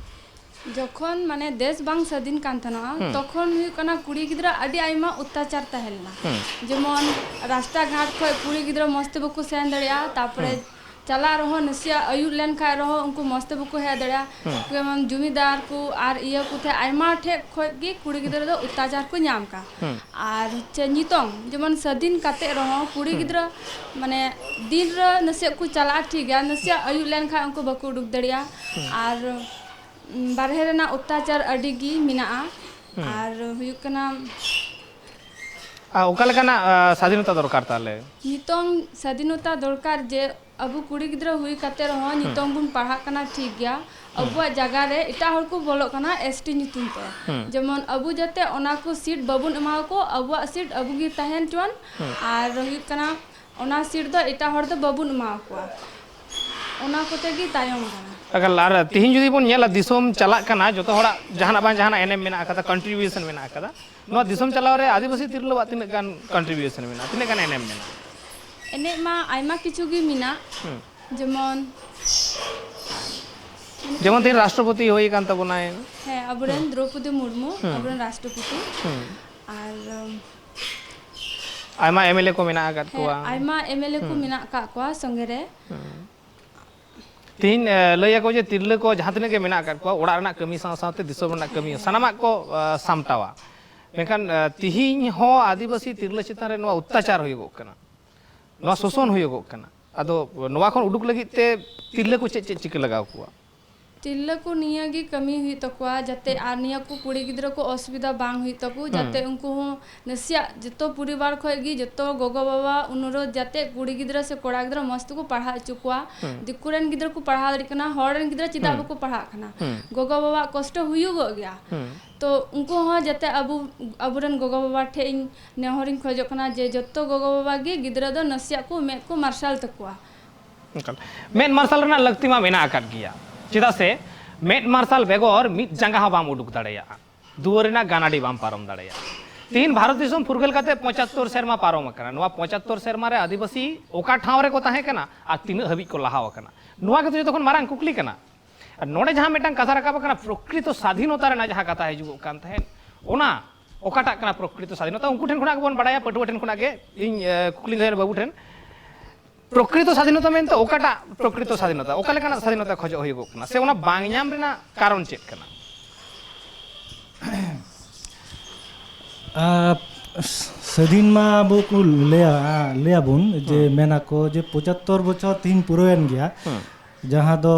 ᱡᱚᱠᱷᱚᱱ ᱢᱟᱱᱮ ᱫᱮᱥ ᱵᱟᱝ ᱥᱟᱹᱫᱷᱤᱱ ᱠᱟᱱ ᱛᱟᱦᱮᱱᱚᱜᱼᱟ, ᱦᱩᱸ᱾ ᱛᱚᱠᱷᱚᱱ ᱦᱩᱭᱩᱜ ᱠᱟᱱᱟ ᱠᱩᱲᱤ ᱜᱤᱫᱽᱨᱟᱹ ᱟᱹᱰᱤ ᱟᱭᱢᱟ ᱚᱛᱛᱟᱪᱟᱨ ᱛᱟᱦᱮᱸ ᱞᱮᱱᱟ᱾ ᱦᱩᱸ᱾ ᱡᱮᱢᱚᱱ ᱨᱟᱥᱛᱟ ᱜᱷᱟᱴ ᱠᱷᱚᱡ ᱠᱩᱲᱤ ᱜᱤᱫᱽᱨᱟᱹ ᱢᱚᱸᱡᱽ ᱛᱮ ᱵᱟᱠᱚ ᱥᱮᱱ ᱫᱟᱲᱮᱭᱟᱜᱼᱟ, ᱛᱟᱯᱚᱨᱮ ᱦᱩᱸ᱾ ᱪᱟᱞᱟᱜ ᱨᱮᱦᱚᱸ ᱱᱟᱥᱮᱭᱟᱜ ᱟᱹᱭᱩᱵ ᱞᱮᱱ ᱠᱷᱟᱡ ᱨᱮᱦᱚᱸ ᱩᱱᱠᱩ ᱢᱚᱸᱡᱽ ᱛᱮ ᱵᱟᱠᱚ ᱦᱮᱡ ᱫᱟᱲᱮᱭᱟᱜᱼᱟ᱾ ᱦᱩᱸ᱾ ᱡᱮᱢᱚᱱ ᱡᱚᱢᱤᱫᱟᱨ ᱠᱚ ᱟᱨ ᱤᱭᱟᱹ ᱠᱚ ᱴᱷᱮᱡ ᱟᱭᱢᱟ ᱴᱷᱮᱡ ᱠᱷᱚᱡ ᱜᱮ ᱠᱩᱲᱤ ᱜᱤᱫᱽᱨᱟᱹ ᱫᱚ ᱚᱛᱛᱟᱪᱟᱨ ᱠᱚ ᱧᱟᱢ ᱠᱟ᱾ ᱦᱩᱸ᱾ ᱟᱨ ᱦᱚᱪᱪᱷᱮ ᱱᱤᱛᱚᱝ ᱡᱮᱢᱚᱱ ᱥᱟᱹᱫᱷᱤᱱ ᱠᱟᱛᱮ ᱨᱮᱦᱚᱸ ᱠᱩᱲᱤ ᱦᱩᱸ᱾ ᱜᱤᱫᱽᱨᱟᱹ ᱢᱟᱱᱮ ᱫᱤᱱ ᱨᱮ ᱱᱟᱥᱮᱭᱟᱜ ᱠᱚ ᱪᱟᱞᱟᱜᱼᱟ, ᱴᱷᱤᱠ ᱜᱮᱭᱟ, ᱱᱟᱥᱮᱭᱟᱜ ᱟᱹᱭᱩᱵ ᱞᱮᱱ ᱠᱷᱟᱡ ᱩᱱᱠᱩ ᱵᱟᱠᱚ ᱩᱰᱩᱠ ᱫᱟᱲᱮᱭᱟᱜᱼᱟ᱾ ᱦᱩᱸ᱾ ᱟᱨ ᱩᱸ, ᱵᱟᱨᱦᱮ ᱨᱮᱱᱟᱜ ᱚᱛᱛᱟᱪᱟᱨ ᱟᱹᱰᱤ ᱜᱮ ᱢᱮᱱᱟᱜᱼᱟ᱾ ᱦᱩᱸ᱾ ᱟᱨ ᱦᱩᱭᱩᱜ ᱠᱟᱱᱟ, ᱟᱨ ᱚᱠᱟ ᱞᱮᱠᱟᱱᱟᱜ ᱟ, ᱥᱟᱫᱷᱤᱱᱚᱛᱟ ᱫᱚᱨᱠᱟᱨ ᱛᱟᱦᱞᱮ? ᱱᱤᱛᱚᱝ ᱥᱟᱫᱷᱤᱱᱚᱛᱟ ᱫᱚᱨᱠᱟᱨ ᱡᱮ ᱟᱵᱚ ᱠᱩᱲᱤ ᱜᱤᱫᱽᱨᱟᱹ ᱦᱩᱭ ᱠᱟᱛᱮ ᱨᱮᱦᱚᱸ ᱱᱤᱛᱚᱝ ᱵᱚᱱ ᱯᱟᱲᱦᱟᱜ ᱠᱟᱱᱟ ᱴᱷᱤᱠ ᱜᱮᱭᱟ, ᱟᱵᱚᱣᱟᱜ ᱡᱟᱭᱜᱟ ᱨᱮ ᱮᱴᱟᱜ ᱦᱚᱲ ᱠᱚ ᱵᱚᱞᱚᱜ ᱠᱟᱱᱟ ᱮᱥ ᱴᱤ ᱧᱩᱛᱩᱢ ᱛᱮ᱾ ᱡᱮᱢᱚᱱ ᱟᱵᱚ ᱡᱟᱛᱮ ᱚᱱᱟ ᱠᱚ ᱥᱤᱴ ᱵᱟᱵᱚᱱ ᱮᱢᱟ ᱠᱚ, ᱟᱵᱚᱣᱟᱜ ᱥᱤᱴ ᱟᱵᱚ ᱜᱮ ᱛᱟᱦᱮᱱ ᱪᱚᱣᱟᱱ᱾ ᱟᱨ ᱦᱩᱭᱩᱜ ᱠᱟᱱᱟ ᱚᱱᱟ ᱥᱤᱴ ᱫᱚ ᱮᱴᱟᱜ ᱦᱚᱲ ᱫᱚ ᱵᱟᱵᱚᱱ ᱮᱢᱟ ᱠᱚᱣᱟ, ᱚᱱᱟ ᱠᱚᱛᱮ ᱜᱮ ᱛᱟᱭᱚᱢ ᱠᱟᱱᱟ᱾ ᱮᱠᱟᱞ, ᱟᱨ ᱛᱤᱦᱤᱧ ᱡᱩᱫᱤ ᱵᱚᱱ ᱧᱮᱞᱟ, ᱫᱤᱥᱚᱢ ᱪᱟᱞᱟᱜ ᱠᱟᱱᱟ, ᱡᱚᱛᱚ ᱦᱚᱲᱟᱜ ᱡᱟᱦᱟᱱᱟᱜ ᱵᱟᱝ ᱡᱟᱦᱟᱱᱟᱜ ᱮᱱᱮᱢ ᱢᱮᱱᱟᱜ ᱟᱠᱟᱫᱟ, ᱠᱚᱱᱴᱨᱤᱵᱤᱭᱩᱥᱚᱱ ᱢᱮᱱᱟᱜ ᱟᱠᱟᱫᱟ᱾ ᱱᱚᱣᱟ ᱫᱤᱥᱚᱢ ᱪᱟᱞᱟᱣ ᱨᱮ ᱟᱹᱫᱤᱵᱟᱹᱥᱤ ᱛᱤᱨᱞᱟᱹᱣᱟᱜ ᱛᱤᱱᱟᱹᱜ ᱜᱟᱱ ᱠᱚᱱᱴᱨᱤᱵᱤᱭᱩᱥᱚᱱ ᱢᱮᱱᱟᱜᱼᱟ, ᱛᱤᱱᱟᱹᱜ ᱜᱟᱱ ᱮᱱᱮᱢ ᱢᱮᱱᱟᱜᱼᱟ? ᱮᱱᱮᱡ ᱢᱟ ᱟᱭᱢᱟ ᱠᱤᱪᱷᱩ ᱜᱮ ᱢᱮᱱᱟᱜ, ᱦᱩᱸ᱾ ᱡᱮᱢᱚᱱ ᱡᱮᱢᱚᱱ ᱛᱤᱦᱤᱧ ᱨᱟᱥᱴᱨᱚᱯᱚᱛᱤ ᱦᱩᱭ ᱟᱠᱟᱱ ᱛᱟᱵᱚᱱᱟᱭ᱾ ᱦᱮᱸ, ᱟᱵᱚᱨᱮᱱ ᱫᱨᱚᱯᱚᱫᱤ ᱢᱩᱨᱢᱩ, ᱦᱩᱸ᱾ ᱟᱵᱚᱨᱮᱱ ᱨᱟᱥᱴᱨᱚᱯᱚᱛᱤ᱾ ᱦᱩᱸ᱾ ᱟᱨ ᱩᱢ, ᱟᱭᱢᱟ ᱮᱢ ᱮᱞ ᱮ ᱠᱚ ᱢᱮᱱᱟᱜ ᱟᱠᱟᱫ ᱦᱮᱸ, ᱠᱚᱣᱟ᱾ ᱟᱭᱢᱟ ᱮᱢ ᱮᱞ ᱮ ᱠᱚ ᱦᱩᱸ᱾ ᱢᱮᱱᱟᱜ ᱟᱠᱟᱫ ᱠᱚᱣᱟ ᱥᱚᱸᱜᱮ ᱨᱮ᱾ ᱦᱩᱸ᱾ ᱛᱤᱦᱤᱧ ᱮ, ᱞᱟᱹᱭ ᱟᱠᱚ ᱡᱮ ᱛᱤᱨᱞᱟᱹ ᱠᱚ ᱡᱟᱦᱟᱸ ᱛᱤᱱᱟᱹᱜ ᱜᱮ ᱢᱮᱱᱟᱜ ᱟᱠᱟᱫ ᱠᱚᱣᱟ, ᱚᱲᱟᱜ ᱨᱮᱱᱟᱜ ᱠᱟᱹᱢᱤ ᱥᱟᱶ ᱥᱟᱶᱛᱮ ᱫᱤᱥᱚᱢ ᱨᱮᱱᱟᱜ ᱠᱟᱹᱢᱤ ᱥᱟᱱᱟᱢᱟᱜ ᱠᱚ ᱮ, ᱥᱟᱢᱴᱟᱣᱟ᱾ ᱢᱮᱱᱠᱷᱟᱱ ᱮ, ᱛᱤᱦᱤᱧ ᱦᱚᱸ ᱟᱹᱫᱤᱵᱟᱹᱥᱤ ᱛᱤᱨᱞᱟᱹ ᱪᱮᱛᱟᱱ ᱨᱮ ᱱᱚᱣᱟ ᱚᱛᱛᱟᱪᱟᱨ ᱦᱩᱭᱩᱜᱚᱜ ᱠᱟᱱᱟ, ᱱᱚᱣᱟ ᱥᱳᱥᱚᱱ ᱦᱩᱭᱩᱜᱚᱜ ᱠᱟᱱᱟ᱾ ᱟᱫᱚ ᱱᱚᱣᱟ ᱠᱷᱚᱱ ᱩᱰᱩᱠ ᱞᱟᱹᱜᱤᱫ ᱛᱮ ᱛᱤᱨᱞᱟᱹ ᱠᱚ ᱪᱮᱫ ᱪᱮᱫ ᱪᱤᱠᱟᱹ ᱞᱟᱜᱟᱣ ᱠᱚᱣᱟ? ᱛᱤᱨᱞᱟᱹ ᱠᱚ ᱱᱤᱭᱟᱹ ᱜᱮ ᱠᱟᱹᱢᱤ ᱦᱩᱭᱩᱜ ᱛᱟᱠᱚᱣᱟ, ᱡᱟᱛᱮ ᱟᱨ ᱱᱤᱭᱟᱹ ᱠᱚ ᱠᱩᱲᱤ ᱜᱤᱫᱽᱨᱟᱹ ᱠᱚ ᱚᱥᱩᱵᱤᱫᱷᱟ ᱵᱟᱝ ᱦᱩᱭᱩᱜ ᱛᱟᱠᱚ, ᱡᱟᱛᱮ ᱩᱱᱠᱩ ᱦᱚᱸ ᱱᱟᱥᱮᱭᱟᱜ ᱡᱚᱛᱚ ᱯᱚᱨᱤᱵᱟᱨ ᱠᱷᱚᱡ ᱜᱮ ᱡᱚᱛᱚ ᱜᱚᱜᱚ ᱵᱟᱵᱟ ᱚᱱᱩᱨᱳᱫᱷ ᱡᱟᱛᱮ ᱠᱩᱲᱤ ᱜᱤᱫᱽᱨᱟᱹ ᱥᱮ ᱠᱚᱲᱟ ᱜᱤᱫᱽᱨᱟᱹ ᱢᱚᱸᱡᱽ ᱛᱮᱠᱚ ᱯᱟᱲᱦᱟᱣ ᱦᱚᱪᱚ ᱠᱚᱣᱟ᱾ ᱫᱤᱠᱩ ᱨᱮᱱ ᱜᱤᱫᱽᱨᱟᱹ ᱠᱚ ᱯᱟᱲᱦᱟᱣ ᱫᱟᱲᱮᱭᱟᱜ ᱠᱟᱱᱟ, ᱦᱚᱲ ᱨᱮᱱ ᱜᱤᱫᱽᱨᱟᱹ ᱪᱮᱫᱟᱜ ᱵᱟᱠᱚ ᱯᱟᱲᱦᱟᱜ ᱠᱟᱱᱟ? ᱜᱚᱜᱚ ᱵᱟᱵᱟᱣᱟᱜ ᱠᱚᱥᱴᱚ ᱦᱩᱭᱩᱜᱚᱜ ᱜᱮᱭᱟ᱾ ᱛᱚ ᱩᱱᱠᱩ ᱦᱚᱸ ᱡᱟᱛᱮ ᱟᱵᱚ, ᱟᱵᱚᱨᱮᱱ ᱜᱚᱜᱚ ᱵᱟᱵᱟ ᱴᱷᱮᱡ ᱤᱧ ᱱᱮᱦᱚᱨᱤᱧ ᱠᱷᱚᱡᱚᱜ ᱠᱟᱱᱟ ᱡᱮ ᱡᱚᱛᱚ ᱜᱚᱜᱚ ᱵᱟᱵᱟ ᱜᱮ ᱜᱤᱫᱽᱨᱟᱹ ᱫᱚ ᱱᱟᱥᱮᱭᱟᱜ ᱠᱚ ᱢᱮᱫ ᱠᱚ ᱢᱟᱨᱥᱟᱞ ᱛᱟᱠᱚᱣᱟ᱾ ᱮᱠᱟᱞ᱾ ᱢᱮᱫ ᱢᱟᱨᱥᱟᱞ ᱨᱮᱱᱟᱜ ᱞᱟᱹᱠᱛᱤ ᱢᱟ ᱢᱮᱱᱟᱜ ᱟᱠᱟᱫ ᱜᱮᱭᱟ, ᱪᱮᱫᱟᱜ ᱥᱮ ᱢᱮᱫ ᱢᱟᱨᱥᱟᱞ ᱵᱮᱜᱚᱨ ᱢᱤᱫ ᱡᱟᱸᱜᱟ ᱦᱚᱸ ᱵᱟᱢ ᱩᱰᱩᱠ ᱫᱟᱲᱮᱭᱟᱜᱼᱟ, ᱫᱩᱣᱟᱹᱨ ᱨᱮᱱᱟᱜ ᱜᱟᱱᱟᱰᱤ ᱵᱟᱢ ᱯᱟᱨᱚᱢ ᱫᱟᱲᱮᱭᱟᱜᱼᱟ᱾ ᱛᱤᱦᱤᱧ ᱵᱷᱟᱨᱚᱛ ᱫᱤᱥᱚᱢ ᱯᱷᱩᱨᱜᱟᱹᱞ ᱠᱟᱛᱮ ᱯᱚᱸᱪᱟᱛᱛᱳᱨ ᱥᱮᱨᱢᱟ ᱯᱟᱨᱚᱢ ᱟᱠᱟᱱᱟ᱾ ᱱᱚᱣᱟ ᱯᱚᱸᱪᱟᱛᱛᱳᱨ ᱥᱮᱨᱢᱟ ᱨᱮ ᱟᱹᱫᱤᱵᱟᱹᱥᱤ ᱚᱠᱟ ᱴᱷᱟᱶ ᱨᱮᱠᱚ ᱛᱟᱦᱮᱸ ᱠᱟᱱᱟ ᱟᱨ ᱛᱤᱱᱟᱹᱜ ᱦᱟᱹᱵᱤᱡ ᱠᱚ ᱞᱟᱦᱟᱣ ᱟᱠᱟᱱᱟ, ᱱᱚᱣᱟ ᱜᱮᱛᱚ ᱡᱚᱛᱚ ᱠᱷᱚᱱ ᱢᱟᱨᱟᱝ ᱠᱩᱠᱞᱤ ᱠᱟᱱᱟ᱾ ᱟᱨ ᱱᱚᱰᱮ ᱡᱟᱦᱟᱸ ᱢᱤᱫᱴᱟᱝ ᱠᱟᱛᱷᱟ ᱨᱟᱠᱟᱵ ᱟᱠᱟᱱᱟ, ᱯᱨᱚᱠᱨᱤᱛᱚ ᱥᱟᱫᱷᱤᱱᱚᱛᱟ ᱨᱮᱱᱟᱜ ᱡᱟᱦᱟᱸ ᱠᱟᱛᱷᱟ ᱦᱤᱡᱩᱜᱚᱜ ᱠᱟᱱ ᱛᱟᱦᱮᱸᱫ, ᱚᱱᱟ ᱚᱠᱟᱴᱟᱜ ᱠᱟᱱᱟ ᱯᱨᱚᱠᱨᱤᱛᱚ ᱥᱟᱫᱷᱤᱱᱚᱛᱟ? ᱩᱱᱠᱩ ᱴᱷᱮᱱ ᱠᱷᱚᱱᱟᱜ ᱜᱮᱵᱚᱱ ᱵᱟᱰᱟᱭᱟ, ᱯᱟᱹᱴᱷᱩᱣᱟᱹ ᱴᱷᱮᱱ ᱠᱷᱚᱱᱟᱜ ᱜᱮ᱾ ᱤᱧ ᱮ, ᱠᱩᱠᱞᱤᱧ ᱫᱚᱦᱚᱭᱟ ᱵᱟᱹᱵᱩ ᱴᱷᱮᱱ, ᱯᱨᱚᱠᱨᱤᱛᱚ ᱥᱟᱫᱷᱤᱱᱚᱛᱟ ᱢᱮᱱᱛᱮ ᱚᱠᱟᱴᱟᱜ ᱯᱨᱚᱠᱨᱤᱛᱚ ᱥᱟᱫᱷᱤᱱᱚᱛᱟ, ᱚᱠᱟ ᱞᱮᱠᱟᱱᱟᱜ ᱥᱟᱫᱷᱤᱱᱚᱛᱟ ᱠᱷᱚᱡᱚᱜ ᱦᱩᱭᱩᱜᱚᱜ ᱠᱟᱱᱟ, ᱥᱮ ᱚᱱᱟ ᱵᱟᱝ ᱧᱟᱢ ᱨᱮᱱᱟᱜ ᱠᱟᱨᱚᱱ ᱪᱮᱫ ᱠᱟᱱᱟ? ᱟᱨ ᱥᱟᱹᱫᱷᱤᱱ ᱢᱟ ᱟᱵᱚ ᱠᱚ ᱞᱟᱹᱭᱟ, ᱞᱟᱹᱭᱟᱵᱚᱱ ᱡᱮ, ᱢᱮᱱᱟᱠᱚ ᱡᱮ ᱯᱚᱸᱪᱟᱛᱛᱳᱨ ᱵᱚᱪᱷᱚᱨ ᱛᱤᱦᱤᱧ ᱯᱩᱨᱟᱹᱣᱮᱱ ᱜᱮᱭᱟ, ᱡᱟᱦᱟᱸ ᱫᱚ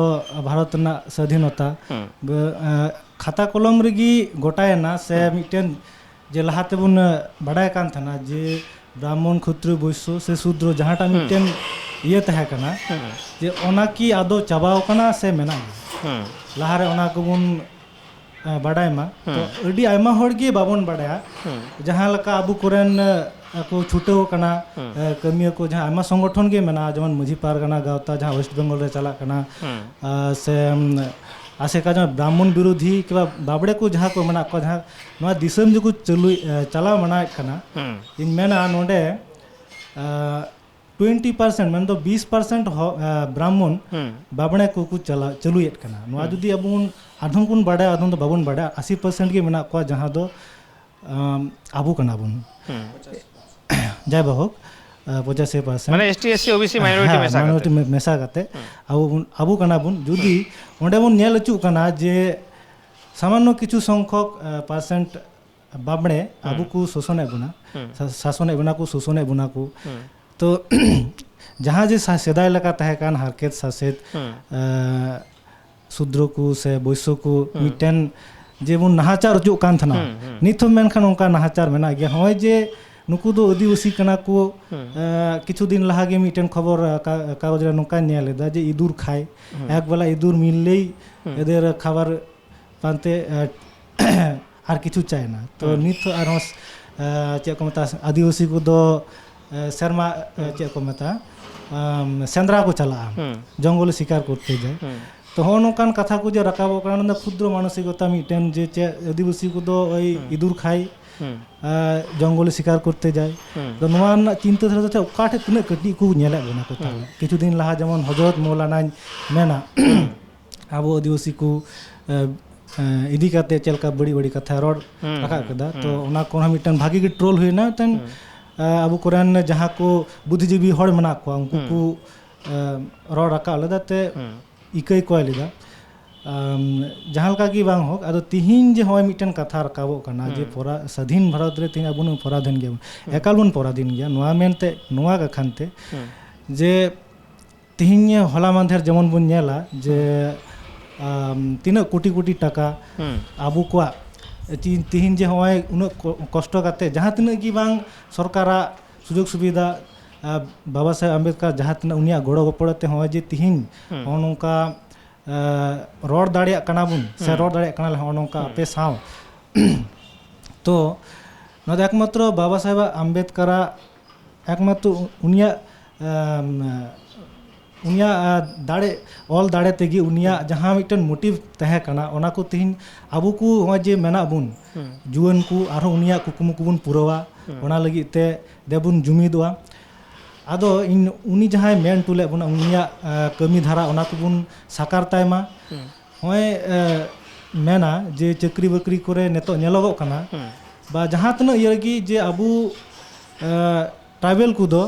ᱵᱷᱟᱨᱚᱛ ᱨᱮᱱᱟᱜ ᱥᱟᱹᱫᱷᱤᱱᱚᱛᱟ᱾ ᱵᱮ-, ᱮᱸ, ᱠᱷᱟᱛᱟ ᱠᱚᱞᱚᱢ ᱨᱮᱜᱮ ᱜᱚᱴᱟᱭᱮᱱᱟ, ᱥᱮ ᱢᱤᱫᱴᱮᱱ ᱡᱮ ᱞᱟᱦᱟ ᱛᱮᱵᱚᱱ ᱵᱟᱰᱟᱭ ᱠᱟᱱ ᱛᱟᱦᱮᱱᱟ ᱡᱮ ᱵᱨᱟᱦᱢᱚᱱ, ᱠᱷᱚᱛᱨᱤᱭᱚ, ᱵᱳᱭᱥᱭᱚ ᱥᱮ ᱥᱩᱫᱨᱚ ᱡᱟᱦᱟᱸᱴᱟᱜ ᱢᱤᱫᱴᱮᱱ ᱤᱭᱟᱹ ᱛᱟᱦᱮᱸ ᱠᱟᱱᱟ, ᱡᱮ ᱚᱱᱟ ᱠᱤ ᱟᱫᱚ ᱪᱟᱵᱟᱣ ᱠᱟᱱᱟ ᱥᱮ ᱢᱮᱱᱟᱜ ᱜᱮᱭᱟ? ᱞᱟᱦᱟᱨᱮ ᱚᱱᱟ ᱠᱚᱵᱚᱱ ᱵᱟᱰᱟᱭ ᱢᱟ᱾ ᱛᱚ ᱟᱹᱰᱤ ᱟᱭᱢᱟ ᱦᱚᱲ ᱜᱮ ᱵᱟᱵᱚᱱ ᱵᱟᱰᱟᱭᱟ᱾ ᱡᱟᱦᱟᱸ ᱞᱮᱠᱟ ᱟᱵᱚ ᱠᱚᱨᱮᱱ ᱠᱚ ᱪᱷᱩᱴᱟᱹᱣ ᱠᱟᱱᱟ, ᱠᱟᱹᱢᱤᱭᱟᱹ ᱠᱚ ᱡᱟᱦᱟᱸ ᱟᱭᱢᱟ ᱥᱚᱝᱜᱚᱴᱷᱚᱱ ᱜᱮ ᱢᱮᱱᱟᱜᱼᱟ, ᱡᱮᱢᱚᱱ ᱢᱟᱹᱡᱷᱤ ᱯᱟᱨᱜᱟᱱᱟ ᱜᱟᱶᱛᱟ ᱡᱟᱦᱟᱸ ᱳᱭᱮᱥᱴ ᱵᱮᱝᱜᱚᱞ ᱨᱮ ᱪᱟᱞᱟᱜ ᱠᱟᱱᱟ, ᱥᱮ ᱟᱥᱮᱠᱟ ᱡᱟᱦᱟᱸ ᱵᱨᱟᱦᱢᱚᱱ ᱵᱤᱨᱳᱫᱷᱤ ᱠᱤᱵᱟ ᱵᱟᱵᱲᱮ ᱠᱚ ᱡᱟᱦᱟᱸ ᱠᱚ ᱢᱮᱱᱟᱜ ᱠᱚᱣᱟ, ᱡᱟᱦᱟᱸ ᱱᱚᱣᱟ ᱫᱤᱥᱚᱢ ᱡᱮᱠᱚ ᱪᱟᱹᱞᱩᱭ ᱪᱟᱞᱟᱣ ᱢᱟᱱᱟᱣᱮᱫ ᱠᱟᱱᱟ, ᱤᱧ ᱢᱮᱱᱟ ᱱᱚᱰᱮ ᱴᱩᱭᱮᱱᱴᱤ ᱯᱟᱨᱥᱮᱱᱴ, ᱢᱮᱱᱫᱚ ᱵᱤᱥ ᱯᱟᱨᱥᱮᱱᱴ ᱵᱨᱟᱦᱢᱚᱱ ᱵᱟᱵᱲᱮ ᱠᱚᱠᱚ ᱪᱟᱞᱟᱣ ᱪᱟᱹᱞᱩᱭᱮᱫ ᱠᱟᱱᱟ᱾ ᱱᱚᱣᱟ ᱡᱩᱫᱤ ᱟᱵᱚ ᱵᱚᱱ, ᱟᱫᱷᱚᱢ ᱵᱚᱱ ᱵᱟᱰᱟᱭᱟ, ᱟᱫᱷᱚᱢ ᱫᱚ ᱵᱟᱵᱚᱱ ᱵᱟᱰᱟᱭᱟ, ᱟᱥᱤ ᱯᱟᱨᱥᱮᱱᱴ ᱜᱮ ᱢᱮᱱᱟᱜ ᱠᱚᱣᱟ ᱡᱟᱦᱟᱸ ᱫᱚ ᱟᱵᱚ ᱠᱟᱱᱟ ᱵᱚᱱ᱾ ᱡᱟᱭ ᱵᱟ ᱦᱳᱠ, ᱯᱚᱸᱪᱟᱥᱤ ᱯᱟᱨᱥᱮᱱᱴ ᱢᱟᱱᱮ ST, SC, OBC minority ᱢᱮᱥᱟ ᱠᱟᱛᱮ᱾ ᱢᱮᱥᱟ ᱠᱟᱛᱮ ᱟᱵᱚ ᱵᱚᱱ, ᱟᱵᱚ ᱠᱟᱱᱟ ᱵᱚᱱ᱾ ᱡᱩᱫᱤ ᱚᱸᱰᱮ ᱵᱚᱱ ᱧᱮᱞ ᱦᱚᱪᱚᱜ ᱠᱟᱱᱟ ᱡᱮ ᱥᱟᱢᱟᱱᱱᱚ ᱠᱤᱪᱷᱩ ᱥᱚᱝᱠᱷᱚᱠ ᱯᱟᱨᱥᱮᱱᱴ ᱵᱟᱵᱲᱮ ᱟᱵᱚ ᱠᱚ ᱥᱟᱥᱚᱱᱮᱫ ᱵᱚᱱᱟ, ᱥᱟ-, ᱥᱟᱥᱚᱱᱮᱫ ᱵᱚᱱᱟ ᱠᱚ, ᱥᱟᱥᱚᱱᱮᱫ ᱵᱚᱱᱟ ᱠᱚ᱾ ᱛᱚ ᱡᱟᱦᱟᱸ ᱡᱮ ᱥᱟ-, ᱥᱮᱫᱟᱭ ᱞᱮᱠᱟ ᱛᱟᱦᱮᱸ ᱠᱟᱱ ᱦᱟᱨᱠᱮᱛ ᱥᱟᱥᱮᱛ, ᱥᱩᱫᱨᱚ ᱠᱚ ᱥᱮ ᱵᱳᱭᱥᱭᱚ ᱠᱚ ᱢᱤᱫᱴᱮᱱ ᱡᱮᱵᱚᱱ ᱱᱟᱦᱟᱪᱟᱨ ᱦᱚᱪᱚᱜ ᱠᱟᱱ ᱛᱟᱦᱮᱱᱟ, ᱱᱤᱛ ᱦᱚᱸ ᱢᱮᱱᱠᱷᱟᱱ ᱚᱱᱠᱟ ᱱᱟᱦᱟᱪᱟᱨ ᱢᱮᱱᱟᱜ ᱜᱮᱭᱟ᱾ ᱱᱚᱜᱼᱚᱭ ᱡᱮ ᱱᱩᱠᱩ ᱫᱚ ᱟᱹᱫᱤᱵᱟᱹᱥᱤ ᱠᱟᱱᱟ ᱠᱚ, ᱠᱤᱪᱷᱩ ᱫᱤᱱ ᱞᱟᱦᱟ ᱜᱮ ᱢᱤᱫᱴᱮᱱ ᱠᱷᱚᱵᱚᱨ ᱠᱟᱜᱚᱡᱽ ᱨᱮ ᱱᱚᱝᱠᱟᱧ ᱧᱮᱞ ᱮᱫᱟ ᱡᱮ ᱤᱫᱩᱨ ᱠᱷᱟᱭ, ᱮᱠ ᱵᱮᱞᱟ ᱤᱫᱩᱨ ᱢᱤᱞᱞᱮᱭ ᱮᱫᱮᱨ ᱠᱷᱟᱵᱟᱨ ᱯᱟᱱᱛᱮ ᱟᱨ ᱠᱤᱪᱷᱩ ᱪᱟᱭᱱᱟ᱾ ᱛᱚ ᱱᱤᱛ ᱟᱨᱦᱚᱸ ᱪᱮᱫ ᱠᱚ ᱢᱮᱛᱟᱜᱼᱟ, ᱟᱹᱫᱤᱵᱟᱹᱥᱤ ᱠᱚᱫᱚ ᱥᱮᱨᱢᱟ ᱪᱮᱫ ᱠᱚ ᱢᱮᱛᱟᱜᱼᱟ, ᱥᱮᱸᱫᱽᱨᱟ ᱠᱚ ᱪᱟᱞᱟᱜᱼᱟ, ᱡᱚᱝᱜᱚᱞ ᱥᱤᱠᱟᱨ ᱠᱚᱨᱛᱮ ᱡᱟᱭ᱾ ᱛᱚ ᱦᱚᱸᱜᱼᱚ ᱱᱚᱝᱠᱟᱱ ᱠᱟᱛᱷᱟ ᱠᱚ ᱡᱮ ᱨᱟᱠᱟᱵᱚᱜ ᱠᱟᱱᱟ, ᱚᱱᱟ ᱫᱚ ᱠᱷᱩᱫᱨᱚ ᱢᱟᱱᱚᱥᱤᱠᱚᱛᱟ ᱢᱤᱫᱴᱮᱱ, ᱡᱮ ᱪᱮᱫ ᱟᱹᱫᱤᱵᱟᱹᱥᱤ ᱠᱚᱫᱚ ᱳᱭ ᱤᱫᱩᱨ ᱠᱷᱟᱭ, ᱡᱚᱝᱜᱚᱞ ᱥᱤᱠᱟᱨ ᱠᱚᱨᱛᱮ ᱡᱟᱭ᱾ ᱛᱚ ᱱᱚᱣᱟ ᱨᱮᱱᱟᱜ ᱪᱤᱱᱛᱟᱹ ᱫᱷᱟᱨᱟ ᱫᱚ ᱚᱠᱟ ᱴᱷᱮᱱ ᱛᱤᱱᱟᱹᱜ ᱠᱟᱹᱴᱤᱡ ᱠᱚ ᱧᱮᱞᱮᱫ ᱵᱚᱱᱟ ᱠᱚ ᱛᱟᱦᱚᱞᱮ᱾ ᱠᱤᱪᱷᱩ ᱫᱤᱱ ᱞᱟᱦᱟ ᱡᱮᱢᱚᱱ ᱦᱚᱡᱨᱚᱛ ᱢᱚᱣᱞᱟᱱᱟᱧ ᱢᱮᱱᱟ, ᱟᱵᱚ ᱟᱹᱫᱤᱵᱟᱹᱥᱤ ᱠᱚ ᱤᱫᱤ ᱠᱟᱛᱮ ᱪᱮᱫ ᱞᱮᱠᱟ ᱵᱟᱹᱲᱤᱡ ᱵᱟᱹᱲᱤᱡ ᱠᱟᱛᱷᱟ ᱨᱚᱲ ᱨᱟᱠᱟᱵ ᱠᱮᱫᱟ᱾ ᱛᱚ ᱚᱱᱟ ᱠᱚᱦᱚᱸ ᱢᱤᱫᱴᱟᱝ ᱵᱷᱟᱜᱤ ᱜᱮ ᱴᱨᱳᱞ ᱦᱩᱭᱱᱟ᱾ ᱢᱤᱫᱴᱟᱝ ᱟᱵᱚ ᱠᱚᱨᱮᱱ ᱡᱟᱦᱟᱸ ᱠᱚ ᱵᱩᱫᱽᱫᱷᱤᱡᱤᱵᱤ ᱦᱚᱲ ᱢᱮᱱᱟᱜ ᱠᱚᱣᱟ, ᱩᱱᱠᱩ ᱠᱚ ᱨᱚᱲ ᱨᱟᱠᱟᱵ ᱞᱮᱫᱟ ᱛᱮ ᱤᱠᱟᱹᱭ ᱠᱚᱭ ᱞᱮᱫᱟ᱾ ᱡᱟᱦᱟᱸ ᱞᱮᱠᱟ ᱜᱮ ᱵᱟᱝ ᱦᱳᱠ, ᱟᱫᱚ ᱛᱤᱦᱤᱧ ᱡᱮ ᱦᱚᱸᱜᱼᱚᱭ ᱢᱤᱫᱴᱮᱱ ᱠᱟᱛᱷᱟ ᱨᱟᱠᱟᱵᱚᱜ ᱠᱟᱱᱟ ᱡᱮ ᱯᱚᱨᱟ-, ᱥᱟᱫᱷᱤᱱ ᱵᱷᱟᱨᱚᱛ ᱨᱮ ᱛᱤᱦᱤᱧ ᱟᱵᱚ ᱵᱚᱱ ᱯᱚᱨᱟᱫᱷᱤᱱ ᱜᱮᱭᱟᱵᱚᱱ, ᱮᱠᱟᱞ ᱵᱚᱱ ᱯᱚᱨᱟᱫᱷᱤᱱ ᱜᱮᱭᱟ᱾ ᱱᱚᱣᱟ ᱢᱮᱱᱛᱮ ᱱᱚᱣᱟ ᱠᱟᱠᱷᱟᱱ ᱛᱮ ᱡᱮ ᱛᱤᱦᱤᱧ ᱦᱚᱞᱟ ᱢᱟᱫᱷᱮᱨ ᱡᱮᱢᱚᱱ ᱵᱚᱱ ᱧᱮᱞᱟ ᱡᱮ ᱛᱤᱱᱟᱹᱜ ᱠᱳᱴᱤ ᱠᱳᱴᱤ ᱴᱟᱠᱟ ᱟᱵᱚ ᱠᱚᱣᱟᱜ ᱛᱤᱦᱤᱧ ᱛᱤᱦᱤᱧ ᱡᱮ ᱦᱚᱸᱜᱼᱚᱭ ᱩᱱᱟᱹᱜ ᱠᱚ- ᱠᱚᱥᱴᱚ ᱠᱟᱛᱮ ᱡᱟᱦᱟᱸ ᱛᱤᱱᱟᱹᱜ ᱜᱮ ᱵᱟᱝ ᱥᱚᱨᱠᱟᱨᱟᱜ ᱥᱩᱡᱳᱜᱽ ᱥᱩᱵᱤᱫᱷᱟ, ᱟᱨ ᱵᱟᱵᱟ ᱥᱟᱦᱮᱵᱽ ᱟᱢᱵᱮᱫᱽᱠᱟᱨ ᱡᱟᱦᱟᱸ ᱛᱤᱱᱟᱹᱜ ᱩᱱᱤᱭᱟᱜ ᱜᱚᱲᱚ ᱜᱚᱯᱚᱲᱚ ᱛᱮ ᱦᱚᱸᱜᱼᱚᱭ ᱡᱮ ᱛᱤᱦᱤᱧ ᱦᱩᱸ᱾ ᱦᱚᱸᱜᱼᱚ ᱱᱚᱝᱠᱟ ᱟᱸ, ᱨᱚᱲ ᱫᱟᱲᱮᱭᱟᱜ ᱠᱟᱱᱟ ᱵᱚᱱ ᱥᱮ ᱦᱩᱸ᱾ ᱨᱚᱲ ᱫᱟᱲᱮᱭᱟᱜ ᱠᱟᱱᱟ ᱞᱮ ᱦᱚᱸᱜᱼᱚ ᱱᱚᱝᱠᱟ ᱦᱩᱸ᱾ ᱟᱯᱮ ᱥᱟᱶ᱾ ᱛᱚ ᱱᱚᱣᱟ ᱫᱚ ᱮᱠᱢᱟᱛᱨᱚ ᱵᱟᱵᱟ ᱥᱟᱦᱮᱵᱽ ᱟᱢᱵᱮᱫᱽᱠᱟᱨᱟᱜ ᱮᱠᱢᱟᱛᱨᱚ ᱩᱱᱤᱭᱟᱜ ᱟᱢ, ᱩᱱᱤᱭᱟᱜ ᱟᱸ, ᱫᱟᱲᱮ, ᱚᱞ ᱫᱟᱲᱮ ᱛᱮᱜᱮ ᱩᱱᱤᱭᱟᱜ ᱦᱩᱸ᱾ ᱡᱟᱦᱟᱸ ᱢᱤᱫᱴᱮᱱ ᱢᱳᱴᱤᱵᱷ ᱛᱟᱦᱮᱸ ᱠᱟᱱᱟ, ᱚᱱᱟ ᱠᱚ ᱛᱮᱦᱮᱧ ᱟᱵᱚ ᱠᱚ ᱱᱚᱜᱼᱚᱭ ᱡᱮ ᱢᱮᱱᱟᱜ ᱵᱚᱱ ᱦᱩᱸ᱾ ᱡᱩᱣᱟᱹᱱ ᱠᱚ, ᱟᱨᱦᱚᱸ ᱩᱱᱤᱭᱟᱜ ᱠᱩᱠᱢᱩ ᱠᱚᱵᱚᱱ ᱯᱩᱨᱟᱹᱣᱟ᱾ ᱦᱩᱸ᱾ ᱚᱱᱟ ᱞᱟᱹᱜᱤᱫ ᱛᱮ ᱫᱮᱵᱚᱱ ᱡᱩᱢᱤᱫᱚᱜᱼᱟ᱾ ᱟᱫᱚ ᱤᱧ ᱩᱱᱤ ᱡᱟᱦᱟᱸᱭ ᱢᱮᱱ ᱦᱚᱴᱚ ᱞᱮᱫ ᱵᱚᱱᱟ, ᱩᱱᱤᱭᱟᱜ ᱟᱸ, ᱠᱟᱹᱢᱤ ᱫᱷᱟᱨᱟ, ᱚᱱᱟ ᱠᱚᱵᱚᱱ ᱥᱟᱠᱟᱨ ᱛᱟᱭ ᱢᱟ᱾ ᱦᱩᱸ᱾ ᱱᱚᱜᱼᱚᱭ ᱟᱸ, ᱢᱮᱱᱟ ᱡᱮ ᱪᱟᱹᱠᱨᱤ ᱵᱟᱹᱠᱨᱤ ᱠᱚᱨᱮ ᱱᱤᱛᱚᱜ ᱧᱮᱞᱚᱜᱚᱜ ᱠᱟᱱᱟ, ᱦᱩᱸ᱾ ᱵᱟ ᱡᱟᱦᱟᱸ ᱛᱤᱱᱟᱹᱜ ᱤᱭᱟᱹ ᱨᱮᱜᱮ ᱡᱮ ᱟᱵᱚ ᱟᱸ, ᱴᱨᱟᱭᱵᱮᱞ ᱠᱚᱫᱚ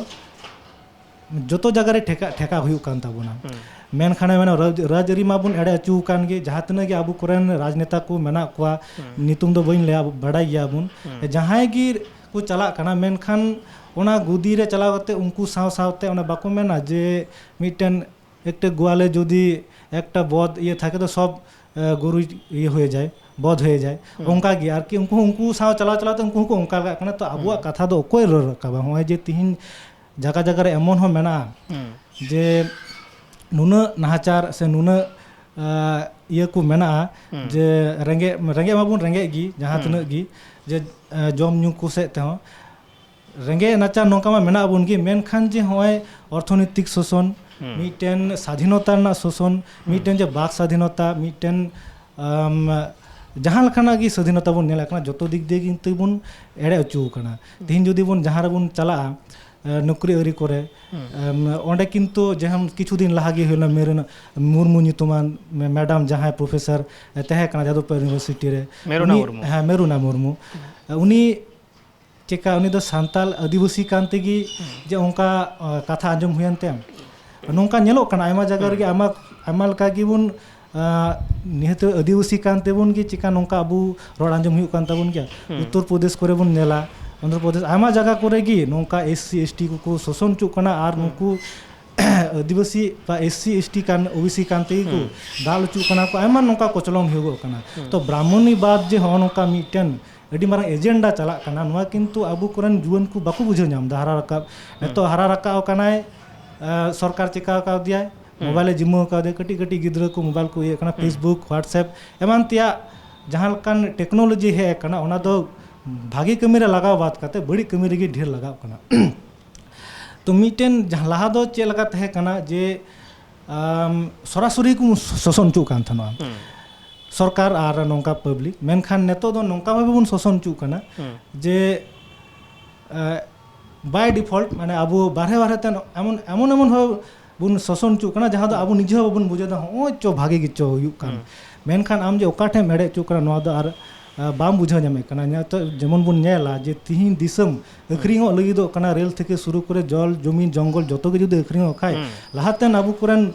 ᱡᱚᱛᱚ ᱡᱟᱭᱜᱟ ᱨᱮ ᱴᱷᱮᱠᱟ, ᱴᱷᱮᱠᱟ ᱦᱩᱭᱩᱜ ᱠᱟᱱ ᱛᱟᱵᱚᱱᱟ᱾ ᱦᱩᱸ᱾ ᱢᱮᱱᱠᱷᱟᱱ ᱢᱮᱱᱟ ᱨᱟᱡᱽ-, ᱨᱟᱡᱽᱟᱹᱨᱤ ᱢᱟᱵᱚᱱ ᱮᱲᱮ ᱦᱚᱪᱚ ᱟᱠᱟᱱ ᱜᱮ, ᱡᱟᱦᱟᱸ ᱛᱤᱱᱟᱹᱜ ᱜᱮ ᱟᱵᱚ ᱠᱚᱨᱮᱱ ᱨᱟᱡᱽᱱᱮᱛᱟ ᱠᱚ ᱢᱮᱱᱟᱜ ᱠᱚᱣᱟ, ᱦᱩᱸ᱾ ᱧᱩᱛᱩᱢ ᱫᱚ ᱵᱟᱹᱧ ᱞᱟᱹᱭᱟ, ᱵᱟᱰᱟᱭ ᱜᱮᱭᱟᱵᱚᱱ᱾ ᱦᱩᱸ᱾ ᱡᱟᱦᱟᱸᱭ ᱜᱮ ᱠᱚ ᱪᱟᱞᱟᱜ ᱠᱟᱱᱟ, ᱢᱮᱱᱠᱷᱟᱱ ᱚᱱᱟ ᱜᱚᱫᱤ ᱨᱮ ᱪᱟᱞᱟᱣ ᱠᱟᱛᱮ ᱩᱱᱠᱩ ᱥᱟᱶ ᱥᱟᱶᱛᱮ ᱚᱱᱟ ᱵᱟᱠᱚ ᱢᱮᱱᱟ ᱡᱮ ᱢᱤᱫᱴᱮᱱ ᱮᱠᱴᱮ ᱜᱳᱣᱟᱞᱮ ᱡᱩᱫᱤ ᱮᱠᱴᱟ ᱵᱚᱫ ᱤᱭᱟᱹ ᱛᱷᱟᱠᱮ ᱛᱚ ᱥᱚᱵ, ᱮ, ᱜᱩᱨᱩ ᱤᱭᱟᱹ ᱦᱩᱭ ᱡᱟᱭ, ᱵᱚᱫ ᱦᱩᱭ ᱡᱟᱭ᱾ ᱦᱩᱸ᱾ ᱚᱱᱠᱟ ᱜᱮ ᱟᱨᱠᱤ ᱩᱱᱠᱩ, ᱩᱱᱠᱩ ᱥᱟᱶ ᱪᱟᱞᱟᱣ ᱪᱟᱞᱟᱣ ᱛᱮ ᱩᱱᱠᱩ ᱦᱚᱸᱠᱚ ᱚᱱᱠᱟ ᱠᱟᱜ ᱠᱟᱱᱟ᱾ ᱛᱚ ᱟᱵᱚᱣᱟᱜ ᱦᱩᱸ᱾ ᱠᱟᱛᱷᱟ ᱫᱚ ᱚᱠᱚᱭ ᱨᱚᱲ ᱨᱟᱠᱟᱵᱟ? ᱱᱚᱜᱼᱚᱭ ᱡᱮ ᱛᱤᱦᱤᱧ ᱡᱟᱭᱜᱟ ᱡᱟᱭᱜᱟ ᱨᱮ ᱮᱢᱚᱱ ᱦᱚᱸ ᱢᱮᱱᱟᱜᱼᱟ ᱦᱩᱸ᱾ ᱡᱮ ᱱᱩᱱᱟᱹᱜ ᱱᱟᱦᱟᱪᱟᱨ ᱥᱮ ᱱᱩᱱᱟᱹᱜ, ᱟ, ᱤᱭᱟᱹ ᱠᱚ ᱢᱮᱱᱟᱜᱼᱟ ᱦᱩᱸ᱾ ᱡᱮ ᱨᱮᱸᱜᱮᱡ, ᱨᱮᱸᱜᱮᱡ ᱢᱟᱵᱚᱱ ᱨᱮᱸᱜᱮᱡ ᱜᱮ ᱡᱟᱦᱟᱸ ᱦᱩᱸ᱾ ᱛᱤᱱᱟᱹᱜ ᱜᱮ, ᱡᱮ, ᱟ, ᱡᱚᱢ ᱧᱩ ᱠᱚ ᱥᱮᱫ ᱛᱮᱦᱚᱸ ᱨᱮᱸᱜᱮᱡ ᱱᱟᱪᱟᱨ ᱱᱚᱝᱠᱟ ᱢᱟ ᱢᱮᱱᱟᱜ ᱵᱚᱱ ᱜᱮ, ᱢᱮᱱᱠᱷᱟᱱ ᱡᱮ ᱦᱚᱸᱜᱼᱚᱭ ᱚᱨᱛᱷᱚᱱᱳᱭᱛᱤᱠ ᱥᱳᱥᱚᱱ, ᱦᱩᱸ᱾ ᱢᱤᱫᱴᱮᱱ ᱥᱟᱫᱷᱤᱱᱚᱛᱟ ᱨᱮᱱᱟᱜ ᱥᱳᱥᱚᱱ, ᱦᱩᱸ᱾ ᱢᱤᱫᱴᱮᱱ ᱡᱮ ᱵᱟᱠ ᱥᱟᱫᱷᱤᱱᱚᱛᱟ, ᱢᱤᱫᱴᱮᱱ, ᱟᱢ, ᱡᱟᱦᱟᱸ ᱞᱮᱠᱟᱱᱟᱜ ᱜᱮ ᱥᱟᱫᱷᱤᱱᱚᱛᱟ ᱵᱚᱱ ᱧᱮᱞᱮᱫ ᱠᱟᱱᱟ, ᱡᱚᱛᱚ ᱫᱤᱠ ᱫᱤᱭᱮ ᱠᱤᱱᱛᱩ ᱵᱚᱱ ᱮᱲᱮ ᱦᱚᱪᱚ ᱟᱠᱟᱱᱟ᱾ ᱦᱩᱸ᱾ ᱛᱤᱦᱤᱧ ᱡᱩᱫᱤ ᱵᱚᱱ ᱡᱟᱦᱟᱸ ᱨᱮᱵᱚᱱ ᱪᱟᱞᱟᱜᱼᱟ, ᱮ, ᱱᱚᱠᱨᱤ ᱟᱹᱨᱤ ᱠᱚᱨᱮ, ᱦᱩᱸ᱾ ᱮᱢ, ᱚᱸᱰᱮ ᱠᱤᱱᱛᱩ ᱡᱟᱦᱟᱸ ᱠᱤᱪᱷᱩ ᱫᱤᱱ ᱞᱟᱦᱟ ᱜᱮ ᱦᱩᱭᱱᱟ, ᱢᱮᱨᱩᱱᱟ ᱢᱩᱨᱢᱩ ᱧᱩᱛᱩᱢᱟᱱ ᱢᱮ-, ᱢᱮᱰᱟᱢ ᱡᱟᱦᱟᱸᱭ ᱯᱨᱚᱯᱷᱮᱥᱚᱨ, ᱮ, ᱛᱟᱦᱮᱸ ᱠᱟᱱᱟ ᱡᱟᱫᱚᱵᱯᱩᱨ ᱤᱭᱩᱱᱤᱵᱷᱟᱨᱥᱤᱴᱤ ᱨᱮ, ᱢᱮᱨᱩᱱᱟ ᱩᱱᱤ, ᱢᱩᱨᱢᱩ᱾ ᱦᱮᱸ, ᱢᱮᱨᱩᱱᱟ ᱢᱩᱨᱢᱩ᱾ ᱦᱩᱸ᱾ ᱩᱱᱤ ᱪᱮᱠᱟ, ᱩᱱᱤ ᱫᱚ ᱥᱟᱱᱛᱟᱞ ᱟᱹᱫᱤᱵᱟᱹᱥᱤ ᱠᱟᱱ ᱛᱮᱜᱮ ᱦᱩᱸ᱾ ᱡᱮ ᱚᱱᱠᱟ, ᱟ, ᱠᱟᱛᱷᱟ ᱟᱸᱡᱚᱢ ᱦᱩᱭᱮᱱ ᱛᱟᱭᱟ? ᱱᱚᱝᱠᱟ ᱧᱮᱞᱚᱜ ᱠᱟᱱᱟ ᱟᱭᱢᱟ ᱡᱟᱭᱜᱟ ᱦᱩᱸ᱾ ᱨᱮᱜᱮ, ᱟᱭᱢᱟ, ᱟᱭᱢᱟ ᱞᱮᱠᱟ ᱜᱮᱵᱚᱱ, ᱟ, ᱱᱤᱦᱟᱹᱛ ᱟᱹᱫᱤᱵᱟᱹᱥᱤ ᱠᱟᱱ ᱛᱮᱵᱚᱱ ᱜᱮ ᱪᱮᱠᱟ ᱱᱚᱝᱠᱟ ᱟᱵᱚ ᱨᱚᱲ ᱟᱸᱡᱚᱢ ᱦᱩᱭᱩᱜ ᱠᱟᱱ ᱛᱟᱵᱚᱱ ᱜᱮᱭᱟ? ᱦᱩᱸ᱾ ᱩᱛᱛᱚᱨ ᱯᱨᱚᱫᱮᱥ ᱠᱚᱨᱮ ᱵᱚᱱ ᱧᱮᱞᱟ, ᱚᱱᱫᱷᱨᱚ ᱯᱨᱚᱫᱮᱥ, ᱟᱭᱢᱟ ᱡᱟᱭᱜᱟ ᱠᱚᱨᱮ ᱜᱮ ᱱᱚᱝᱠᱟ ᱮᱥ ᱥᱤ, ᱮᱥ ᱴᱤ ᱠᱚᱠᱚ ᱥᱳᱥᱚᱱ ᱦᱚᱪᱚᱜ ᱠᱟᱱᱟ ᱟᱨ ᱦᱩᱸ᱾ ᱱᱩᱠᱩ ᱟᱹᱫᱤᱵᱟᱹᱥᱤ ᱵᱟ ᱮᱥ ᱥᱤ ᱮᱥ ᱴᱤ ᱠᱟᱱ, ᱳ ᱵᱤ ᱥᱤ ᱠᱟᱱ ᱛᱮᱜᱮ ᱠᱚ ᱦᱩᱸ᱾ ᱫᱟᱞ ᱦᱚᱪᱚᱜ ᱠᱟᱱᱟ ᱠᱚ, ᱟᱭᱢᱟ ᱱᱚᱝᱠᱟ ᱠᱚᱪᱞᱚᱱ ᱦᱩᱭᱩᱜᱚᱜ ᱠᱟᱱᱟ᱾ ᱦᱩᱸ᱾ ᱛᱚ ᱵᱨᱟᱦᱢᱚᱱᱤ ᱵᱟᱫ ᱡᱮ ᱦᱚᱸᱜᱼᱚ ᱱᱚᱝᱠᱟ ᱢᱤᱫᱴᱮᱱ ᱟᱹᱰᱤ ᱢᱟᱨᱟᱝ ᱮᱡᱮᱱᱰᱟ ᱪᱟᱞᱟᱜ ᱠᱟᱱᱟ, ᱱᱚᱣᱟ ᱠᱤᱱᱛᱩ ᱟᱵᱚ ᱠᱚᱨᱮᱱ ᱡᱩᱣᱟᱹᱱ ᱠᱚ ᱵᱟᱠᱚ ᱵᱩᱡᱷᱟᱹᱣ ᱧᱟᱢ ᱮᱫᱟ᱾ ᱦᱟᱨᱟ ᱨᱟᱠᱟᱵ, ᱦᱩᱸ᱾ ᱱᱤᱛᱚᱜ ᱦᱟᱨᱟ ᱨᱟᱠᱟᱵ ᱟᱠᱟᱱᱟᱭ, ᱟᱸ, ᱥᱚᱨᱠᱟᱨ ᱪᱮᱠᱟ ᱟᱠᱟᱣᱫᱮᱭᱟᱭ, ᱦᱩᱸ᱾ ᱢᱳᱵᱟᱭᱤᱞᱮ ᱡᱤᱢᱟᱹ ᱟᱠᱟᱣᱫᱮᱭᱟ, ᱠᱟᱹᱴᱤᱡ ᱠᱟᱹᱴᱤᱡ ᱜᱤᱫᱽᱨᱟᱹ ᱠᱚ ᱢᱳᱵᱟᱭᱤᱞ ᱠᱚ ᱤᱭᱟᱹᱜ ᱠᱟᱱᱟ, ᱦᱩᱸ᱾ Facebook, WhatsApp ᱮᱢᱟᱱ ᱛᱮᱭᱟᱜ ᱡᱟᱦᱟᱸ ᱞᱮᱠᱟᱱ ᱴᱮᱠᱱᱳᱞᱚᱡᱤ ᱦᱮᱡ ᱟᱠᱟᱱᱟ, ᱚᱱᱟ ᱫᱚ ᱵᱷᱟᱜᱮ ᱠᱟᱹᱢᱤ ᱨᱮ ᱞᱟᱜᱟᱣ ᱵᱟᱫ ᱠᱟᱛᱮ ᱵᱟᱹᱲᱤᱡ ᱠᱟᱹᱢᱤ ᱨᱮᱜᱮ ᱰᱷᱮᱨ ᱞᱟᱜᱟᱣ ᱠᱟᱱᱟ᱾ ᱛᱚ ᱢᱤᱫᱴᱮᱱ ᱡᱟᱦᱟᱸ ᱞᱟᱦᱟ ᱫᱚ ᱪᱮᱫ ᱞᱮᱠᱟ ᱛᱟᱦᱮᱸ ᱠᱟᱱᱟ ᱡᱮ, ᱟᱢ, ᱥᱚᱨᱟᱥᱚᱨᱤ ᱠᱚ ᱥᱚ-, ᱥᱳᱥᱚᱱ ᱦᱚᱪᱚᱜ ᱠᱟᱱ ᱛᱟᱦᱮᱱᱟ᱾ ᱦᱩᱸ᱾ ᱥᱚᱨᱠᱟᱨ ᱟᱨ ᱱᱚᱝᱠᱟ ᱯᱟᱵᱽᱞᱤᱠ, ᱢᱮᱱᱠᱷᱟᱱ ᱱᱤᱛᱚᱜ ᱫᱚ ᱱᱚᱝᱠᱟ ᱵᱷᱟᱵᱮ ᱵᱚᱱ ᱥᱳᱥᱚᱱ ᱦᱚᱪᱚᱜ ᱠᱟᱱᱟ ᱦᱩᱸ᱾ ᱡᱮ, ᱮ, by default, ᱢᱟᱱᱮ ᱟᱵᱚ ᱵᱟᱨᱦᱮ ᱵᱟᱨᱦᱮ ᱛᱮ ᱮᱢᱚᱱ, ᱮᱢᱚᱱ, ᱮᱢᱚᱱ ᱵᱷᱟᱵᱮ ᱵᱚᱱ ᱥᱳᱥᱚᱱ ᱦᱚᱪᱚᱜ ᱠᱟᱱᱟ, ᱡᱟᱦᱟᱸ ᱫᱚ ᱟᱵᱚ ᱱᱤᱡᱮ ᱦᱚᱸ ᱵᱟᱵᱚᱱ ᱵᱩᱡᱷᱟᱹᱣ ᱮᱫᱟ, ᱦᱚᱸᱜᱼᱚᱭ ᱪᱚ ᱵᱷᱟᱜᱮ ᱜᱮ ᱪᱚ ᱦᱩᱭᱩᱜ ᱠᱟᱱ᱾ ᱦᱩᱸ᱾ ᱢᱮᱱᱠᱷᱟᱱ ᱟᱢ ᱡᱮ ᱚᱠᱟ ᱴᱷᱮᱱ ᱮᱢ ᱮᱲᱮ ᱦᱚᱪᱚᱜ ᱠᱟᱱᱟ, ᱱᱚᱣᱟ ᱫᱚ ᱟᱨ, ᱟ, ᱵᱟᱢ ᱵᱩᱡᱷᱟᱹᱣ ᱧᱟᱢᱮᱫ ᱠᱟᱱᱟ᱾ ᱱᱤᱛᱚᱜ ᱡᱮᱢᱚᱱ ᱵᱚᱱ ᱧᱮᱞᱟ ᱡᱮ ᱛᱤᱦᱤᱧ ᱫᱤᱥᱚᱢ ᱦᱩᱸ᱾ ᱟᱹᱠᱷᱨᱤᱧᱚᱜ ᱞᱟᱹᱜᱤᱫᱚᱜ ᱠᱟᱱᱟ, ᱨᱮᱞ ᱛᱷᱮᱠᱮ ᱥᱩᱨᱩ ᱠᱚᱨᱮ ᱡᱚᱞ, ᱡᱚᱢᱤ, ᱡᱚᱝᱜᱚᱞ ᱡᱚᱛᱚ ᱜᱮ ᱡᱩᱫᱤ ᱟᱹᱠᱷᱨᱤᱧᱚᱜ ᱠᱷᱟᱡ, ᱦᱩᱸ᱾ ᱞᱟᱦᱟᱛᱮᱱ ᱟᱵᱚ ᱠᱚᱨᱮᱱ,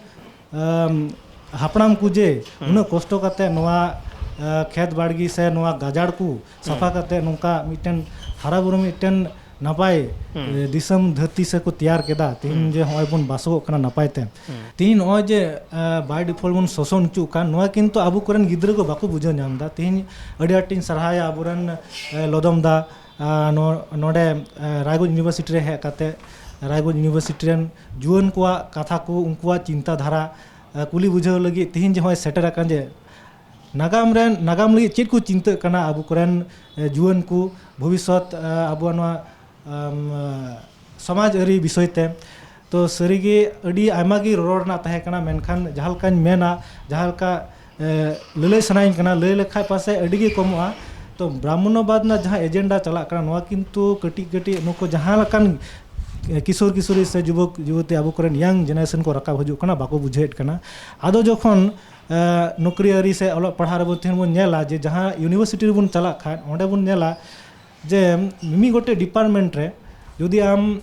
ᱟᱢ, ᱦᱟᱯᱲᱟᱢ ᱠᱚ ᱡᱮ ᱦᱩᱸ᱾ ᱩᱱᱟᱹᱜ ᱠᱚᱥᱴᱚ ᱠᱟᱛᱮ ᱱᱚᱣᱟ, ᱟ, ᱠᱷᱮᱛ ᱵᱟᱲᱜᱮ ᱥᱮ ᱱᱚᱣᱟ ᱜᱟᱡᱟᱲ ᱠᱚ ᱥᱟᱯᱷᱟ ᱦᱩᱸ᱾ ᱠᱟᱛᱮ ᱱᱚᱝᱠᱟ ᱢᱤᱫᱴᱮᱱ ᱦᱟᱨᱟ ᱵᱩᱨᱩ ᱢᱤᱫᱴᱮᱱ ᱱᱟᱯᱟᱭ, ᱦᱩᱸ᱾ ᱮ, ᱫᱤᱥᱚᱢ ᱫᱷᱟᱹᱨᱛᱤ ᱥᱮ ᱠᱚ ᱛᱮᱭᱟᱨ ᱠᱮᱫᱟ, ᱛᱤᱦᱤᱧ ᱦᱩᱸ᱾ ᱡᱮ ᱦᱚᱸᱜᱼᱚᱭ ᱵᱚᱱ ᱵᱟᱥᱚᱜᱚᱜ ᱠᱟᱱᱟ ᱱᱟᱯᱟᱭ ᱛᱮ᱾ ᱦᱩᱸ᱾ ᱛᱤᱦᱤᱧ ᱱᱚᱜᱼᱚᱭ ᱡᱮ, ᱮ, by default ᱵᱚᱱ ᱥᱳᱥᱚᱱ ᱦᱚᱪᱚᱜ ᱠᱟᱱ, ᱱᱚᱣᱟ ᱠᱤᱱᱛᱩ ᱟᱵᱚ ᱠᱚᱨᱮᱱ ᱜᱤᱫᱽᱨᱟᱹ ᱠᱚ ᱵᱟᱠᱚ ᱵᱩᱡᱷᱟᱹᱣ ᱧᱟᱢ ᱮᱫᱟ᱾ ᱛᱤᱦᱤᱧ ᱟᱹᱰᱤ ᱟᱸᱴᱤᱧ ᱥᱟᱨᱦᱟᱣᱭᱟ ᱟᱵᱚᱨᱮᱱ, ᱮ, ᱞᱚᱫᱚᱢ ᱫᱟ, ᱟ, ᱱᱚ-, ᱱᱚᱰᱮ, ᱮ, ᱨᱟᱭᱜᱚᱸᱡᱽ ᱤᱭᱩᱱᱤᱵᱷᱟᱨᱥᱤᱴᱤ ᱨᱮ ᱦᱮᱡ ᱠᱟᱛᱮ ᱨᱟᱭᱜᱚᱸᱡᱽ ᱤᱭᱩᱱᱤᱵᱷᱟᱨᱥᱤᱴᱤ ᱨᱮᱱ ᱡᱩᱣᱟᱹᱱ ᱠᱚᱣᱟᱜ ᱠᱟᱛᱷᱟ ᱠᱚ, ᱩᱱᱠᱩᱣᱟᱜ ᱪᱤᱱᱛᱟᱹ ᱫᱷᱟᱨᱟ, ᱮ, ᱠᱩᱞᱤ ᱵᱩᱡᱷᱟᱹᱣ ᱞᱟᱹᱜᱤᱫ ᱛᱤᱦᱤᱧ ᱡᱮ ᱦᱚᱸᱜᱼᱚᱭ ᱥᱮᱴᱮᱨ ᱟᱠᱟᱱ ᱡᱮ ᱱᱟᱜᱟᱢ ᱨᱮᱱ, ᱱᱟᱜᱟᱢ ᱞᱟᱹᱜᱤᱫ ᱪᱮᱫ ᱠᱚ ᱪᱤᱱᱛᱟᱹᱜ ᱠᱟᱱᱟ ᱟᱵᱚ ᱠᱚᱨᱮᱱ, ᱮ, ᱡᱩᱣᱟᱹᱱ ᱠᱚ, ᱵᱷᱚᱵᱤᱥᱥᱚᱛ, ᱮ, ᱟᱵᱚᱣᱟᱜ ᱱᱚᱣᱟ, ᱟᱢ, ᱮ, ᱥᱚᱢᱟᱡᱽ ᱟᱹᱨᱤ ᱵᱤᱥᱚᱭ ᱛᱮ᱾ ᱛᱚ ᱥᱟᱹᱨᱤᱜᱮ ᱟᱹᱰᱤ ᱟᱭᱢᱟ ᱜᱮ ᱨᱚᱨᱚᱲ ᱨᱮᱱᱟᱜ ᱛᱟᱦᱮᱸ ᱠᱟᱱᱟ, ᱢᱮᱱᱠᱷᱟᱱ ᱡᱟᱦᱟᱸ ᱞᱮᱠᱟᱧ ᱢᱮᱱᱟ, ᱡᱟᱦᱟᱸ ᱞᱮᱠᱟ, ᱮ, ᱞᱟᱹᱞᱟᱹᱭ ᱥᱟᱱᱟᱧ ᱠᱟᱱᱟ, ᱞᱟᱹᱭ ᱞᱮᱠᱷᱟᱡ ᱯᱟᱥᱮᱡ ᱟᱹᱰᱤ ᱜᱮ ᱠᱚᱢᱚᱜᱼᱟ᱾ ᱛᱚ ᱵᱨᱟᱦᱢᱚᱱᱚᱵᱟᱫᱽ ᱨᱮᱱᱟᱜ ᱡᱟᱦᱟᱸ ᱮᱡᱮᱱᱰᱟ ᱪᱟᱞᱟᱜ ᱠᱟᱱᱟ, ᱱᱚᱣᱟ ᱠᱤᱱᱛᱩ ᱠᱟᱹᱴᱤᱡ ᱠᱟᱹᱴᱤᱡ ᱱᱩᱠᱩ ᱡᱟᱦᱟᱸ ᱞᱮᱠᱟᱱ, ᱮ, ᱠᱤᱥᱳᱨ ᱠᱤᱥᱳᱨᱤ ᱥᱮ ᱡᱩᱵᱚᱠ ᱡᱩᱵᱚᱛᱤ ᱟᱵᱚ ᱠᱚᱨᱮᱱ ᱤᱭᱟᱝ ᱡᱮᱱᱟᱨᱮᱥᱚᱱ ᱠᱚ ᱨᱟᱠᱟᱵ ᱦᱤᱡᱩᱜ ᱠᱟᱱᱟ, ᱵᱟᱠᱚ ᱵᱩᱡᱷᱟᱹᱣᱮᱫ ᱠᱟᱱᱟ᱾ ᱟᱫᱚ ᱡᱚᱠᱷᱚᱱ, ᱮ, ᱱᱚᱠᱨᱤ ᱟᱹᱨᱤ ᱥᱮ ᱚᱞᱚᱜ ᱯᱟᱲᱦᱟᱜ ᱨᱮᱵᱚᱱ ᱛᱮᱦᱮᱧ ᱵᱚᱱ ᱧᱮᱞᱟ ᱡᱮ ᱡᱟᱦᱟᱸ ᱤᱭᱩᱱᱤᱵᱷᱟᱨᱥᱤᱴᱤ ᱨᱮᱵᱚᱱ ᱪᱟᱞᱟᱜ ᱠᱷᱟᱱ, ᱚᱸᱰᱮ ᱵᱚᱱ ᱧᱮᱞᱟ ᱡᱮ ᱢᱤᱢᱤᱫ ᱜᱚᱴᱮᱡ ᱰᱤᱯᱟᱨᱴᱢᱮᱱᱴ ᱨᱮ ᱡᱩᱫᱤ ᱟᱢ,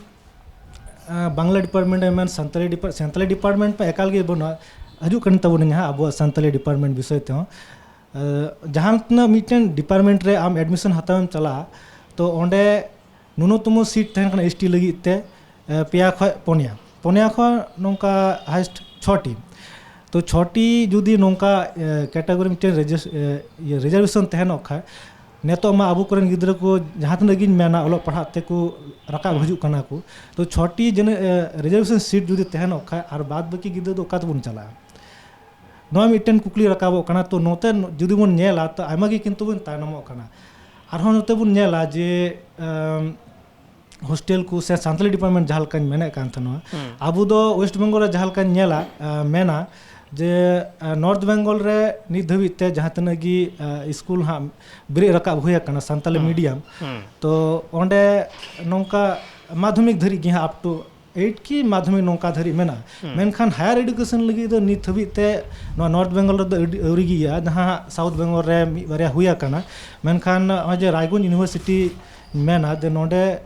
ᱮ, ᱵᱟᱝᱞᱟ ᱰᱤᱯᱟᱨᱴᱢᱮᱱᱴ ᱮᱢ ᱢᱮᱱ, ᱥᱟᱱᱛᱟᱲᱤ ᱰᱤᱯᱟᱨ-, ᱥᱟᱱᱛᱟᱲᱤ ᱰᱤᱯᱟᱨᱴᱢᱮᱱᱴ ᱢᱟ ᱮᱠᱟᱞ ᱜᱮ ᱵᱟᱹᱱᱩᱜᱼᱟ, ᱦᱤᱡᱩᱜ ᱠᱟᱱ ᱛᱟᱵᱚᱱᱟ ᱡᱟᱦᱟᱸ ᱟᱵᱚᱣᱟᱜ ᱥᱟᱱᱛᱟᱲᱤ ᱰᱤᱯᱟᱨᱴᱢᱮᱱᱴ ᱵᱤᱥᱚᱭ ᱛᱮᱦᱚᱸ, ᱮ, ᱡᱟᱦᱟᱸ ᱛᱤᱱᱟᱹᱜ ᱢᱤᱫᱴᱮᱱ ᱰᱤᱯᱟᱨᱴᱢᱮᱱᱴ ᱨᱮ ᱟᱢ ᱮᱰᱢᱤᱥᱚᱱ ᱦᱟᱛᱟᱣ ᱮᱢ ᱪᱟᱞᱟᱜᱼᱟ, ᱛᱚ ᱚᱸᱰᱮ ᱱᱩᱱᱩᱛᱚᱢᱚ ᱥᱤᱴ ᱛᱟᱦᱮᱱ ᱠᱟᱱᱟ ᱮᱥ ᱴᱤ ᱞᱟᱹᱜᱤᱫ ᱛᱮ, ᱮ, ᱯᱮᱭᱟ ᱠᱷᱚᱡ ᱯᱩᱱᱭᱟ᱾ ᱯᱩᱱᱭᱟ ᱠᱷᱚᱱ ᱱᱚᱝᱠᱟ ᱦᱟᱭᱮᱥᱴ ᱪᱷᱚᱴᱤ᱾ ᱛᱚ ᱪᱷᱚᱴᱤ ᱡᱩᱫᱤ ᱱᱚᱝᱠᱟ ᱠᱮᱴᱟᱜᱚᱨᱤ ᱢᱤᱫᱴᱮᱱ ᱨᱮᱡᱟᱨᱵᱷᱮᱥᱚᱱ ᱛᱟᱦᱮᱱᱚᱜ ᱠᱷᱟᱱ, ᱱᱤᱛᱚᱜ ᱢᱟ ᱟᱵᱚ ᱠᱚᱨᱮᱱ ᱜᱤᱫᱽᱨᱟᱹ ᱠᱚ ᱡᱟᱦᱟᱸ ᱛᱤᱱᱟᱹᱜ ᱜᱤᱧ ᱢᱮᱱᱟ ᱚᱞᱚᱜ ᱯᱟᱲᱦᱟᱜ ᱛᱮᱠᱚ ᱨᱟᱠᱟᱵ ᱦᱤᱡᱩᱜ ᱠᱟᱱᱟ ᱠᱚ᱾ ᱛᱚ ᱪᱷᱚᱴᱤ ᱡᱮᱱᱚ ᱨᱤᱡᱟᱨᱵᱷᱮᱥᱚᱱ ᱥᱤᱴ ᱡᱩᱫᱤ ᱛᱟᱦᱮᱱᱚᱜ ᱠᱷᱟᱱ, ᱟᱨ ᱵᱟᱫ ᱵᱟᱹᱠᱤ ᱜᱤᱫᱽᱨᱟᱹ ᱫᱚ ᱚᱠᱟ ᱛᱮᱵᱚᱱ ᱪᱟᱞᱟᱜᱼᱟ? ᱱᱚᱣᱟ ᱢᱤᱫᱴᱮᱱ ᱠᱩᱠᱞᱤ ᱨᱟᱠᱟᱵᱚᱜ ᱠᱟᱱᱟ᱾ ᱛᱚ ᱱᱚᱛᱮ ᱡᱩᱫᱤ ᱵᱚᱱ ᱧᱮᱞᱟ, ᱛᱚ ᱟᱭᱢᱟ ᱜᱮ ᱠᱤᱱᱛᱩ ᱵᱚᱱ ᱛᱟᱭᱱᱚᱢᱚᱜ ᱠᱟᱱᱟ᱾ ᱟᱨᱦᱚᱸ ᱱᱚᱛᱮ ᱵᱚᱱ ᱧᱮᱞᱟ ᱡᱮ ᱟᱢ, ᱦᱳᱥᱴᱮᱞ ᱠᱚ ᱥᱮ ᱥᱟᱱᱛᱟᱞᱤ ᱰᱤᱯᱟᱨᱴᱢᱮᱱᱴ ᱡᱟᱦᱟᱸ ᱞᱮᱠᱟᱧ ᱢᱮᱱᱮᱫ ᱠᱟᱱ ᱛᱟᱦᱮᱱᱟ, ᱟᱵᱚ ᱫᱚ ᱳᱭᱮᱥᱴ ᱵᱮᱝᱜᱚᱞ ᱨᱮ ᱡᱟᱦᱟᱸ ᱞᱮᱠᱟᱧ ᱧᱮᱞᱟ, ᱟ, ᱢᱮᱱᱟ ᱡᱮ ᱟ, ᱱᱚᱨᱛᱷ ᱵᱮᱝᱜᱚᱞ ᱨᱮ ᱱᱤᱛ ᱫᱷᱟᱹᱵᱤᱡ ᱛᱮ ᱡᱟᱦᱟᱸ ᱛᱤᱱᱟᱹᱜ ᱜᱮ ᱟ, ᱥᱠᱩᱞ ᱦᱟᱸᱜ ᱵᱮᱨᱮᱫ ᱨᱟᱠᱟᱵ ᱦᱩᱭ ᱟᱠᱟᱱᱟ ᱥᱟᱱᱛᱟᱞᱤ ᱢᱤᱰᱤᱭᱟᱢ, ᱛᱚ ᱚᱸᱰᱮ ᱱᱚᱝᱠᱟ ᱢᱟᱫᱽᱫᱷᱚᱢᱤᱠ ᱫᱷᱟᱹᱨᱤᱡ ᱜᱮ ᱦᱟᱸᱜ, up to eight ᱠᱤ ᱢᱟᱫᱽᱫᱷᱚᱢᱤᱠ ᱱᱚᱝᱠᱟ ᱫᱷᱟᱹᱨᱤᱡ ᱢᱮᱱᱟᱜᱼᱟ᱾ ᱢᱮᱱᱠᱷᱟᱱ ᱦᱟᱭᱟᱨ ᱮᱰᱩᱠᱮᱥᱚᱱ ᱞᱟᱹᱜᱤᱫ ᱫᱚ ᱱᱤᱛ ᱦᱟᱹᱵᱤᱡ ᱛᱮ ᱱᱚᱣᱟ ᱱᱚᱨᱛᱷ ᱵᱮᱝᱜᱚᱞ ᱨᱮᱫᱚ ᱟᱹᱰᱤ ᱟᱹᱣᱨᱤ ᱜᱮ ᱤᱭᱟᱹᱜᱼᱟ, ᱡᱟᱦᱟᱸ ᱥᱟᱣᱩᱛᱷ ᱵᱮᱝᱜᱚᱞ ᱨᱮ ᱢᱤᱫ ᱵᱟᱨᱭᱟ ᱦᱩᱭ ᱟᱠᱟᱱᱟ᱾ ᱢᱮᱱᱠᱷᱟᱱ ᱱᱚᱜᱼᱚᱭ ᱡᱮ ᱨᱟᱭᱜᱚᱸᱡᱽ ᱤᱭᱩᱱᱤᱵᱷᱟᱨᱥᱤᱴᱤ ᱢᱮᱱᱟ ᱡᱮ ᱱᱚᱰᱮ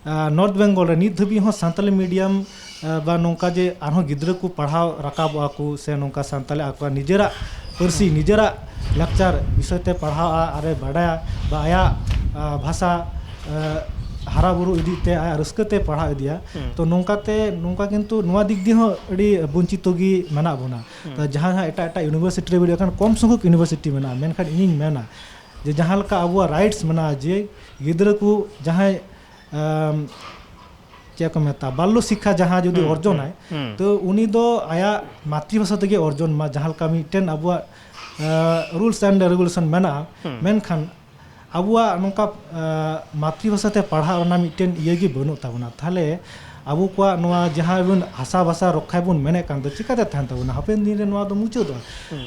ᱟ, ᱱᱚᱨᱛᱷ ᱵᱮᱝᱜᱚᱞ ᱨᱮ ᱱᱤᱛ ᱫᱷᱟᱹᱵᱤᱡ ᱦᱚᱸ ᱥᱟᱱᱛᱟᱞᱤ ᱢᱤᱰᱤᱭᱟᱢ, ᱟ, ᱵᱟ ᱱᱚᱝᱠᱟ ᱡᱮ ᱟᱨᱦᱚᱸ ᱜᱤᱫᱽᱨᱟᱹ ᱠᱚ ᱯᱟᱲᱦᱟᱣ ᱨᱟᱠᱟᱵᱚᱜᱼᱟ ᱠᱚ ᱥᱮ ᱱᱚᱝᱠᱟ ᱥᱟᱱᱛᱟᱞᱤ ᱟᱠᱚᱣᱟᱜ ᱱᱤᱡᱮᱨᱟᱜ ᱯᱟᱹᱨᱥᱤ, ᱱᱤᱡᱮᱨᱟᱜ ᱞᱟᱠᱪᱟᱨ ᱵᱤᱥᱚᱭ ᱛᱮ ᱯᱟᱲᱦᱟᱣᱟ ᱟᱨᱮ ᱵᱟᱰᱟᱭᱟ ᱵᱟ ᱟᱭᱟᱜ, ᱟ, ᱵᱷᱟᱥᱟ, ᱟ, ᱦᱟᱨᱟ ᱵᱩᱨᱩ ᱤᱫᱤᱜ ᱛᱮ ᱟᱭᱟᱜ ᱨᱟᱹᱥᱠᱟᱹ ᱛᱮ ᱯᱟᱲᱦᱟᱣ ᱤᱫᱤᱭᱟ᱾ ᱛᱚ ᱱᱚᱝᱠᱟ ᱛᱮ, ᱱᱚᱝᱠᱟ ᱠᱤᱱᱛᱩ ᱱᱚᱣᱟ ᱫᱤᱠ ᱫᱤᱭᱮ ᱦᱚᱸ ᱟᱹᱰᱤ ᱵᱚᱧᱪᱤᱛᱚ ᱜᱮ ᱢᱮᱱᱟᱜ ᱵᱚᱱᱟ᱾ ᱛᱚ ᱡᱟᱦᱟᱸ ᱦᱟᱸᱜ ᱮᱴᱟᱜ ᱮᱴᱟᱜ ᱤᱭᱩᱱᱤᱵᱷᱟᱨᱥᱤᱴᱤ ᱨᱮ ᱵᱮᱨᱮᱫ ᱠᱟᱱᱟ, ᱠᱚᱢ ᱥᱚᱝᱠᱷᱚᱠ ᱤᱭᱩᱱᱤᱵᱷᱟᱨᱥᱤᱴᱤ ᱢᱮᱱᱟᱜᱼᱟ, ᱢᱮᱱᱠᱷᱟᱱ ᱤᱧᱤᱧ ᱢᱮᱱᱟ ᱡᱮ ᱡᱟᱦᱟᱸ ᱞᱮᱠᱟ ᱟᱵᱚᱣᱟᱜ ᱨᱟᱭᱤᱴᱥ ᱢᱮᱱᱟᱜᱼᱟ ᱡᱮ ᱜᱤᱫᱽᱨᱟᱹ ᱠᱚ ᱡᱟᱦᱟᱸᱭ ᱟᱢ, ᱪᱮᱫ ᱠᱚ ᱢᱮᱛᱟᱜᱼᱟ, ᱵᱟᱞᱞᱚ ᱥᱤᱠᱠᱷᱟ ᱡᱟᱦᱟᱸ ᱡᱩᱫᱤ ᱚᱨᱡᱚᱱᱟᱭ, ᱛᱚ ᱩᱱᱤ ᱫᱚ ᱟᱭᱟᱜ ᱢᱟᱛᱨᱤ ᱵᱷᱟᱥᱟ ᱛᱮᱜᱮ ᱚᱨᱡᱚᱱ ᱢᱟ, ᱡᱟᱦᱟᱸ ᱞᱮᱠᱟ ᱢᱤᱫᱴᱮᱱ ᱟᱵᱚᱣᱟᱜ ᱨᱩᱞᱥ ᱮᱱᱰ ᱨᱮᱜᱩᱞᱮᱥᱚᱱ ᱢᱮᱱᱟᱜᱼᱟ᱾ ᱢᱮᱱᱠᱷᱟᱱ ᱟᱵᱚᱣᱟᱜ ᱱᱚᱝᱠᱟ ᱟ, ᱢᱟᱛᱨᱤ ᱵᱷᱟᱥᱟ ᱛᱮ ᱯᱟᱲᱦᱟᱜ ᱨᱮᱱᱟᱜ ᱢᱤᱫᱴᱮᱱ ᱤᱭᱟᱹ ᱜᱮ ᱵᱟᱹᱱᱩᱜ ᱛᱟᱵᱚᱱᱟ, ᱛᱟᱦᱚᱞᱮ ᱟᱵᱚ ᱠᱚᱣᱟᱜ ᱱᱚᱣᱟ ᱡᱟᱦᱟᱸ ᱵᱚᱱ ᱦᱟᱥᱟ ᱵᱷᱟᱥᱟ ᱨᱚᱠᱠᱷᱟᱭ ᱵᱚᱱ ᱢᱮᱱᱮᱫ ᱠᱟᱱ ᱫᱚ, ᱪᱤᱠᱟᱛᱮ ᱛᱟᱦᱮᱱ ᱛᱟᱵᱚᱱᱟ? ᱦᱟᱯᱮᱱ ᱫᱤᱱ ᱨᱮ ᱱᱚᱣᱟ ᱫᱚ ᱢᱩᱪᱟᱹᱫᱚᱜᱼᱟ᱾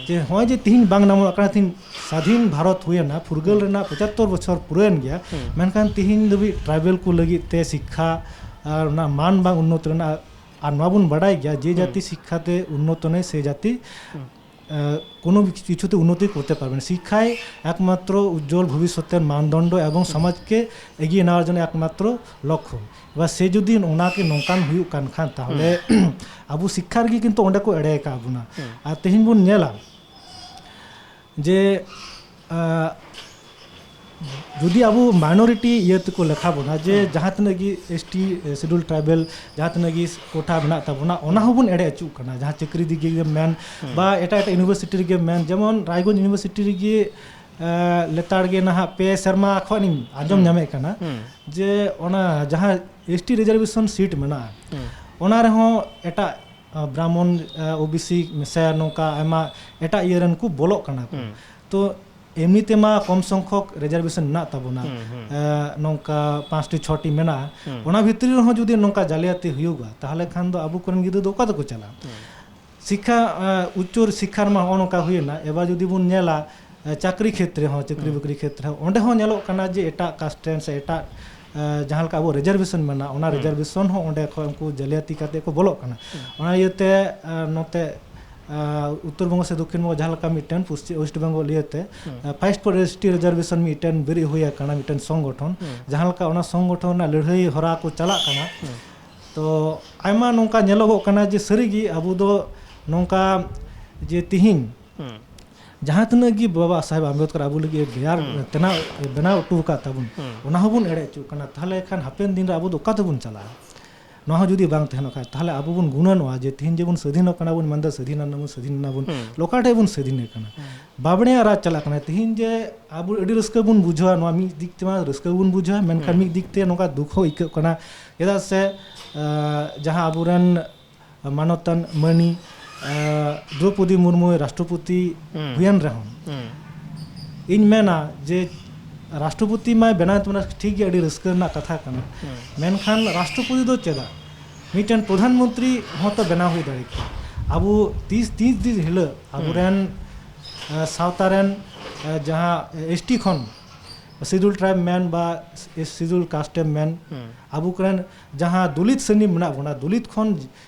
ᱡᱮ ᱱᱚᱜᱼᱚᱭ ᱡᱮ ᱛᱤᱦᱤᱧ ᱵᱟᱝ ᱧᱟᱢᱚᱜ ᱠᱟᱱᱟ, ᱛᱤᱦᱤᱧ ᱥᱟᱫᱷᱤᱱ ᱵᱷᱟᱨᱚᱛ ᱦᱩᱭᱮᱱᱟ, ᱯᱷᱩᱨᱜᱟᱹᱞ ᱨᱮᱱᱟᱜ ᱯᱚᱸᱪᱟᱛᱛᱳᱨ ᱵᱚᱪᱷᱚᱨ ᱯᱩᱨᱟᱹᱣᱮᱱ ᱜᱮᱭᱟ, ᱢᱮᱱᱠᱷᱟᱱ ᱛᱤᱦᱤᱧ ᱫᱷᱟᱹᱵᱤᱡ ᱴᱨᱟᱭᱵᱮᱞ ᱠᱚ ᱞᱟᱹᱜᱤᱫ ᱛᱮ ᱥᱤᱠᱠᱷᱟ ᱟᱨ ᱚᱱᱟ ᱢᱟᱱ ᱵᱟᱝ ᱩᱱᱱᱚᱛ ᱨᱮᱱᱟᱜ ᱟᱨ ᱱᱚᱣᱟ ᱵᱚᱱ ᱵᱟᱰᱟᱭ ᱜᱮᱭᱟ, ᱡᱮ ᱡᱟᱹᱛᱤ ᱥᱤᱠᱠᱷᱟᱛᱮ ᱩᱱᱱᱚᱛ ᱱᱚᱭ, ᱥᱮ ᱡᱟᱹᱛᱤ, ᱟহ, কোনো কিছু-, কিছুতে উন্নতি করতে পারবে না। শিক্ষাই একমাত্র উজ্জ্বল ভবিষ্যতের মানদণ্ড এবং সমাজকে এগিয়ে নেওয়ার জন্য একমাত্র লক্ষ্য। এবার সে যদি ওনাকে ᱱᱚᱝᱠᱟᱱ ᱦᱩᱭᱩᱜ ᱠᱟᱱ ᱠᱷᱟᱱ, ᱛᱟᱦᱚᱞᱮ ᱟᱵᱚ ᱥᱤᱠᱠᱷᱟ ᱨᱮᱜᱮ ᱠᱤᱱᱛᱩ ᱚᱸᱰᱮ ᱠᱚ ᱮᱲᱮ ᱟᱠᱟᱫ ᱵᱚᱱᱟ᱾ ᱟᱨ ᱛᱮᱦᱮᱧ ᱵᱚᱱ ᱧᱮᱞᱟ ᱡᱮ, ᱟᱦ, ᱡᱩᱫᱤ ᱟᱵᱚ ᱢᱟᱭᱱᱚᱨᱤᱴᱤ ᱤᱭᱟᱹ ᱛᱮᱠᱚ ᱞᱮᱠᱷᱟ ᱵᱚᱱᱟ, ᱡᱮ ᱦᱩᱸ᱾ ᱡᱟᱦᱟᱸ ᱛᱤᱱᱟᱹᱜ ᱜᱮ ᱮᱥ ᱴᱤ, ᱥᱤᱰᱩᱞ ᱴᱨᱟᱭᱵᱮᱞ, ᱡᱟᱦᱟᱸ ᱛᱤᱱᱟᱹᱜ ᱜᱮ ᱠᱳᱴᱟ ᱢᱮᱱᱟᱜ ᱛᱟᱵᱚᱱᱟ, ᱚᱱᱟ ᱦᱚᱸᱵᱚᱱ ᱮᱲᱮ ᱦᱚᱪᱚᱜ ᱠᱟᱱᱟ᱾ ᱡᱟᱦᱟᱸ ᱪᱟᱹᱠᱨᱤ ᱫᱤᱠ ᱫᱤᱭᱮ ᱜᱮᱢ ᱢᱮᱱ, ᱦᱩᱸ᱾ ᱵᱟ ᱮᱴᱟᱜ ᱮᱴᱟᱜ ᱤᱭᱩᱱᱤᱵᱷᱟᱨᱥᱤᱴᱤ ᱨᱮᱜᱮ ᱢᱮᱱ, ᱡᱮᱢᱚᱱ ᱨᱟᱭᱜᱚᱸᱡᱽ ᱤᱭᱩᱱᱤᱵᱷᱟᱨᱥᱤᱴᱤ ᱨᱮᱜᱮ, ᱮ, ᱞᱮᱛᱟᱲ ᱜᱮ ᱱᱟᱦᱟᱜ ᱯᱮ ᱥᱮᱨᱢᱟ ᱠᱷᱚᱱ ᱤᱧ ᱟᱸᱡᱚᱢ ᱦᱩᱸ᱾ ᱧᱟᱢᱮᱫ ᱠᱟᱱᱟ, ᱦᱩᱸ᱾ ᱡᱮ ᱚᱱᱟ ᱡᱟᱦᱟᱸ ᱮᱥ ᱴᱤ ᱨᱤᱡᱟᱨᱵᱷᱮᱥᱚᱱ ᱥᱤᱴ ᱢᱮᱱᱟᱜᱼᱟ, ᱦᱩᱸ᱾ ᱚᱱᱟ ᱨᱮᱦᱚᱸ ᱮᱴᱟᱜ, ᱟ, ᱵᱨᱟᱦᱢᱚᱱ, ᱟ, ᱳ ᱵᱤ ᱥᱤ ᱥᱮ ᱱᱚᱝᱠᱟ ᱟᱭᱢᱟ ᱮᱴᱟᱜ ᱤᱭᱟᱹ ᱨᱮᱱ ᱠᱚ ᱵᱚᱞᱚᱜ ᱠᱟᱱᱟ ᱠᱚ᱾ ᱦᱩᱸ᱾ ᱛᱚ ᱮᱢᱱᱤ ᱛᱮᱢᱟ ᱠᱚᱢ ᱥᱚᱝᱠᱷᱚᱠ ᱨᱤᱡᱟᱨᱵᱷᱮᱥᱚᱱ ᱢᱮᱱᱟᱜ ᱛᱟᱵᱚᱱᱟ, ᱦᱩᱸ, ᱦᱩᱸ᱾ ᱮ, ᱱᱚᱝᱠᱟ ᱯᱟᱸᱪᱴᱤ ᱪᱷᱚᱴᱤ ᱢᱮᱱᱟᱜᱼᱟ, ᱦᱩᱸ᱾ ᱚᱱᱟ ᱵᱷᱤᱛᱨᱤ ᱨᱮᱦᱚᱸ ᱡᱩᱫᱤ ᱱᱚᱝᱠᱟ ᱡᱟᱞᱤᱭᱟᱛᱤ ᱦᱩᱭᱩᱜᱼᱟ, ᱛᱟᱦᱚᱞᱮ ᱠᱷᱟᱱ ᱫᱚ ᱟᱵᱚ ᱠᱚᱨᱮᱱ ᱜᱤᱫᱽᱨᱟᱹ ᱫᱚ ᱚᱠᱟ ᱛᱮᱠᱚ ᱪᱟᱞᱟᱜᱼᱟ? ᱦᱩᱸ᱾ ᱥᱤᱠᱠᱷᱟ, ᱮ, ᱩᱪᱪᱚ ᱥᱤᱠᱠᱷᱟ ᱨᱮᱢᱟ ᱦᱚᱸᱜᱼᱚ ᱱᱚᱝᱠᱟ ᱦᱩᱭᱮᱱᱟ, ᱮᱵᱟᱨ ᱡᱩᱫᱤ ᱵᱚᱱ ᱧᱮᱞᱟ, ᱮ, ᱪᱟᱹᱠᱨᱤ ᱠᱷᱮᱛᱨᱮ ᱦᱚᱸ, ᱪᱟᱹᱠᱨᱤ ᱦᱩᱸ᱾ ᱵᱟᱹᱠᱨᱤ ᱠᱷᱮᱛᱨᱮ ᱦᱚᱸ, ᱚᱸᱰᱮ ᱦᱚᱸ ᱧᱮᱞᱚᱜ ᱠᱟᱱᱟ ᱡᱮ ᱮᱴᱟᱜ ᱠᱟᱥᱴ ᱨᱮᱱ ᱥᱮ ᱮᱴᱟᱜ, ᱮ, ᱡᱟᱦᱟᱸ ᱞᱮᱠᱟ ᱟᱵᱚ ᱨᱤᱡᱟᱨᱵᱷᱮᱥᱚᱱ ᱢᱮᱱᱟᱜᱼᱟ, ᱚᱱᱟ ᱦᱩᱸ᱾ ᱨᱤᱡᱟᱨᱵᱷᱮᱥᱚᱱ ᱦᱚᱸ ᱚᱸᱰᱮ ᱠᱷᱚᱱ ᱩᱱᱠᱩ ᱡᱟᱹᱞᱤᱭᱟᱛᱤ ᱠᱟᱛᱮ ᱠᱚ ᱵᱚᱞᱚᱜ ᱠᱟᱱᱟ᱾ ᱦᱩᱸ᱾ ᱚᱱᱟ ᱤᱭᱟᱹᱛᱮ, ᱮ, ᱱᱚᱛᱮ, ᱮ, ᱩᱛᱛᱚᱨ ᱵᱚᱝᱜᱚ ᱥᱮ ᱫᱚᱠᱠᱷᱤᱱ ᱵᱚᱝᱜᱚ ᱡᱟᱦᱟᱸ ᱞᱮᱠᱟ ᱢᱤᱫᱴᱮᱱ ᱯᱚᱥᱪᱤᱢ, ᱳᱭᱮᱥᱴ ᱵᱮᱝᱜᱚᱞ ᱤᱭᱟᱹᱛᱮ, ᱦᱩᱸ᱾ ᱮ, ᱯᱷᱟᱭᱤᱵᱷ ᱯᱚᱨ ᱮᱥ ᱴᱤ ᱨᱤᱡᱟᱨᱵᱷᱮᱥᱚᱱ ᱢᱤᱫᱴᱮᱱ ᱵᱮᱨᱮᱫ ᱦᱩᱭ ᱟᱠᱟᱱᱟ, ᱢᱤᱫᱴᱮᱱ ᱥᱚᱝᱜᱚᱴᱷᱚᱱ, ᱦᱩᱸ᱾ ᱡᱟᱦᱟᱸ ᱞᱮᱠᱟ ᱚᱱᱟ ᱥᱚᱝᱜᱚᱴᱷᱚᱱ ᱨᱮᱱᱟᱜ ᱞᱟᱹᱲᱦᱟᱹᱭ ᱦᱚᱨᱟ ᱠᱚ ᱪᱟᱞᱟᱜ ᱠᱟᱱᱟ᱾ ᱦᱩᱸ᱾ ᱛᱚ ᱟᱭᱢᱟ ᱱᱚᱝᱠᱟ ᱧᱮᱞᱚᱜᱚᱜ ᱠᱟᱱᱟ ᱡᱮ ᱥᱟᱹᱨᱤᱜᱮ ᱟᱵᱚ ᱫᱚ ᱱᱚᱝᱠᱟ ᱡᱮ ᱛᱤᱦᱤᱧ ᱦᱩᱸ᱾ ᱡᱟᱦᱟᱸ ᱛᱤᱱᱟᱹᱜ ᱜᱮ ᱵᱟᱵᱟ ᱥᱟᱦᱮᱵᱽ ᱟᱢᱵᱮᱫᱠᱚᱨ ᱟᱵᱚ ᱞᱟᱹᱜᱤᱫ ᱮ ᱵᱮᱭᱟᱨ, ᱦᱩᱸ᱾ ᱛᱮᱱᱟᱣ, ᱵᱮᱱᱟᱣ ᱦᱚᱴᱚ ᱟᱠᱟᱫ ᱛᱟᱵᱚᱱ, ᱦᱩᱸ᱾ ᱚᱱᱟ ᱦᱚᱸᱵᱚᱱ ᱮᱲᱮ ᱦᱚᱪᱚᱜ ᱠᱟᱱᱟ᱾ ᱛᱟᱦᱚᱞᱮ ᱠᱷᱟᱱ ᱦᱟᱯᱮᱱ ᱫᱤᱱ ᱨᱮ ᱟᱵᱚ ᱫᱚ ᱚᱠᱟ ᱛᱮᱵᱚᱱ ᱪᱟᱞᱟᱜᱼᱟ? ᱱᱚᱣᱟ ᱦᱚᱸ ᱡᱩᱫᱤ ᱵᱟᱝ ᱛᱟᱦᱮᱱᱚᱜ ᱠᱷᱟᱱ, ᱛᱟᱦᱚᱞᱮ ᱟᱵᱚ ᱵᱚᱱ ᱜᱩᱱᱟᱹᱱᱚᱜᱼᱟ ᱡᱮ ᱛᱤᱦᱤᱧ ᱡᱮᱵᱚᱱ ᱥᱟᱹᱫᱷᱤᱱᱚᱜ ᱠᱟᱱᱟ ᱵᱚᱱ, ᱢᱮᱱᱫᱟ ᱥᱟᱹᱫᱷᱤᱱ ᱮᱱᱟ ᱵᱚᱱ, ᱥᱟᱹᱫᱷᱤᱱ ᱮᱱᱟ ᱵᱚᱱ, ᱦᱩᱸ᱾ ᱚᱠᱟᱴᱷᱮᱡ ᱵᱚᱱ ᱥᱟᱹᱫᱷᱤᱱ ᱠᱟᱱᱟ? ᱦᱩᱸ᱾ ᱵᱟᱵᱽᱲᱮᱭᱟᱜ ᱨᱟᱡᱽ ᱪᱟᱞᱟᱜ ᱠᱟᱱᱟ᱾ ᱛᱤᱦᱤᱧ ᱡᱮ ᱟᱵᱚ ᱟᱹᱰᱤ ᱨᱟᱹᱥᱠᱟᱹ ᱵᱚᱱ ᱵᱩᱡᱷᱟᱹᱣᱟ, ᱱᱚᱣᱟ ᱢᱤᱫ ᱫᱤᱠ ᱛᱮᱢᱟ ᱨᱟᱹᱥᱠᱟᱹ ᱵᱚᱱ ᱵᱩᱡᱷᱟᱹᱣᱟ, ᱢᱮᱱᱠᱷᱟᱱ ᱦᱩᱸ᱾ ᱢᱤᱫ ᱫᱤᱠ ᱛᱮ ᱱᱚᱝᱠᱟ ᱫᱩᱠ ᱦᱚᱸ ᱟᱹᱭᱠᱟᱹᱜ ᱠᱟᱱᱟ᱾ ᱪᱮᱫᱟᱜ ᱥᱮ, ᱟᱸ, ᱡᱟᱦᱟᱸ ᱟᱵᱚᱨᱮᱱ ᱢᱟᱱᱚᱛᱟᱱ ᱢᱟᱹᱱᱤ, ᱟᱸ, ᱫᱨᱚᱯᱚᱫᱤ ᱢᱩᱨᱢᱩᱭ ᱨᱟᱥᱴᱨᱚᱯᱚᱛᱤ ᱦᱩᱸ᱾ ᱦᱩᱭᱮᱱ ᱨᱮᱦᱚᱸ, ᱦᱩᱸ᱾ ᱤᱧ ᱢᱮᱱᱟ ᱡᱮ ᱨᱟᱥᱴᱨᱚᱯᱚᱛᱤ ᱢᱟᱭ ᱵᱮᱱᱟᱣ ᱛᱟᱵᱚᱱᱟ, ᱴᱷᱤᱠ ᱜᱮ, ᱟᱹᱰᱤ ᱨᱟᱹᱥᱠᱟᱹ ᱨᱮᱱᱟᱜ ᱠᱟᱛᱷᱟ ᱠᱟᱱᱟ᱾ ᱦᱩᱸ᱾ ᱢᱮᱱᱠᱷᱟᱱ ᱨᱟᱥᱴᱨᱚᱯᱚᱛᱤ ᱫᱚ ᱪᱮᱫᱟᱜ? ᱢᱤᱫᱴᱮᱱ ᱯᱨᱚᱫᱷᱟᱱ ᱢᱚᱱᱛᱨᱤ ᱦᱚᱸᱛᱚ ᱵᱮᱱᱟᱣ ᱦᱩᱭ ᱫᱟᱲᱮ ᱠᱮᱭᱟ᱾ ᱟᱵᱚ ᱛᱤᱥ, ᱛᱤᱥ ᱫᱤᱱ ᱦᱤᱞᱳᱜ ᱦᱩᱸ᱾ ᱟᱵᱚᱨᱮᱱ, ᱟᱸ, ᱥᱟᱶᱛᱟ ᱨᱮᱱ, ᱟᱸ, ᱡᱟᱦᱟᱸ ᱮᱥ ᱴᱤ ᱠᱷᱚᱱ, ᱥᱤᱰᱩᱞ ᱴᱨᱟᱭᱤᱵᱽ ᱢᱮᱱ ᱵᱟ ᱥᱤᱰᱩᱞ ᱠᱟᱥᱴ ᱮᱢ ᱢᱮᱱ, ᱦᱩᱸ᱾ ᱟᱵᱚ ᱠᱚᱨᱮᱱ ᱡᱟᱦᱟᱸ ᱫᱚᱞᱤᱛ ᱥᱨᱮᱱᱤ ᱢᱮᱱᱟᱜ ᱵᱚᱱᱟ, ᱫᱚᱞᱤᱛ ᱠᱷᱚᱱ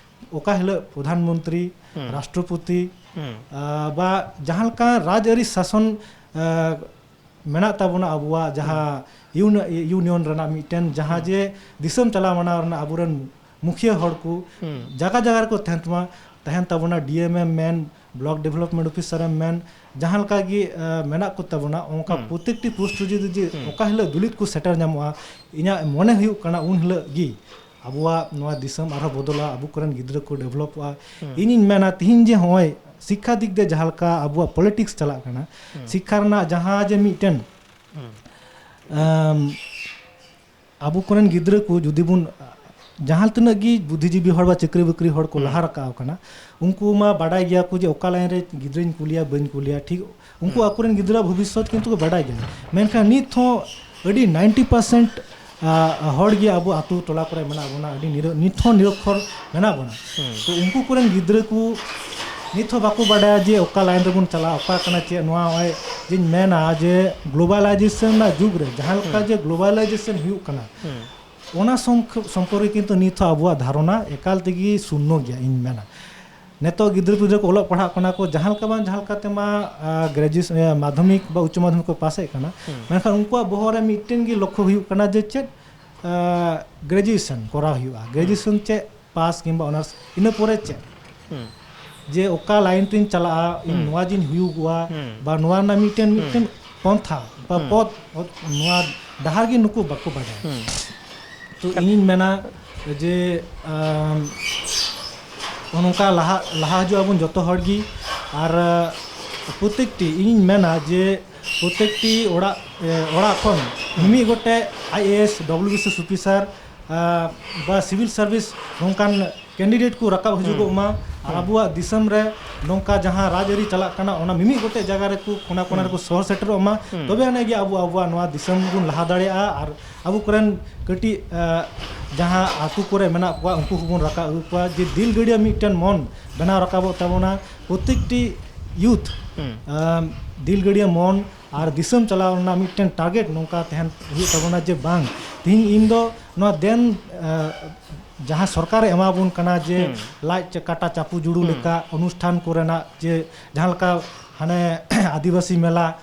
ᱚᱠᱟ ᱦᱤᱞᱳᱜ ᱯᱨᱚᱫᱷᱟᱱ ᱢᱚᱱᱛᱨᱤ, ᱦᱩᱸ᱾ ᱨᱟᱥᱴᱨᱚᱯᱚᱛᱤ, ᱦᱩᱸ᱾ ᱟᱸ, ᱵᱟ ᱡᱟᱦᱟᱸ ᱞᱮᱠᱟ ᱨᱟᱡᱽᱟᱹᱨᱤ ᱥᱟᱥᱚᱱ, ᱟᱸ, ᱢᱮᱱᱟᱜ ᱛᱟᱵᱚᱱᱟ, ᱟᱵᱚᱣᱟᱜ ᱡᱟᱦᱟᱸ ᱦᱩᱸ᱾ ᱤᱭᱩᱱ-, ᱤᱭᱩᱱᱤᱭᱚᱱ ᱨᱮᱱᱟᱜ ᱢᱤᱫᱴᱮᱱ ᱡᱟᱦᱟᱸ ᱦᱩᱸ᱾ ᱡᱮ ᱫᱤᱥᱚᱢ ᱪᱟᱞᱟᱣ ᱢᱟᱱᱟᱣ ᱨᱮᱱᱟᱜ ᱟᱵᱚᱨᱮᱱ ᱢᱩᱠᱷᱤᱭᱟᱹ ᱦᱚᱲ ᱠᱚ ᱦᱩᱸ᱾ ᱡᱟᱭᱜᱟ ᱡᱟᱭᱜᱟ ᱨᱮᱠᱚ ᱛᱟᱦᱮᱱ ᱛᱟᱢᱟ, ᱛᱟᱦᱮᱱ ᱛᱟᱵᱚᱱᱟ, ᱰᱤ ᱮᱢ ᱮᱢ ᱢᱮᱱ, ᱵᱞᱚᱠ ᱰᱮᱵᱷᱞᱚᱯᱢᱮᱱᱴ ᱚᱯᱷᱤᱥᱟᱨ ᱮᱢ ᱢᱮᱱ, ᱡᱟᱦᱟᱸ ᱞᱮᱠᱟ ᱜᱮ ᱟᱸ, ᱢᱮᱱᱟᱜ ᱠᱚ ᱛᱟᱵᱚᱱᱟ, ᱚᱱᱠᱟ ᱦᱩᱸ᱾ ᱯᱨᱚᱛᱮᱠᱴᱤ ᱯᱳᱥᱴ ᱨᱮ ᱡᱩᱫᱤ ᱡᱮ ᱦᱩᱸ᱾ ᱚᱠᱟ ᱦᱤᱞᱳᱜ ᱫᱩᱞᱤᱛ ᱠᱚ ᱥᱮᱴᱮᱨ ᱧᱟᱢᱚᱜᱼᱟ, ᱤᱧᱟᱹᱜ ᱢᱚᱱᱮ ᱦᱩᱭᱩᱜ ᱠᱟᱱᱟ ᱩᱱ ᱦᱤᱞᱳᱜ ᱜᱮ ᱟᱵᱚᱣᱟᱜ ᱱᱚᱣᱟ ᱫᱤᱥᱚᱢ ᱟᱨᱦᱚᱸ ᱵᱚᱫᱚᱞᱟ, ᱟᱵᱚ ᱠᱚᱨᱮᱱ ᱜᱤᱫᱽᱨᱟᱹ ᱠᱚ ᱰᱮᱵᱷᱞᱚᱯᱚᱜᱼᱟ᱾ ᱦᱩᱸ᱾ ᱤᱧᱤᱧ ᱢᱮᱱᱟ ᱛᱤᱦᱤᱧ ᱡᱮ ᱦᱚᱸᱜᱼᱚᱭ ᱥᱤᱠᱠᱷᱟ ᱫᱤᱠ ᱫᱤᱭᱮ ᱡᱟᱦᱟᱸ ᱞᱮᱠᱟ ᱟᱵᱚᱣᱟᱜ ᱯᱚᱞᱤᱴᱤᱠᱥ ᱪᱟᱞᱟᱜ ᱠᱟᱱᱟ, ᱦᱩᱸ᱾ ᱥᱤᱠᱠᱷᱟ ᱨᱮᱱᱟᱜ ᱡᱟᱦᱟᱸ ᱡᱮ ᱢᱤᱫᱴᱮᱱ ᱦᱩᱸ᱾ ᱟᱢ, ᱟᱵᱚ ᱠᱚᱨᱮᱱ ᱜᱤᱫᱽᱨᱟᱹ ᱠᱚ ᱡᱩᱫᱤ ᱵᱚᱱ, ᱡᱟᱦᱟᱸ ᱛᱤᱱᱟᱹᱜ ᱜᱮ ᱵᱩᱫᱽᱫᱷᱤᱡᱤᱵᱤ ᱦᱚᱲ ᱵᱟ ᱪᱟᱹᱠᱨᱤ ᱵᱟᱹᱠᱨᱤ ᱦᱚᱲ ᱠᱚ ᱦᱩᱸ᱾ ᱞᱟᱦᱟ ᱨᱟᱠᱟᱵ ᱟᱠᱟᱱᱟ, ᱩᱱᱠᱩ ᱢᱟ ᱵᱟᱰᱟᱭ ᱜᱮᱭᱟ ᱠᱚ ᱡᱮ ᱚᱠᱟ ᱞᱟᱭᱤᱱ ᱨᱮ ᱜᱤᱫᱽᱨᱟᱹᱧ ᱠᱩᱞᱮᱭᱟ, ᱵᱟᱹᱧ ᱠᱩᱞᱮᱭᱟ, ᱴᱷᱤᱠ ᱩᱱᱠᱩ ᱦᱩᱸ᱾ ᱟᱠᱚᱨᱮᱱ ᱜᱤᱫᱽᱨᱟᱹ ᱵᱷᱚᱵᱤᱥᱥᱚᱛ ᱠᱤᱱᱛᱩ ᱠᱚ ᱵᱟᱰᱟᱭ ᱜᱮᱭᱟ᱾ ᱢᱮᱱᱠᱷᱟᱱ ᱱᱤᱛ ᱦᱚᱸ ᱟᱹᱰᱤ ᱱᱟᱭᱤᱱᱴᱤ ᱯᱟᱨᱥᱮᱱᱴ ᱦᱚᱲ ᱜᱮ ᱟᱵᱚ ᱟᱛᱳ ᱴᱚᱞᱟ ᱠᱚᱨᱮ ᱢᱮᱱᱟᱜ ᱵᱚᱱᱟ, ᱟᱹᱰᱤ ᱱᱤᱨᱚ-, ᱱᱤᱛ ᱦᱚᱸ ᱱᱤᱨᱚᱠᱠᱷᱚᱨ ᱢᱮᱱᱟᱜ ᱵᱚᱱᱟ᱾ ᱦᱩᱸ᱾ ᱛᱚ ᱩᱱᱠᱩ ᱠᱚᱨᱮᱱ ᱜᱤᱫᱽᱨᱟᱹ ᱠᱚ ᱱᱤᱛ ᱦᱚᱸ ᱵᱟᱠᱚ ᱵᱟᱰᱟᱭᱟ ᱡᱮ ᱚᱠᱟ ᱞᱟᱭᱤᱱ ᱨᱮᱵᱚᱱ ᱪᱟᱞᱟᱜᱼᱟ, ᱚᱠᱟ ᱠᱟᱱᱟ ᱪᱮᱫ᱾ ᱱᱚᱣᱟ ᱱᱚᱜᱼᱚᱭ ᱡᱮᱧ ᱢᱮᱱᱟ ᱡᱮ ᱜᱞᱳᱵᱟᱞᱟᱭᱡᱮᱥᱚᱱ ᱨᱮᱱᱟᱜ ᱡᱩᱜᱽ ᱨᱮ ᱡᱟᱦᱟᱸ ᱞᱮᱠᱟ ᱦᱩᱸ᱾ ᱡᱮ ᱜᱞᱳᱵᱟᱞᱟᱭᱡᱮᱥᱚᱱ ᱦᱩᱭᱩᱜ ᱠᱟᱱᱟ, ᱦᱩᱸ᱾ ᱚᱱᱟ ᱥᱚᱝᱠ-, ᱥᱚᱢᱯᱚᱨᱠᱮ ᱠᱤᱱᱛᱩ ᱱᱤᱛ ᱦᱚᱸ ᱟᱵᱚᱣᱟᱜ ᱫᱷᱟᱨᱚᱱᱟ ᱮᱠᱟᱞ ᱛᱮᱜᱮ ᱥᱩᱱᱱᱚ ᱜᱮᱭᱟ, ᱤᱧ ᱢᱮᱱᱟ᱾ ᱱᱤᱛᱚᱜ ᱜᱤᱫᱽᱨᱟᱹ ᱯᱤᱫᱽᱨᱟᱹ ᱠᱚ ᱚᱞᱚᱜ ᱯᱟᱲᱦᱟᱜ ᱠᱟᱱᱟ ᱠᱚ, ᱡᱟᱦᱟᱸ ᱞᱮᱠᱟ ᱵᱟᱝ ᱡᱟᱦᱟᱸ ᱞᱮᱠᱟ ᱛᱮᱢᱟ, ᱟ, ᱜᱨᱮᱡᱩᱭᱮᱥᱚᱱ, ᱮ, ᱢᱟᱫᱽᱫᱷᱚᱢᱤᱠ ᱵᱟ ᱩᱪᱪᱚ ᱢᱟᱫᱽᱫᱷᱚᱢᱤᱠ ᱠᱚ ᱯᱟᱥᱮᱫ ᱠᱟᱱᱟ, ᱦᱩᱸ᱾ ᱢᱮᱱᱠᱷᱟᱱ ᱩᱱᱠᱩᱣᱟᱜ ᱵᱚᱦᱚᱜ ᱨᱮ ᱢᱤᱫᱴᱮᱱ ᱜᱮ ᱞᱚᱠᱠᱷᱚ ᱦᱩᱭᱩᱜ ᱠᱟᱱᱟ ᱡᱮ ᱪᱮᱫ, ᱟ, ᱜᱨᱮᱡᱩᱭᱮᱥᱚᱱ ᱠᱚᱨᱟᱣ ᱦᱩᱭᱩᱜᱼᱟ, ᱜᱨᱮᱡᱩᱭᱮᱥᱚᱱ ᱪᱮᱫ, ᱯᱟᱥ ᱠᱤᱝᱵᱟ ᱚᱱᱟᱨᱥ, ᱤᱱᱟᱹ ᱯᱚᱨᱮ ᱪᱮᱫ? ᱦᱩᱸ᱾ ᱡᱮ ᱚᱠᱟ ᱞᱟᱭᱤᱱ ᱛᱤᱧ ᱪᱟᱞᱟᱜᱼᱟ, ᱤᱧ ᱦᱩᱸ᱾ ᱱᱚᱣᱟ ᱡᱤᱧ ᱦᱩᱭᱩᱜᱚᱜᱼᱟ, ᱦᱩᱸ᱾ ᱵᱟ ᱱᱚᱣᱟ ᱨᱮᱱᱟᱜ ᱢᱤᱫᱴᱮᱱ, ᱦᱩᱸ᱾ ᱢᱤᱫᱴᱮᱱ ᱯᱚᱱᱛᱷᱟ ᱵᱟ ᱦᱩᱸ᱾ ᱯᱚᱫ, ᱚᱛ-, ᱱᱚᱣᱟ ᱰᱟᱦᱟᱨ ᱜᱮ ᱱᱩᱠᱩ ᱵᱟᱠᱚ ᱵᱟᱰᱟᱭᱟ᱾ ᱦᱩᱸ᱾ ᱛᱚ ᱤᱧᱤᱧ ᱢᱮᱱᱟ ᱡᱮ, ᱟᱢ, ᱱᱚᱜᱼᱚ ᱱᱚᱝᱠᱟ ᱞᱟᱦᱟ, ᱞᱟᱦᱟ ᱦᱤᱡᱩᱜ ᱟᱵᱚᱱ ᱡᱚᱛᱚ ᱦᱚᱲ ᱜᱮ᱾ ᱟᱨ, ᱟ, ᱯᱨᱚᱛᱮᱠᱴᱤ, ᱤᱧᱤᱧ ᱢᱮᱱᱟ ᱡᱮ ᱯᱨᱚᱛᱮᱠᱴᱤ ᱚᱲᱟᱜ, ᱮ, ᱚᱲᱟᱜ ᱠᱷᱚᱱ ᱢᱤᱢᱤᱫ ᱜᱚᱴᱮᱡ I A S, W B C S officer, ᱟ, ᱵᱟ ᱥᱤᱵᱤᱞ ᱥᱟᱨᱵᱷᱤᱥ ᱱᱚᱝᱠᱟᱱ ᱠᱮᱱᱰᱤᱰᱮᱴ ᱠᱚ ᱨᱟᱠᱟᱵ ᱦᱤᱡᱩᱜᱚᱜ ᱦᱩᱸ᱾ ᱢᱟ ᱟᱨ ᱦᱩᱸ᱾ ᱟᱵᱚᱣᱟᱜ ᱫᱤᱥᱚᱢ ᱨᱮ ᱱᱚᱝᱠᱟ ᱡᱟᱦᱟᱸ ᱨᱟᱡᱽᱟᱹᱨᱤ ᱪᱟᱞᱟᱜ ᱠᱟᱱᱟ, ᱚᱱᱟ ᱢᱤᱢᱤᱫ ᱜᱚᱴᱮᱡ ᱡᱟᱭᱜᱟ ᱨᱮᱠᱚ ᱠᱚᱱᱟ ᱠᱚᱱᱟ ᱦᱩᱸ᱾ ᱨᱮᱠᱚ ᱥᱚᱦᱚᱨ ᱥᱮᱴᱮᱨᱚᱜ ᱢᱟ, ᱦᱩᱸ᱾ ᱛᱚᱵᱮ ᱟᱹᱱᱤᱡ ᱜᱮ ᱟᱵᱚ ᱟᱵᱚᱣᱟᱜ ᱱᱚᱣᱟ ᱫᱤᱥᱚᱢ ᱵᱚᱱ ᱞᱟᱦᱟ ᱫᱟᱲᱮᱭᱟᱜᱼᱟ᱾ ᱟᱨ ᱟᱵᱚ ᱠᱚᱨᱮᱱ ᱠᱟᱹᱴᱤᱡ, ᱟ, ᱡᱟᱦᱟᱸ ᱟᱹᱛᱩ ᱠᱚᱨᱮ ᱢᱮᱱᱟᱜ ᱠᱚᱣᱟ, ᱩᱱᱠᱩ ᱦᱚᱸᱵᱚᱱ ᱨᱟᱠᱟᱵ ᱟᱹᱜᱩ ᱠᱚᱣᱟ, ᱡᱮ ᱫᱤᱞ ᱜᱟᱹᱲᱭᱟᱹ ᱢᱤᱫᱴᱮᱱ ᱢᱚᱱ ᱵᱮᱱᱟᱣ ᱨᱟᱠᱟᱵᱚᱜ ᱛᱟᱵᱚᱱᱟ᱾ ᱯᱨᱚᱛᱮᱠᱴᱤ ᱭᱩᱛᱷ, ᱦᱩᱸ᱾ ᱟᱢ, ᱫᱤᱞ ᱜᱟᱹᱲᱭᱟᱹ ᱢᱚᱱ ᱟᱨ ᱫᱤᱥᱚᱢ ᱪᱟᱞᱟᱣ ᱨᱮᱱᱟᱜ ᱢᱤᱫᱴᱮᱱ ᱴᱟᱨᱜᱮᱴ ᱱᱚᱝᱠᱟ ᱛᱟᱦᱮᱱ ᱦᱩᱭᱩᱜ ᱛᱟᱵᱚᱱᱟ ᱡᱮ ᱵᱟᱝ, ᱛᱮᱦᱮᱧ ᱤᱧ ᱫᱚ ᱱᱚᱣᱟ ᱫᱮᱱ, ᱟ, ᱡᱟᱦᱟᱸ ᱥᱚᱨᱠᱟᱨᱮ ᱮᱢᱟ ᱵᱚᱱ ᱠᱟᱱᱟ ᱡᱮ ᱦᱩᱸ᱾ ᱞᱟᱡ ᱪᱟ-, ᱠᱟᱴᱟ ᱪᱟᱯᱩ ᱡᱩᱲᱩ ᱦᱩᱸ᱾ ᱞᱮᱠᱟ ᱚᱱᱩᱥᱴᱷᱟᱱ ᱠᱚᱨᱮᱱᱟᱜ, ᱡᱮ ᱡᱟᱦᱟᱸ ᱞᱮᱠᱟ ᱦᱟᱱᱮ ᱟᱹᱫᱤᱵᱟᱹᱥᱤ ᱢᱮᱞᱟ,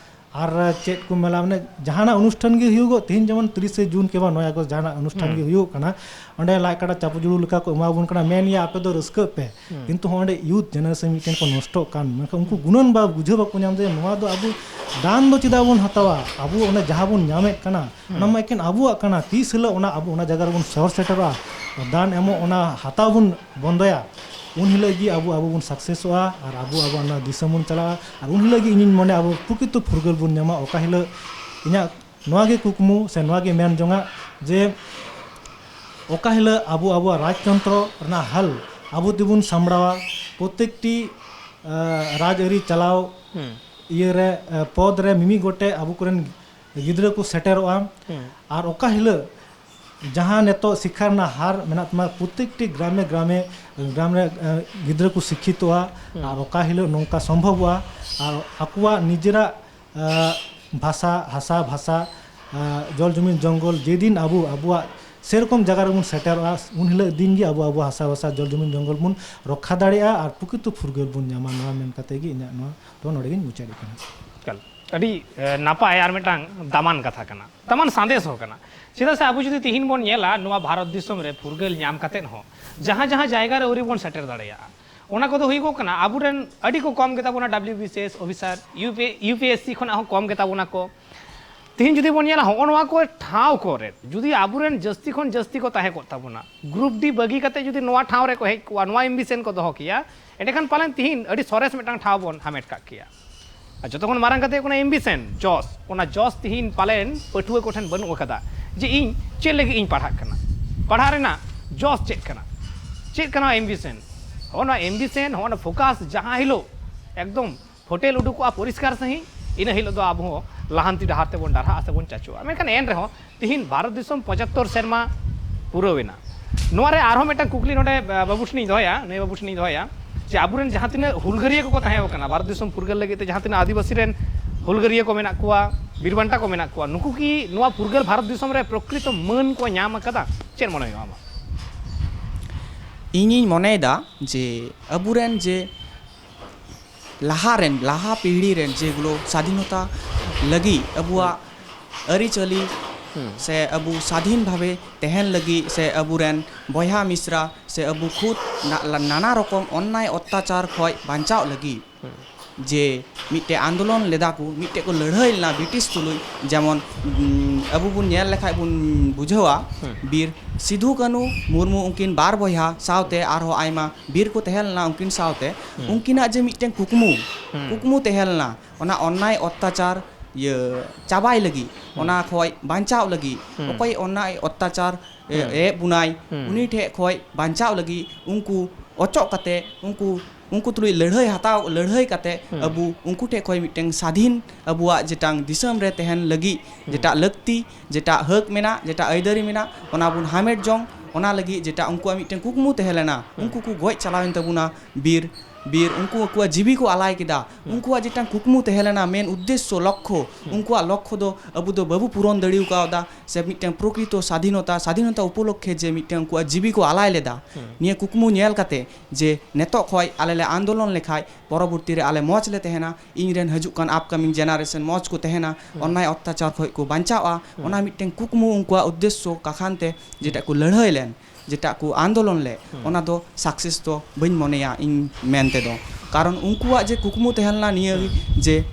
ᱟᱨ ᱪᱮᱫ ᱠᱚ ᱢᱮᱞᱟ, ᱢᱟᱱᱮ ᱡᱟᱦᱟᱱᱟᱜ ᱚᱱᱩᱥᱴᱷᱟᱱ ᱜᱮ ᱦᱩᱭᱩᱜᱚᱜ, ᱛᱮᱦᱮᱧ ᱡᱮᱢᱚᱱ ᱛᱤᱨᱤᱥᱮ ᱡᱩᱱ ᱠᱤ ᱵᱟ ᱱᱚᱭ ᱟᱜᱚᱥᱴ ᱡᱟᱦᱟᱱᱟᱜ ᱚᱱᱩᱥᱴᱷᱟᱱ ᱜᱮ ᱦᱩᱭᱩᱜ ᱠᱟᱱᱟ, ᱚᱸᱰᱮ ᱞᱟᱡ ᱠᱟᱴᱟ ᱪᱟᱯᱚ ᱡᱩᱲᱩ ᱞᱮᱠᱟ ᱠᱚ ᱮᱢᱟ ᱵᱚᱱ ᱠᱟᱱᱟ, ᱢᱮᱱ ᱜᱮᱭᱟ ᱟᱯᱮ ᱫᱚ ᱨᱟᱹᱥᱠᱟᱹᱜ ᱯᱮ, ᱠᱤᱱᱛᱩ ᱦᱚᱸ ᱚᱸᱰᱮ ᱭᱩᱛᱷ ᱡᱮᱱᱟᱨᱮᱥᱚᱱ ᱢᱤᱫᱴᱮᱱ ᱠᱚ ᱱᱚᱥᱴᱚᱜ ᱠᱟᱱ, ᱢᱮᱱᱠᱷᱟᱱ ᱩᱱᱠᱩ ᱜᱩᱱᱟᱹᱱ ᱵᱟ ᱵᱩᱡᱷᱟᱹᱣ ᱵᱟᱠᱚ ᱧᱟᱢ ᱫᱟ ᱡᱮ ᱱᱚᱣᱟ ᱫᱚ ᱟᱵᱚ ᱫᱟᱱ ᱫᱚ ᱪᱮᱫᱟᱜ ᱵᱚᱱ ᱦᱟᱛᱟᱣᱟ, ᱟᱵᱚ ᱚᱱᱟ ᱡᱟᱦᱟᱸ ᱵᱚᱱ ᱧᱟᱢᱮᱫ ᱠᱟᱱᱟ ᱚᱱᱟ ᱢᱟ ᱮᱠᱮᱱ ᱟᱵᱚᱣᱟᱜ ᱠᱟᱱᱟ, ᱛᱤᱥ ᱦᱤᱞᱳᱜ ᱚᱱᱟ ᱟᱵᱚ ᱚᱱᱟ ᱡᱟᱭᱜᱟ ᱨᱮᱵᱚᱱ ᱥᱚᱦᱚᱨ ᱥᱮᱴᱮᱨᱚᱜᱼᱟ, ᱫᱟᱱ ᱮᱢᱚᱜ ᱚᱱᱟ ᱦᱟᱛᱟᱣ ᱵᱚᱱ ᱵᱚᱱᱫᱚᱭᱟ, ᱩᱱ ᱦᱤᱞᱳᱜ ᱜᱮ ᱟᱵᱚ ᱟᱵᱚ ᱵᱚᱱ ᱥᱟᱠᱥᱮᱥᱚᱜᱼᱟ ᱟᱨ ᱟᱵᱚ ᱟᱵᱚ ᱚᱱᱟ ᱫᱤᱥᱚᱢ ᱵᱚᱱ ᱪᱟᱞᱟᱜᱼᱟ᱾ ᱟᱨ ᱩᱱ ᱦᱤᱞᱳᱜ ᱜᱮ ᱤᱧᱤᱧ ᱢᱚᱱᱮᱭᱟ ᱟᱵᱚ ᱯᱨᱚᱠᱨᱤᱛᱚ ᱯᱷᱩᱨᱜᱟᱹᱞ ᱵᱚᱱ ᱧᱟᱢᱟ᱾ ᱚᱠᱟ ᱦᱤᱞᱳᱜ ᱤᱧᱟᱹᱜ ᱱᱚᱣᱟ ᱜᱮ ᱠᱩᱠᱢᱩ ᱥᱮ ᱱᱚᱣᱟ ᱜᱮ ᱢᱮᱱ ᱡᱚᱝᱟᱜ ᱡᱮ ᱚᱠᱟ ᱦᱤᱞᱳᱜ ᱟᱵᱚ ᱟᱵᱚᱣᱟᱜ ᱨᱟᱡᱽᱛᱚᱱᱛᱨᱚ ᱨᱮᱱᱟᱜ ᱦᱟᱞ ᱟᱵᱚ ᱛᱮᱵᱚᱱ ᱥᱟᱢᱵᱲᱟᱣᱟ, ᱯᱨᱚᱛᱮᱠᱴᱤ ᱟᱸ, ᱨᱟᱡᱽᱟᱹᱨᱤ ᱪᱟᱞᱟᱣ ᱦᱩᱸ᱾ ᱤᱭᱟᱹ ᱨᱮ, ᱟᱸ, ᱯᱚᱫᱽ ᱨᱮ ᱢᱤᱢᱤᱫ ᱜᱚᱴᱮᱡ ᱟᱵᱚ ᱠᱚᱨᱮᱱ ᱜᱤᱫᱽᱨᱟᱹ ᱠᱚ ᱥᱮᱴᱮᱨᱚᱜᱼᱟ᱾ ᱦᱩᱸ᱾ ᱟᱨ ᱚᱠᱟ ᱦᱤᱞᱳᱜ ᱡᱟᱦᱟᱸ ᱱᱤᱛᱚᱜ ᱥᱤᱠᱠᱷᱟ ᱨᱮᱱᱟᱜ ᱦᱟᱨ ᱢᱮᱱᱟᱜ ᱛᱟᱢᱟ, ᱯᱨᱚᱛᱮᱠᱴᱤ ᱜᱨᱟᱢᱮ ᱜᱨᱟᱢᱮ, ᱜᱨᱟᱢ ᱨᱮ, ᱟᱸ, ᱜᱤᱫᱽᱨᱟᱹ ᱠᱚ ᱥᱤᱠᱠᱷᱤᱛᱚᱜᱼᱟ, ᱦᱩᱸ᱾ ᱟᱨ ᱚᱠᱟ ᱦᱤᱞᱳᱜ ᱱᱚᱝᱠᱟ ᱥᱚᱢᱵᱷᱚᱵᱚᱜᱼᱟ, ᱟᱨ ᱟᱠᱚᱣᱟᱜ ᱱᱤᱡᱮᱨᱟᱜ, ᱟᱸ, ᱵᱷᱟᱥᱟ, ᱦᱟᱥᱟ, ᱵᱷᱟᱥᱟ, ᱟᱸ, ᱡᱚᱞ, ᱡᱚᱢᱤᱱ, ᱡᱚᱝᱜᱚᱞ, ᱡᱮᱫᱤᱱ ᱟᱵᱚ ᱟᱵᱚᱣᱟᱜ ᱥᱮᱨᱚᱠᱚᱢ ᱡᱟᱭᱜᱟ ᱨᱮᱵᱚᱱ ᱥᱮᱴᱮᱨᱚᱜᱼᱟ, ᱩᱱ ᱦᱤᱞᱳᱜ ᱫᱤᱱ ᱜᱮ ᱟᱵᱚ ᱟᱵᱚᱣᱟᱜ ᱦᱟᱥᱟ, ᱵᱷᱟᱥᱟ, ᱡᱚᱞ, ᱡᱚᱢᱤᱱ, ᱡᱚᱝᱜᱚᱞ ᱵᱚᱱ ᱨᱚᱠᱠᱷᱟ ᱫᱟᱲᱮᱭᱟᱜᱼᱟ ᱟᱨ ᱯᱨᱚᱠᱨᱤᱛᱚ ᱯᱷᱩᱨᱜᱟᱹᱞ ᱵᱚᱱ ᱧᱟᱢᱟ᱾ ᱱᱚᱣᱟ ᱢᱮᱱ ᱠᱟᱛᱮ ᱜᱮ ᱤᱧᱟᱹᱜ ᱱᱚᱣᱟ ᱫᱚ ᱱᱚᱰᱮ ᱜᱤᱧ ᱢᱩᱪᱟᱹᱫᱮᱫ ᱠᱟᱱᱟ᱾ ᱮᱠᱟᱞ᱾ ᱟᱹᱰᱤ, ᱮ, ᱱᱟᱯᱟᱭ ᱟᱨ ᱢᱤᱫᱴᱟᱝ ᱫᱟᱢᱟᱱ ᱠᱟᱛᱷᱟ ᱠᱟᱱᱟ, ᱫᱟᱢᱟᱱ ᱥᱟᱸᱫᱮᱥ ᱦᱚᱸ ᱠᱟᱱᱟ᱾ ᱪᱮᱫᱟᱜ ᱥᱮ ᱟᱵᱚ ᱡᱩᱫᱤ ᱛᱤᱦᱤᱧ ᱵᱚᱱ ᱧᱮᱞᱟ, ᱱᱚᱣᱟ ᱵᱷᱟᱨᱚᱛ ᱫᱤᱥᱚᱢ ᱨᱮ ᱯᱷᱩᱨᱜᱟᱹᱞ ᱧᱟᱢ ᱠᱟᱛᱮᱫ ᱦᱚᱸ ᱡᱟᱦᱟᱸ ᱡᱟᱦᱟᱸ ᱡᱟᱭᱜᱟ ᱨᱮ ᱟᱹᱣᱨᱤ ᱵᱚᱱ ᱥᱮᱴᱮᱨ ᱫᱟᱲᱮᱭᱟᱜᱼᱟ, ᱚᱱᱟ ᱠᱚᱫᱚ ᱦᱩᱭᱩᱜᱚᱜ ᱠᱟᱱᱟ ᱟᱵᱚᱨᱮᱱ ᱟᱹᱰᱤ ᱠᱚ ᱠᱚᱢ ᱜᱮᱛᱟ ᱵᱚᱱᱟ, W B C S officer, U P, U P S C ᱠᱷᱚᱱᱟᱜ ᱦᱚᱸ ᱠᱚᱢ ᱜᱮᱛᱟ ᱵᱚᱱᱟ ᱠᱚ᱾ ᱛᱤᱦᱤᱧ ᱡᱩᱫᱤ ᱵᱚᱱ ᱧᱮᱞᱟ, ᱦᱚᱸᱜᱼᱚ ᱱᱚᱣᱟ ᱠᱚ ᱴᱷᱟᱶ ᱠᱚᱨᱮ ᱡᱩᱫᱤ ᱟᱵᱚᱨᱮᱱ ᱡᱟᱹᱥᱛᱤ ᱠᱷᱚᱱ ᱡᱟᱹᱥᱛᱤ ᱠᱚ ᱛᱟᱦᱮᱸ ᱠᱚᱜ ᱛᱟᱵᱚᱱᱟ, ᱜᱨᱩᱯ ᱰᱤ ᱵᱟᱹᱜᱤ ᱠᱟᱛᱮ ᱡᱩᱫᱤ ᱱᱚᱣᱟ ᱴᱷᱟᱶ ᱨᱮᱠᱚ ᱦᱮᱡ ᱠᱚᱜᱼᱟ, ᱱᱚᱣᱟ ᱮᱢᱵᱤᱥᱮᱱ ᱠᱚ ᱫᱚᱦᱚ ᱠᱮᱭᱟ, ᱮᱸᱰᱮᱠᱷᱟᱱ ᱯᱟᱞᱮᱱ ᱛᱤᱦᱤᱧ ᱟᱹᱰᱤ ᱥᱚᱨᱮᱥ ᱢᱤᱫᱴᱟᱝ ᱴᱷᱟᱶ ᱵᱚᱱ ᱦᱟᱢᱮᱴ ᱠᱟᱜ ᱠᱮᱭᱟ᱾ ᱟᱨ ᱡᱚᱛᱚ ᱠᱷᱚᱱ ᱢᱟᱨᱟᱝ ᱠᱟᱛᱮ ᱦᱩᱭᱩᱜ ᱠᱟᱱᱟ ᱮᱢᱵᱤᱥᱮᱱ, ᱡᱚᱥ᱾ ᱚᱱᱟ ᱡᱚᱥ ᱛᱤᱦᱤᱧ ᱯᱟᱞᱮᱱ ᱯᱟᱹᱴᱷᱩᱣᱟᱹ ᱠᱚᱴᱷᱮᱱ ᱵᱟᱹᱱᱩᱜ ᱟᱠᱟᱫᱟ ᱡᱮ ᱤᱧ ᱪᱮᱫ ᱞᱟᱹᱜᱤᱫ ᱤᱧ ᱯᱟᱲᱦᱟᱜ ᱠᱟᱱᱟ, ᱯᱟᱲᱦᱟᱜ ᱨᱮᱱᱟᱜ ᱡᱚᱥ ᱪᱮᱫ ᱠᱟᱱᱟ, ᱪᱮᱫ ᱠᱟᱱᱟ ᱮᱢᱵᱤᱥᱮᱱ᱾ ᱦᱚᱸᱜᱼᱚ ᱱᱚᱣᱟ ᱮᱢᱵᱤᱥᱮᱱ, ᱦᱚᱸᱜᱼᱚ ᱱᱚᱣᱟ ᱯᱷᱳᱠᱟᱥ ᱡᱟᱦᱟᱸ ᱦᱤᱞᱳᱜ ᱮᱠᱫᱚᱢ ᱯᱷᱚᱴᱮᱞ ᱩᱰᱩᱠᱚᱜᱼᱟ ᱯᱚᱨᱤᱥᱠᱟᱨ ᱥᱟᱺᱦᱤᱡ, ᱤᱱᱟᱹ ᱦᱤᱞᱳᱜ ᱫᱚ ᱟᱵᱚ ᱦᱚᱸ ᱞᱟᱦᱟᱱᱛᱤ ᱰᱟᱦᱟᱨ ᱛᱮᱵᱚᱱ ᱰᱟᱨᱦᱟᱜᱼᱟ ᱥᱮᱵᱚᱱ ᱪᱟᱪᱳᱜᱼᱟ᱾ ᱢᱮᱱᱠᱷᱟᱱ ᱮᱱ ᱨᱮᱦᱚᱸ ᱛᱤᱦᱤᱧ ᱵᱷᱟᱨᱚᱛ ᱫᱤᱥᱚᱢ ᱯᱚᱸᱪᱟᱛᱛᱚᱨ ᱥᱮᱨᱢᱟ ᱯᱩᱨᱟᱹᱣ ᱮᱱᱟ᱾ ᱱᱚᱣᱟ ᱨᱮ ᱟᱨᱦᱚᱸ ᱢᱤᱫᱴᱟᱝ ᱠᱩᱠᱞᱤ ᱱᱚᱰᱮ, ᱟ, ᱵᱟᱹᱵᱩ ᱴᱷᱮᱱᱤᱧ ᱫᱚᱦᱚᱭᱟ, ᱱᱩᱭ ᱵᱟᱹᱵᱩ ᱴᱷᱮᱱᱤᱧ ᱫᱚᱦᱚᱭᱟ ᱡᱮ ᱟᱵᱚᱨᱮᱱ ᱡᱟᱦᱟᱸ ᱛᱤᱱᱟᱹᱜ ᱦᱩᱞᱜᱟᱹᱨᱤᱭᱟᱹ ᱠᱚᱠᱚ ᱛᱟᱦᱮᱸ ᱠᱟᱱᱟ ᱵᱷᱟᱨᱚᱛ ᱫᱤᱥᱚᱢ ᱯᱷᱩᱨᱜᱟᱹᱞ ᱞᱟᱹᱜᱤᱫ ᱛᱮ, ᱡᱟᱦᱟᱸ ᱛᱤᱱᱟᱹᱜ ᱟᱹᱫᱤᱵᱟᱹᱥᱤ ᱨᱮᱱ ᱦᱩᱞᱜᱟᱹᱨᱤᱭᱟᱹ ᱠᱚ ᱢᱮᱱᱟᱜ ᱠᱚᱣᱟ, ᱵᱤᱨ ᱵᱟᱱᱴᱟ ᱠᱚ ᱢᱮᱱᱟᱜ ᱠᱚᱣᱟ, ᱱᱩᱠᱩ ᱠᱤ ᱱᱚᱣᱟ ᱯᱷᱩᱨᱜᱟᱹᱞ ᱵᱷᱟᱨᱚᱛ ᱫᱤᱥᱚᱢ ᱨᱮ ᱯᱨᱚᱠᱨᱤᱛᱚ ᱢᱟᱹᱱ ᱠᱚ ᱧᱟᱢ ᱟᱠᱟᱫᱟ? ᱪᱮᱫ ᱢᱚᱱᱮ ᱦᱩᱭᱩᱜᱼᱟ ᱟᱢᱟᱜ? ᱤᱧᱤᱧ ᱢᱚᱱᱮᱭᱮᱫᱟ ᱡᱮ ᱟᱵᱚᱨᱮᱱ ᱡᱮ ᱞᱟᱦᱟ ᱨᱮᱱ, ᱞᱟᱦᱟ ᱯᱤᱲᱦᱤ ᱨᱮᱱ ᱡᱮᱜᱩᱞᱳ ᱥᱟᱫᱷᱤᱱᱚᱛᱟ ᱞᱟᱹᱜᱤᱫ, ᱟᱵᱚᱣᱟᱜ ᱟᱹᱨᱤᱪᱟᱹᱞᱤ ᱥᱮ ᱟᱵᱚ ᱥᱟᱫᱷᱤᱱ ᱵᱷᱟᱵᱮ ᱛᱟᱦᱮᱱ ᱞᱟᱹᱜᱤᱫ, ᱥᱮ ᱟᱵᱚᱨᱮᱱ ᱵᱚᱭᱦᱟ ᱢᱤᱥᱨᱟ ᱥᱮ ᱟᱵᱚ ᱠᱷᱩᱫ ᱱᱟ-, ᱱᱟᱱᱟ ᱨᱚᱠᱚᱢ ᱚᱱᱱᱟᱭ ᱚᱛᱛᱟᱪᱟᱨ ᱠᱷᱚᱡ ᱵᱟᱧᱪᱟᱣ ᱞᱟᱹᱜᱤᱫ ᱡᱮ ᱢᱤᱫᱴᱮᱡ ᱟᱱᱫᱳᱞᱚᱱ ᱞᱮᱫᱟ ᱠᱚ, ᱢᱤᱫᱴᱮᱡ ᱠᱚ ᱞᱟᱹᱲᱦᱟᱹᱭ ᱞᱮᱱᱟ ᱵᱨᱤᱴᱤᱥ ᱛᱩᱞᱩᱡ᱾ ᱡᱮᱢᱚᱱ, ᱩᱢ, ᱟᱵᱚ ᱵᱚᱱ ᱧᱮᱞ ᱞᱮᱠᱷᱟᱡ ᱵᱚᱱ ᱵᱩᱡᱷᱟᱹᱣᱟ, ᱵᱤᱨ ᱥᱤᱫᱷᱩ ᱠᱟᱹᱱᱩ ᱢᱩᱨᱢᱩ, ᱩᱱᱠᱤᱱ ᱵᱟᱨ ᱵᱚᱭᱦᱟ ᱥᱟᱶᱛᱮ ᱟᱨᱦᱚᱸ ᱟᱭᱢᱟ ᱵᱤᱨ ᱠᱚ ᱛᱟᱦᱮᱸ ᱞᱮᱱᱟ ᱩᱱᱠᱤᱱ ᱥᱟᱶᱛᱮ᱾ ᱩᱱᱠᱤᱱᱟᱜ ᱡᱮ ᱢᱤᱫᱴᱮᱱ ᱠᱩᱠᱢᱩ, ᱠᱩᱠᱢᱩ ᱛᱟᱦᱮᱸ ᱞᱮᱱᱟ, ᱚᱱᱟ ᱚᱱᱱᱟᱭ ᱚᱛᱛᱟᱪᱟᱨ, ᱤᱭᱟᱹ, ᱪᱟᱵᱟᱭ ᱞᱟᱹᱜᱤᱫ, ᱚᱱᱟ ᱠᱷᱚᱡ ᱵᱟᱧᱪᱟᱣ ᱞᱟᱹᱜᱤᱫ, ᱚᱠᱚᱭ ᱚᱱᱱᱟᱭ ᱚᱛᱛᱟᱪᱟᱨ ᱮ, ᱮᱫ ᱵᱚᱱᱟᱭ, ᱩᱱᱤ ᱴᱷᱮᱡ ᱠᱷᱚᱡ ᱵᱟᱧᱪᱟᱣ ᱞᱟᱹᱜᱤᱫ ᱩᱱᱠᱩ ᱚᱪᱚᱜ ᱠᱟᱛᱮ, ᱩᱱᱠᱩ, ᱩᱱᱠᱩ ᱛᱩᱞᱩᱡ ᱞᱟᱹᱲᱦᱟᱹᱭ ᱦᱟᱛᱟᱣ, ᱞᱟᱹᱲᱦᱟᱹᱭ ᱠᱟᱛᱮ ᱟᱵᱚ ᱩᱱᱠᱩ ᱴᱷᱮᱡ ᱠᱷᱚᱡ ᱢᱤᱫᱴᱮᱱ ᱥᱟᱫᱷᱤᱱ ᱟᱵᱚᱣᱟᱜ ᱡᱮᱴᱟᱝ ᱫᱤᱥᱚᱢ ᱨᱮ ᱛᱟᱦᱮᱱ ᱞᱟᱹᱜᱤᱫ ᱡᱮᱴᱟ ᱞᱟᱹᱠᱛᱤ, ᱡᱮᱴᱟ ᱦᱟᱹᱠ ᱢᱮᱱᱟᱜ, ᱡᱮᱴᱟ ᱟᱹᱭᱫᱟᱹᱨᱤ ᱢᱮᱱᱟᱜ, ᱚᱱᱟ ᱵᱚᱱ ᱦᱟᱢᱮᱴ ᱡᱚᱝ, ᱚᱱᱟ ᱞᱟᱹᱜᱤᱫ ᱡᱮᱴᱟ ᱩᱱᱠᱩᱣᱟᱜ ᱢᱤᱫᱴᱮᱱ ᱠᱩᱠᱢᱩ ᱛᱟᱦᱮᱸ ᱞᱮᱱᱟ, ᱩᱱᱠᱩ ᱠᱚ ᱜᱚᱡ ᱪᱟᱞᱟᱣᱮᱱ ᱛᱟᱵᱚᱱᱟ ᱵᱤᱨ, ᱵᱤᱨ, ᱩᱱᱠᱩ ᱟᱠᱚᱣᱟᱜ ᱡᱤᱣᱤ ᱠᱚ ᱟᱞᱟᱭ ᱠᱮᱫᱟ᱾ ᱩᱱᱠᱩᱣᱟᱜ ᱡᱮᱴᱟᱝ ᱠᱩᱠᱢᱩ ᱛᱟᱦᱮᱸ ᱞᱮᱱᱟ, ᱢᱮᱱ ᱩᱫᱽᱫᱮᱥᱥᱚ, ᱞᱚᱠᱠᱷᱚ, ᱩᱱᱠᱩᱣᱟᱜ ᱞᱚᱠᱠᱷᱚ ᱫᱚ ᱟᱵᱚ ᱫᱚ ᱵᱟᱵᱚ ᱯᱩᱨᱚᱱ ᱫᱟᱲᱮ ᱠᱟᱣᱫᱟ᱾ ᱥᱮ ᱢᱤᱫᱴᱮᱱ ᱯᱨᱚᱠᱨᱤᱛᱚ ᱥᱟᱫᱷᱤᱱᱚᱛᱟ, ᱥᱟᱫᱷᱤᱱᱚᱛᱟ ᱩᱯᱚᱞᱚᱠᱠᱷᱮ ᱡᱮ ᱢᱤᱫᱴᱮᱱ ᱩᱱᱠᱩᱣᱟᱜ ᱡᱤᱣᱤ ᱠᱚ ᱟᱞᱟᱭ ᱞᱮᱫᱟ, ᱱᱤᱭᱟᱹ ᱠᱩᱠᱢᱩ ᱧᱮᱞ ᱠᱟᱛᱮ ᱡᱮ ᱱᱤᱛᱚᱜ ᱠᱷᱚᱡ ᱟᱞᱮ ᱞᱮ ᱟᱱᱫᱳᱞᱚᱱ ᱞᱮᱠᱷᱟᱡ ᱯᱚᱨᱚᱵᱚᱨᱛᱤ ᱨᱮ ᱟᱞᱮ ᱢᱚᱡᱽ ᱞᱮ ᱛᱟᱦᱮᱱᱟ, ᱤᱧ ᱨᱮᱱ ᱦᱤᱡᱩᱜ ᱠᱟᱱ upcoming generation ᱢᱚᱡᱽ ᱠᱚ ᱛᱟᱦᱮᱱᱟ, ᱚᱱᱱᱟᱭ ᱚᱛᱛᱟᱪᱟᱨ ᱠᱷᱚᱡ ᱠᱚ ᱵᱟᱧᱪᱟᱣᱼᱟ, ᱚᱱᱟ ᱢᱤᱫᱴᱮᱱ ᱠᱩᱠᱢᱩ ᱩᱱᱠᱩᱣᱟᱜ ᱩᱫᱽᱫᱮᱥᱥᱚ ᱠᱟᱠᱷᱟᱱ ᱛᱮ ᱡᱮᱴᱟ ᱠᱚ ᱞᱟᱹᱲᱦᱟᱹᱭ ᱞᱮᱱ, ᱡᱮᱴᱟ ᱠᱚ ᱟᱱᱫᱳᱞᱚᱱ ᱞᱮᱫ, ᱚᱱᱟ ᱫᱚ success ᱫᱚ ᱵᱟᱹᱧ ᱢᱚᱱᱮᱭᱟ ᱤᱧ ᱢᱮᱱ ᱛᱮᱫᱚ᱾ ᱠᱟᱨᱚᱱ ᱩᱱᱠᱩᱣᱟᱜ ᱡᱮ ᱠᱩᱠᱢᱩ ᱛᱟᱦᱮᱸ ᱞᱮᱱᱟ ᱱᱤᱭᱟᱹ ᱜᱮ ᱡᱮ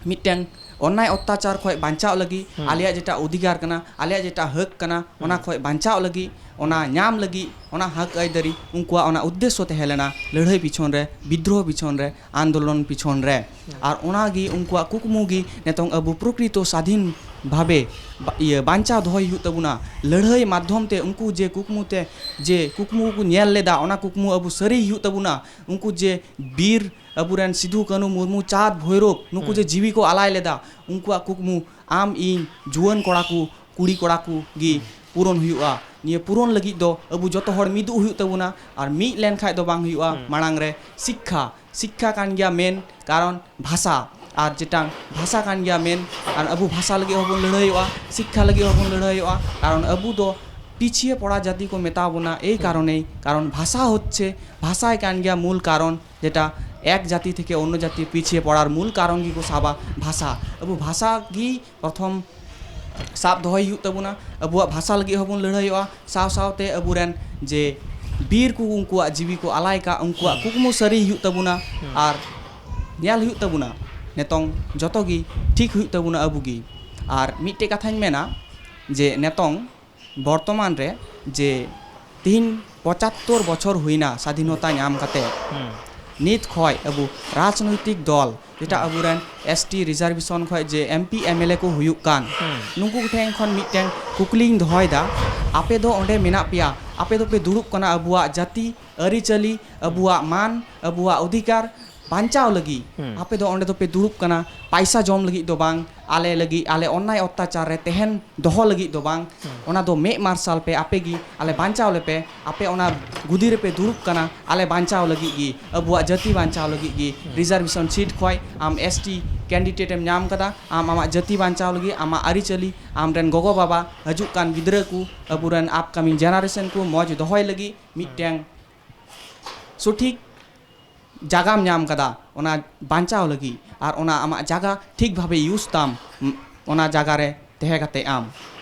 ᱢᱤᱫᱴᱮᱱ ᱚᱱᱱᱟᱭ ᱚᱛᱛᱟᱪᱟᱨ ᱠᱷᱚᱡ ᱵᱟᱧᱪᱟᱣ ᱞᱟᱹᱜᱤᱫ, ᱟᱞᱮᱭᱟᱜ ᱡᱮᱴᱟ ᱚᱫᱷᱤᱠᱟᱨ ᱠᱟᱱᱟ, ᱟᱞᱮᱭᱟᱜ ᱡᱮᱴᱟ ᱦᱟᱹᱠ ᱠᱟᱱᱟ, ᱚᱱᱟ ᱠᱷᱚᱡ ᱵᱟᱧᱪᱟᱣ ᱞᱟᱹᱜᱤᱫ, ᱚᱱᱟ ᱧᱟᱢ ᱞᱟᱹᱜᱤᱫ, ᱚᱱᱟ ᱦᱟᱹᱠ ᱟᱹᱭᱫᱟᱹᱨᱤ, ᱩᱱᱠᱩᱣᱟᱜ ᱚᱱᱟ ᱩᱫᱽᱫᱮᱥᱥᱚ ᱛᱟᱦᱮᱸ ᱞᱮᱱᱟ ᱞᱟᱹᱲᱦᱟᱹᱭ ᱯᱤᱪᱷᱚᱱ ᱨᱮ, ᱵᱤᱫᱽᱫᱨᱳᱦᱚ ᱯᱤᱪᱷᱚᱱ ᱨᱮ, ᱟᱱᱫᱳᱞᱚᱱ ᱯᱤᱪᱷᱚᱱ ᱨᱮ᱾ ᱟᱨ ᱚᱱᱟᱜᱮ ᱩᱱᱠᱩᱣᱟᱜ ᱠᱩᱠᱢᱩ ᱜᱮ ᱱᱤᱛᱚᱝ ᱟᱵᱚ ᱯᱨᱚᱠᱨᱤᱛᱚ ᱥᱟᱫᱷᱤᱱ ᱵᱷᱟᱵᱮ ᱵᱟ-, ᱤᱭᱟᱹ, ᱵᱟᱧᱪᱟᱣ ᱫᱚᱦᱚᱭ ᱦᱩᱭᱩᱜ ᱛᱟᱵᱚᱱᱟ᱾ ᱞᱟᱹᱲᱦᱟᱹᱭ ᱢᱟᱫᱽᱫᱷᱚᱢ ᱛᱮ ᱩᱱᱠᱩ ᱡᱮ ᱠᱩᱠᱢᱩ ᱛᱮ, ᱡᱮ ᱠᱩᱠᱢᱩ ᱠᱚ ᱧᱮᱞ ᱞᱮᱫᱟ, ᱚᱱᱟ ᱠᱩᱠᱢᱩ ᱟᱵᱚ ᱥᱟᱹᱨᱤᱭ ᱦᱩᱭᱩᱜ ᱛᱟᱵᱚᱱᱟ᱾ ᱩᱱᱠᱩ ᱡᱮ ᱵᱤᱨ ᱟᱵᱚᱨᱮᱱ ᱥᱤᱫᱷᱩ, ᱠᱟᱹᱱᱩ, ᱢᱩᱨᱢᱩ, ᱪᱟᱸᱫᱽ, ᱵᱷᱳᱭᱨᱳᱵ, ᱱᱩᱠᱩ ᱡᱮ ᱡᱤᱣᱤ ᱠᱚ ᱟᱞᱟᱭ ᱞᱮᱫᱟ, ᱩᱱᱠᱩᱣᱟᱜ ᱠᱩᱠᱢᱩ ᱟᱢ, ᱤᱧ, ᱡᱩᱣᱟᱹᱱ ᱠᱚᱲᱟ ᱠᱚ, ᱠᱩᱲᱤ ᱠᱚᱲᱟ ᱠᱚ ᱜᱮ ᱯᱩᱨᱚᱱ ᱦᱩᱭᱩᱜᱼᱟ᱾ ᱱᱤᱭᱟᱹ ᱯᱩᱨᱚᱱ ᱞᱟᱹᱜᱤᱫ ᱫᱚ ᱟᱵᱚ ᱡᱚᱛᱚ ᱦᱚᱲ ᱢᱤᱫᱚᱜ ᱦᱩᱭᱩᱜ ᱛᱟᱵᱚᱱᱟ, ᱟᱨ ᱢᱤᱫ ᱞᱮᱱ ᱠᱷᱟᱡ ᱫᱚ ᱵᱟᱝ ᱦᱩᱭᱩᱜᱼᱟ᱾ ᱢᱟᱲᱟᱝ ᱨᱮ ᱥᱤᱠᱠᱷᱟ, ᱥᱤᱠᱠᱷᱟ ᱠᱟᱱ ᱜᱮᱭᱟ ᱢᱮᱱ, ᱠᱟᱨᱚᱱ ᱵᱷᱟᱥᱟ, ᱟᱨ ᱡᱮᱴᱟᱝ ᱵᱷᱟᱥᱟ ᱠᱟᱱ ᱜᱮᱭᱟ ᱢᱮᱱ, ᱟᱨ ᱟᱵᱚ ᱵᱷᱟᱥᱟ ᱞᱟᱹᱜᱤᱫ ᱦᱚᱸᱵᱚᱱ ᱞᱟᱹᱲᱦᱟᱹᱭᱚᱜᱼᱟ, ᱥᱤᱠᱠᱷᱟ ᱞᱟᱹᱜᱤᱫ ᱦᱚᱸᱵᱚᱱ ᱞᱟᱹᱲᱦᱟᱹᱭᱚᱜᱼᱟ, ᱠᱟᱨᱚᱱ ᱟᱵᱚ ᱫᱚ ᱯᱤᱪᱷᱤᱭᱮ ᱯᱚᱲᱟ ᱡᱟᱹᱛᱤ ᱠᱚ ᱢᱮᱛᱟ ᱵᱚᱱᱟ, ᱮᱭ ᱠᱟᱨᱚᱱᱮ, ᱠᱟᱨᱚᱱ ᱵᱷᱟᱥᱟ ᱦᱚᱪᱪᱷᱮ, ᱵᱷᱟᱥᱟᱭ ᱠᱟᱱ ᱜᱮᱭᱟ ᱢᱩᱞ ᱠᱟᱨᱚᱱ, ᱡᱮᱴᱟ ᱮᱠ ᱡᱟᱹᱛᱤ ᱛᱷᱮᱠᱮ ᱚᱱᱱᱚ ᱡᱟᱹᱛᱤ ᱯᱤᱪᱷᱮ ᱯᱚᱲᱟᱨ ᱢᱩᱞ ᱠᱟᱨᱚᱱ ᱜᱮᱠᱚ ᱥᱟᱵᱟ ᱵᱷᱟᱥᱟ᱾ ᱟᱵᱚ ᱵᱷᱟᱥᱟ ᱜᱮ ᱯᱨᱚᱛᱷᱚᱢ ᱥᱟᱵ ᱫᱚᱦᱚᱭ ᱦᱩᱭᱩᱜ ᱛᱟᱵᱚᱱᱟ᱾ ᱟᱵᱚᱣᱟᱜ ᱵᱷᱟᱥᱟ ᱞᱟᱹᱜᱤᱫ ᱦᱚᱸᱵᱚᱱ ᱞᱟᱹᱲᱦᱟᱹᱭᱚᱜᱼᱟ, ᱥᱟᱶ ᱥᱟᱶᱛᱮ ᱟᱵᱚᱨᱮᱱ ᱡᱮ ᱵᱤᱨ ᱠᱚ ᱩᱱᱠᱩᱣᱟᱜ ᱡᱤᱣᱤ ᱠᱚ ᱟᱞᱟᱭ ᱠᱟᱜ, ᱩᱱᱠᱩᱣᱟᱜ ᱠᱩᱠᱢᱩ ᱥᱟᱹᱨᱤ ᱦᱩᱭᱩᱜ ᱛᱟᱵᱚᱱᱟ᱾ ᱟᱨ ᱧᱮᱞ ᱦᱩᱭᱩᱜ ᱛᱟᱵᱚᱱᱟ, ᱱᱤᱛᱚᱝ ᱡᱚᱛᱚ ᱜᱮ ᱴᱷᱤᱠ ᱦᱩᱭᱩᱜ ᱛᱟᱵᱚᱱᱟ ᱟᱵᱚ ᱜᱮ᱾ ᱟᱨ ᱢᱤᱫᱴᱮᱡ ᱠᱟᱛᱷᱟᱧ ᱢᱮᱱᱟ ᱡᱮ ᱱᱤᱛᱚᱝ ᱵᱚᱨᱛᱚᱢᱟᱱ ᱨᱮ ᱡᱮ ᱛᱤᱦᱤᱧ ᱯᱚᱸᱪᱟᱛᱛᱳᱨ ᱵᱚᱪᱷᱚᱨ ᱦᱩᱭᱱᱟ ᱥᱟᱫᱷᱤᱱᱚᱛᱟ ᱧᱟᱢ ᱠᱟᱛᱮ, ᱱᱤᱛ ᱠᱷᱚᱡ ᱟᱵᱚ ᱨᱟᱡᱽᱱᱳᱭᱛᱤᱠ ᱫᱚᱞ ᱡᱮᱴᱟ ᱟᱵᱚᱨᱮᱱ ᱮᱥ ᱴᱤ reservation ᱠᱷᱚᱡ ᱡᱮ M P M L A ᱠᱚ ᱦᱩᱭᱩᱜ ᱠᱟᱱ, ᱱᱩᱠᱩ ᱴᱷᱮᱱ ᱠᱷᱚᱱ ᱢᱤᱫᱴᱮᱱ ᱠᱩᱠᱞᱤᱧ ᱫᱚᱦᱚᱭᱮᱫᱟ, ᱟᱯᱮ ᱫᱚ ᱚᱸᱰᱮ ᱢᱮᱱᱟᱜ ᱯᱮᱭᱟ, ᱟᱯᱮ ᱫᱚᱯᱮ ᱫᱩᱲᱩᱵ ᱠᱟᱱᱟ ᱟᱵᱚᱣᱟᱜ ᱡᱟᱹᱛᱤ ᱟᱹᱨᱤᱪᱟᱹᱞᱤ, ᱟᱵᱚᱣᱟᱜ ᱢᱟᱱ, ᱟᱵᱚᱣᱟᱜ ᱚᱫᱷᱤᱠᱟᱨ ᱵᱟᱧᱪᱟᱣ ᱞᱟᱹᱜᱤᱫ᱾ ᱟᱯᱮ ᱫᱚ ᱚᱸᱰᱮ ᱫᱚᱯᱮ ᱫᱩᱲᱩᱵ ᱠᱟᱱᱟ ᱯᱟᱭᱥᱟ ᱡᱚᱢ ᱞᱟᱹᱜᱤᱫ ᱫᱚ ᱵᱟᱝ, ᱟᱞᱮ ᱞᱟᱹᱜᱤᱫ, ᱟᱞᱮ ᱚᱱᱱᱟᱭ ᱚᱛᱛᱟᱪᱟᱨ ᱨᱮ ᱛᱟᱦᱮᱱ ᱫᱚᱦᱚ ᱞᱟᱹᱜᱤᱫ ᱫᱚ ᱵᱟᱝ᱾ ᱚᱱᱟ ᱫᱚ ᱢᱮᱫ ᱢᱟᱨᱥᱟᱞ ᱯᱮ, ᱟᱯᱮ ᱜᱮ ᱟᱞᱮ ᱵᱟᱧᱪᱟᱣ ᱞᱮᱯᱮ᱾ ᱟᱯᱮ ᱚᱱᱟ ᱜᱩᱫᱤ ᱨᱮᱯᱮ ᱫᱩᱲᱩᱵ ᱠᱟᱱᱟ ᱟᱞᱮ ᱵᱟᱧᱪᱟᱣ ᱞᱟᱹᱜᱤᱫ ᱜᱮ, ᱟᱵᱚᱣᱟᱜ ᱡᱟᱹᱛᱤ ᱵᱟᱧᱪᱟᱣ ᱞᱟᱹᱜᱤᱫ ᱜᱮ᱾ Reservation seat ᱠᱷᱚᱡ ᱟᱢ S T candidate ᱮᱢ ᱧᱟᱢ ᱠᱟᱫᱟ, ᱟᱢ ᱟᱢᱟᱜ ᱡᱟᱹᱛᱤ ᱵᱟᱧᱪᱟᱣ ᱞᱟᱹᱜᱤᱫ, ᱟᱢᱟᱜ ᱟᱹᱨᱤᱪᱟᱹᱞᱤ, ᱟᱢᱨᱮᱱ ᱜᱚᱜᱚ ᱵᱟᱵᱟ, ᱦᱤᱡᱩᱜ ᱠᱟᱱ ᱜᱤᱫᱽᱨᱟᱹ ᱠᱚ, ᱟᱵᱚᱨᱮᱱ upcoming generation ᱠᱚ ᱢᱚᱡᱽ ᱫᱚᱦᱚᱭ ᱞᱟᱹᱜᱤᱫ ᱢᱤᱫᱴᱮᱱ ᱥᱚᱴᱷᱤᱠ ᱡᱟᱜᱟᱢ ᱧᱟᱢ ᱠᱟᱫᱟ ᱚᱱᱟ ᱵᱟᱧᱪᱟᱣ ᱞᱟᱹᱜᱤᱫ, ᱟᱨ ᱚᱱᱟ ᱟᱢᱟᱜ ᱡᱟᱜᱟ ᱴᱷᱤᱠ ᱵᱷᱟᱵᱮ use ᱛᱟᱢ, ᱩᱢ, ᱚᱱᱟ ᱡᱟᱜᱟ ᱨᱮ ᱛᱟᱦᱮᱸ ᱠᱟᱛᱮ ᱟᱢ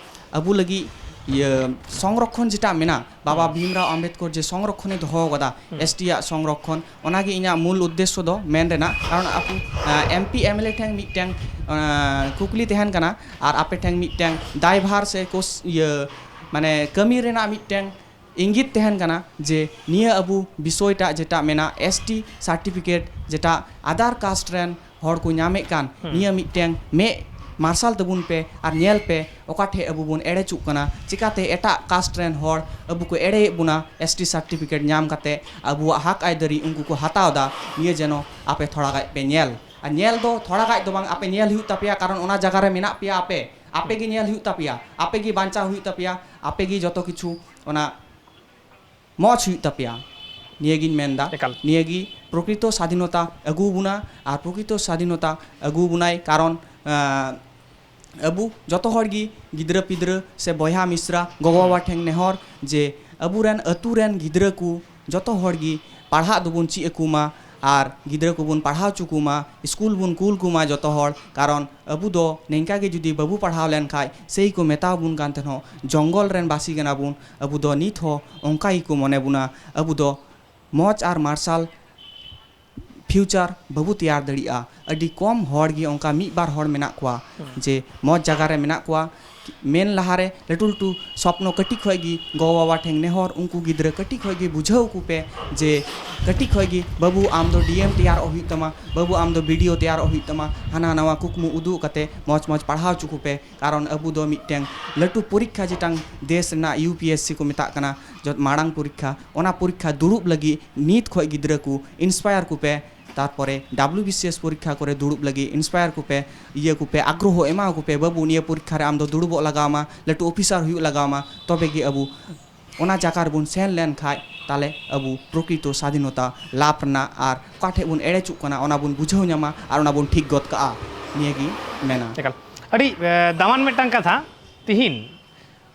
ᱟᱵᱚ ᱞᱟᱹᱜᱤᱫ ᱤᱭᱟᱹ ᱥᱚᱝᱨᱚᱠᱷᱚᱱ ᱡᱮᱴᱟ ᱢᱮᱱᱟᱜ, ᱵᱟᱵᱟ ᱵᱷᱤᱢᱨᱟᱣ ᱟᱢᱵᱮᱫᱠᱚᱨ ᱡᱮ ᱥᱚᱝᱨᱚᱠᱷᱚᱱᱮ ᱫᱚᱦᱚ ᱠᱟᱫᱟ, S T ᱟᱜ ᱥᱚᱝᱨᱚᱠᱷᱚᱱ, ᱚᱱᱟᱜᱮ ᱤᱧᱟᱹᱜ ᱢᱩᱞ ᱩᱫᱽᱫᱮᱥᱥᱚ ᱫᱚ ᱢᱮᱱ ᱨᱮᱱᱟᱜ᱾ ᱠᱟᱨᱚᱱ ᱟᱵᱚ, ᱟᱸ, M P M L A ᱴᱷᱮᱱ ᱢᱤᱫᱴᱮᱱ, ᱟᱸ, ᱠᱩᱠᱞᱤ ᱛᱟᱦᱮᱱ ᱠᱟᱱᱟ, ᱟᱨ ᱟᱯᱮ ᱴᱷᱮᱱ ᱢᱤᱫᱴᱮᱱ ᱫᱟᱭᱵᱷᱟᱨ ᱥᱮ ᱠᱳᱥ-, ᱤᱭᱟᱹ, ᱢᱟᱱᱮ ᱠᱟᱹᱢᱤ ᱨᱮᱱᱟᱜ ᱢᱤᱫᱴᱮᱱ ᱤᱝᱜᱤᱛ ᱛᱟᱦᱮᱱ ᱠᱟᱱᱟ ᱡᱮ ᱱᱤᱭᱟᱹ ᱟᱵᱚ ᱵᱤᱥᱚᱭᱴᱟᱜ ᱡᱮᱴᱟ ᱢᱮᱱᱟᱜ, S T certificate ᱡᱮᱴᱟ other caste ᱨᱮᱱ ᱦᱚᱲ ᱠᱚ ᱧᱟᱢᱮᱫ ᱠᱟᱱ, ᱱᱤᱭᱟᱹ ᱢᱤᱫᱴᱮᱱ ᱢᱮᱫ ᱢᱟᱨᱥᱟᱞ ᱛᱟᱵᱚᱱ ᱯᱮ ᱟᱨ ᱧᱮᱞ ᱯᱮ ᱚᱠᱟ ᱴᱷᱮᱡ ᱟᱵᱚ ᱵᱚᱱ ᱮᱲᱮ ᱪᱩᱜ ᱠᱟᱱᱟ, ᱪᱤᱠᱟᱛᱮ ᱮᱴᱟᱜ caste ᱨᱮᱱ ᱦᱚᱲ ᱟᱵᱚ ᱠᱚ ᱮᱲᱮᱭᱮᱫ ᱵᱚᱱᱟ, S T certificate ᱧᱟᱢ ᱠᱟᱛᱮ ᱟᱵᱚᱣᱟᱜ ᱦᱟᱠ ᱟᱭᱫᱟᱹᱨᱤ ᱩᱱᱠᱩ ᱠᱚ ᱦᱟᱛᱟᱣ ᱮᱫᱟ᱾ ᱱᱤᱭᱟᱹ ᱡᱮᱱᱚ ᱟᱯᱮ ᱛᱷᱚᱲᱟ ᱜᱟᱡ ᱯᱮ ᱧᱮᱞ, ᱟᱨ ᱧᱮᱞ ᱫᱚ ᱛᱷᱚᱲᱟ ᱜᱟᱡ ᱫᱚ ᱵᱟᱝ, ᱟᱯᱮ ᱧᱮᱞ ᱦᱩᱭᱩᱜ ᱛᱟᱯᱮᱭᱟ, ᱠᱟᱨᱚᱱ ᱚᱱᱟ ᱡᱟᱭᱜᱟ ᱨᱮ ᱢᱮᱱᱟᱜ ᱯᱮᱭᱟ ᱟᱯᱮ, ᱟᱯᱮ ᱜᱮ ᱧᱮᱞ ᱦᱩᱭᱩᱜ ᱛᱟᱯᱮᱭᱟ, ᱟᱯᱮ ᱜᱮ ᱵᱟᱧᱪᱟᱣ ᱦᱩᱭᱩᱜ ᱛᱟᱯᱮᱭᱟ, ᱟᱯᱮ ᱜᱮ ᱡᱚᱛᱚ ᱠᱤᱪᱷᱩ ᱚᱱᱟ ᱢᱚᱡᱽ ᱦᱩᱭᱩᱜ ᱛᱟᱯᱮᱭᱟ᱾ ᱱᱤᱭᱟᱹᱜᱤᱧ ᱢᱮᱱᱫᱟ᱾ ᱮᱠᱟᱞ᱾ ᱱᱤᱭᱟᱹᱜᱮ ᱯᱨᱚᱠᱨᱤᱛᱚ ᱥᱟᱫᱷᱤᱱᱚᱛᱟ ᱟᱹᱜᱩ ᱵᱚᱱᱟ, ᱟᱨ ᱯᱨᱚᱠᱨᱤᱛᱚ ᱥᱟᱫᱷᱤᱱᱚᱛᱟ ᱟᱹᱜᱩ ᱵᱚᱱᱟᱭ, ᱠᱟᱨᱚᱱ, ᱟᱸ, ᱟᱵᱚ ᱡᱚᱛᱚ ᱦᱚᱲ ᱜᱮ ᱜᱤᱫᱽᱨᱟᱹ ᱯᱤᱫᱽᱨᱟᱹ ᱥᱮ ᱵᱚᱭᱦᱟ ᱢᱤᱥᱨᱟ ᱜᱚᱜᱚ ᱵᱟᱵᱟ ᱴᱷᱮᱱ ᱱᱮᱦᱚᱨ ᱡᱮ ᱟᱵᱚᱨᱮᱱ ᱟᱹᱛᱩ ᱨᱮᱱ ᱜᱤᱫᱽᱨᱟᱹ ᱠᱚ ᱡᱚᱛᱚ ᱦᱚᱲ ᱜᱮ ᱯᱟᱲᱦᱟᱜ ᱫᱚᱵᱚᱱ ᱪᱮᱫ ᱟᱠᱚ ᱢᱟ, ᱟᱨ ᱜᱤᱫᱽᱨᱟᱹ ᱠᱚᱵᱚᱱ ᱯᱟᱲᱦᱟᱣ ᱦᱚᱪᱚ ᱠᱚᱢᱟ, ᱥᱠᱩᱞ ᱵᱚᱱ ᱠᱩᱞ ᱠᱚᱢᱟ ᱡᱚᱛᱚ ᱦᱚᱲ᱾ ᱠᱟᱨᱚᱱ ᱟᱵᱚ ᱫᱚ ᱱᱤᱝᱠᱟ ᱜᱮ ᱡᱩᱫᱤ ᱵᱟᱵᱚ ᱯᱟᱲᱦᱟᱣ ᱞᱮᱱ ᱠᱷᱟᱡ, ᱥᱮᱭ ᱠᱚ ᱢᱮᱛᱟ ᱵᱚᱱ ᱠᱟᱱ ᱛᱟᱦᱮᱱᱚᱜ, ᱡᱚᱝᱜᱚᱞ ᱨᱮᱱ ᱵᱟᱹᱥᱤ ᱠᱟᱱᱟ ᱵᱚᱱ, ᱟᱵᱚ ᱫᱚ ᱱᱤᱛ ᱦᱚᱸ ᱚᱱᱠᱟ ᱜᱮᱠᱚ ᱢᱚᱱᱮ ᱵᱚᱱᱟ᱾ ᱟᱵᱚ ᱫᱚ ᱢᱚᱡᱽ ᱟᱨ ᱢᱟᱨᱥᱟᱞ ᱯᱷᱤᱭᱩᱪᱟᱨ ᱵᱟᱵᱚ ᱛᱮᱭᱟᱨ ᱫᱟᱲᱮᱭᱟᱜᱼᱟ᱾ ᱟᱹᱰᱤ ᱠᱚᱢ ᱦᱚᱲ ᱜᱮ, ᱚᱱᱠᱟ ᱢᱤᱫ ᱵᱟᱨ ᱦᱚᱲ ᱢᱮᱱᱟᱜ ᱠᱚᱣᱟ ᱦᱩᱸ᱾ ᱡᱮ ᱢᱚᱡᱽ ᱡᱟᱭᱜᱟ ᱨᱮ ᱢᱮᱱᱟᱜ ᱠᱚᱣᱟ᱾ ᱢᱮᱱ ᱞᱟᱦᱟᱨᱮ ᱞᱟᱹᱴᱩ ᱞᱟᱹᱴᱩ ᱥᱚᱯᱱᱚ ᱠᱟᱹᱴᱤᱡ ᱠᱷᱚᱡ ᱜᱮ ᱜᱚ ᱵᱟᱵᱟ ᱴᱷᱮᱱ ᱱᱮᱦᱚᱨ, ᱩᱱᱠᱩ ᱜᱤᱫᱽᱨᱟᱹ ᱠᱟᱹᱴᱤᱡ ᱠᱷᱚᱡ ᱜᱮ ᱵᱩᱡᱷᱟᱹᱣ ᱟᱠᱚ ᱯᱮ ᱡᱮ ᱠᱟᱹᱴᱤᱡ ᱠᱷᱚᱡ ᱜᱮ, "ᱵᱟᱹᱵᱩ, ᱟᱢ ᱫᱚ ᱰᱤ ᱮᱢ ᱛᱮᱭᱟᱨᱚᱜ ᱦᱩᱭᱩᱜ ᱛᱟᱢᱟ, ᱵᱟᱹᱵᱩ, ᱟᱢ ᱫᱚ ᱵᱤ ᱰᱤ ᱳ ᱛᱮᱭᱟᱨᱚᱜ ᱦᱩᱭᱩᱜ ᱛᱟᱢᱟ", ᱦᱟᱱᱟ ᱱᱟᱣᱟ ᱠᱩᱠᱢᱩ ᱩᱫᱩᱜ ᱠᱟᱛᱮ ᱢᱚᱡᱽ ᱢᱚᱡᱽ ᱯᱟᱲᱦᱟᱣ ᱦᱚᱪᱚ ᱠᱚᱯᱮ᱾ ᱠᱟᱨᱚᱱ ᱟᱵᱚ ᱫᱚ ᱢᱤᱫᱴᱮᱱ ᱞᱟᱹᱴᱩ ᱯᱚᱨᱤᱠᱠᱷᱟ, ᱡᱮᱴᱟᱝ ᱫᱮᱥ ᱨᱮᱱᱟᱜ ᱭᱩ ᱯᱤ ᱮᱥ ᱥᱤ ᱠᱚ ᱢᱮᱛᱟᱜ ᱠᱟᱱᱟ, ᱡᱚᱛ ᱢᱟᱲᱟᱝ ᱯᱚᱨᱤᱠᱠᱷᱟ, ᱚᱱᱟ ᱯᱚᱨᱤᱠᱠᱷᱟ ᱫᱩᱲᱩᱵ ᱞᱟᱹᱜᱤᱫ ᱱᱤᱛ ᱠᱷᱚᱡ ᱜᱤᱫᱽᱨᱟᱹ ᱠᱚ ᱤᱱᱥᱯᱟᱭᱟᱨ ᱠᱚᱯᱮ᱾ ᱛᱟᱨᱯᱚᱨᱮ ᱰᱟᱵᱞᱤᱭᱩ ᱵᱤ ᱥᱤ ᱮᱥ ᱯᱚᱨᱤᱠᱠᱷᱟ ᱠᱚᱨᱮ ᱫᱩᱲᱩᱵ ᱞᱟᱹᱜᱤᱫ ᱤᱱᱥᱯᱟᱭᱟᱨ ᱠᱚᱯᱮ, ᱤᱭᱟᱹ ᱠᱚᱯᱮ, ᱟᱜᱽᱨᱚᱦᱚ ᱮᱢᱟ ᱠᱚᱯᱮ, "ᱵᱟᱹᱵᱩ, ᱱᱤᱭᱟᱹ ᱯᱚᱨᱤᱠᱠᱷᱟ ᱨᱮ ᱟᱢ ᱫᱚ ᱫᱩᱲᱩᱵᱚᱜ ᱞᱟᱜᱟᱣ ᱟᱢᱟ, ᱞᱟᱹᱴᱩ ᱚᱯᱷᱤᱥᱟᱨ ᱦᱩᱭᱩᱜ ᱞᱟᱜᱟᱣ ᱟᱢᱟ", ᱛᱚᱵᱮ ᱜᱮ ᱟᱵᱚ ᱚᱱᱟ ᱡᱟᱭᱜᱟ ᱨᱮᱵᱚᱱ ᱥᱮᱱ ᱞᱮᱱ ᱠᱷᱟᱡ, ᱛᱟᱦᱞᱮ ᱟᱵᱚ ᱯᱨᱚᱠᱨᱤᱛᱚ ᱥᱟᱫᱷᱤᱱᱚᱛᱟ ᱞᱟᱵᱷ ᱨᱮᱱᱟᱜ ᱟᱨ ᱚᱠᱟ ᱴᱷᱮᱡ ᱵᱚᱱ ᱮᱲᱮ ᱦᱚᱪᱚᱜ ᱠᱟᱱᱟ, ᱚᱱᱟ ᱵᱚᱱ ᱵᱩᱡᱷᱟᱹᱣ ᱧᱟᱢᱟ ᱟᱨ ᱚᱱᱟ ᱵᱚᱱ ᱴᱷᱤᱠ ᱜᱚᱫ ᱠᱟᱜᱼᱟ᱾ ᱱᱤᱭᱟᱹ ᱜᱮ ᱢᱮᱱᱟ᱾ ᱮᱠᱟᱞ᱾ ᱟᱹᱰᱤ, ᱮ, ᱫᱟᱢᱟᱱ ᱢᱤᱫᱴᱟᱝ ᱠᱟᱛᱷᱟ᱾ ᱛᱤᱦᱤᱧ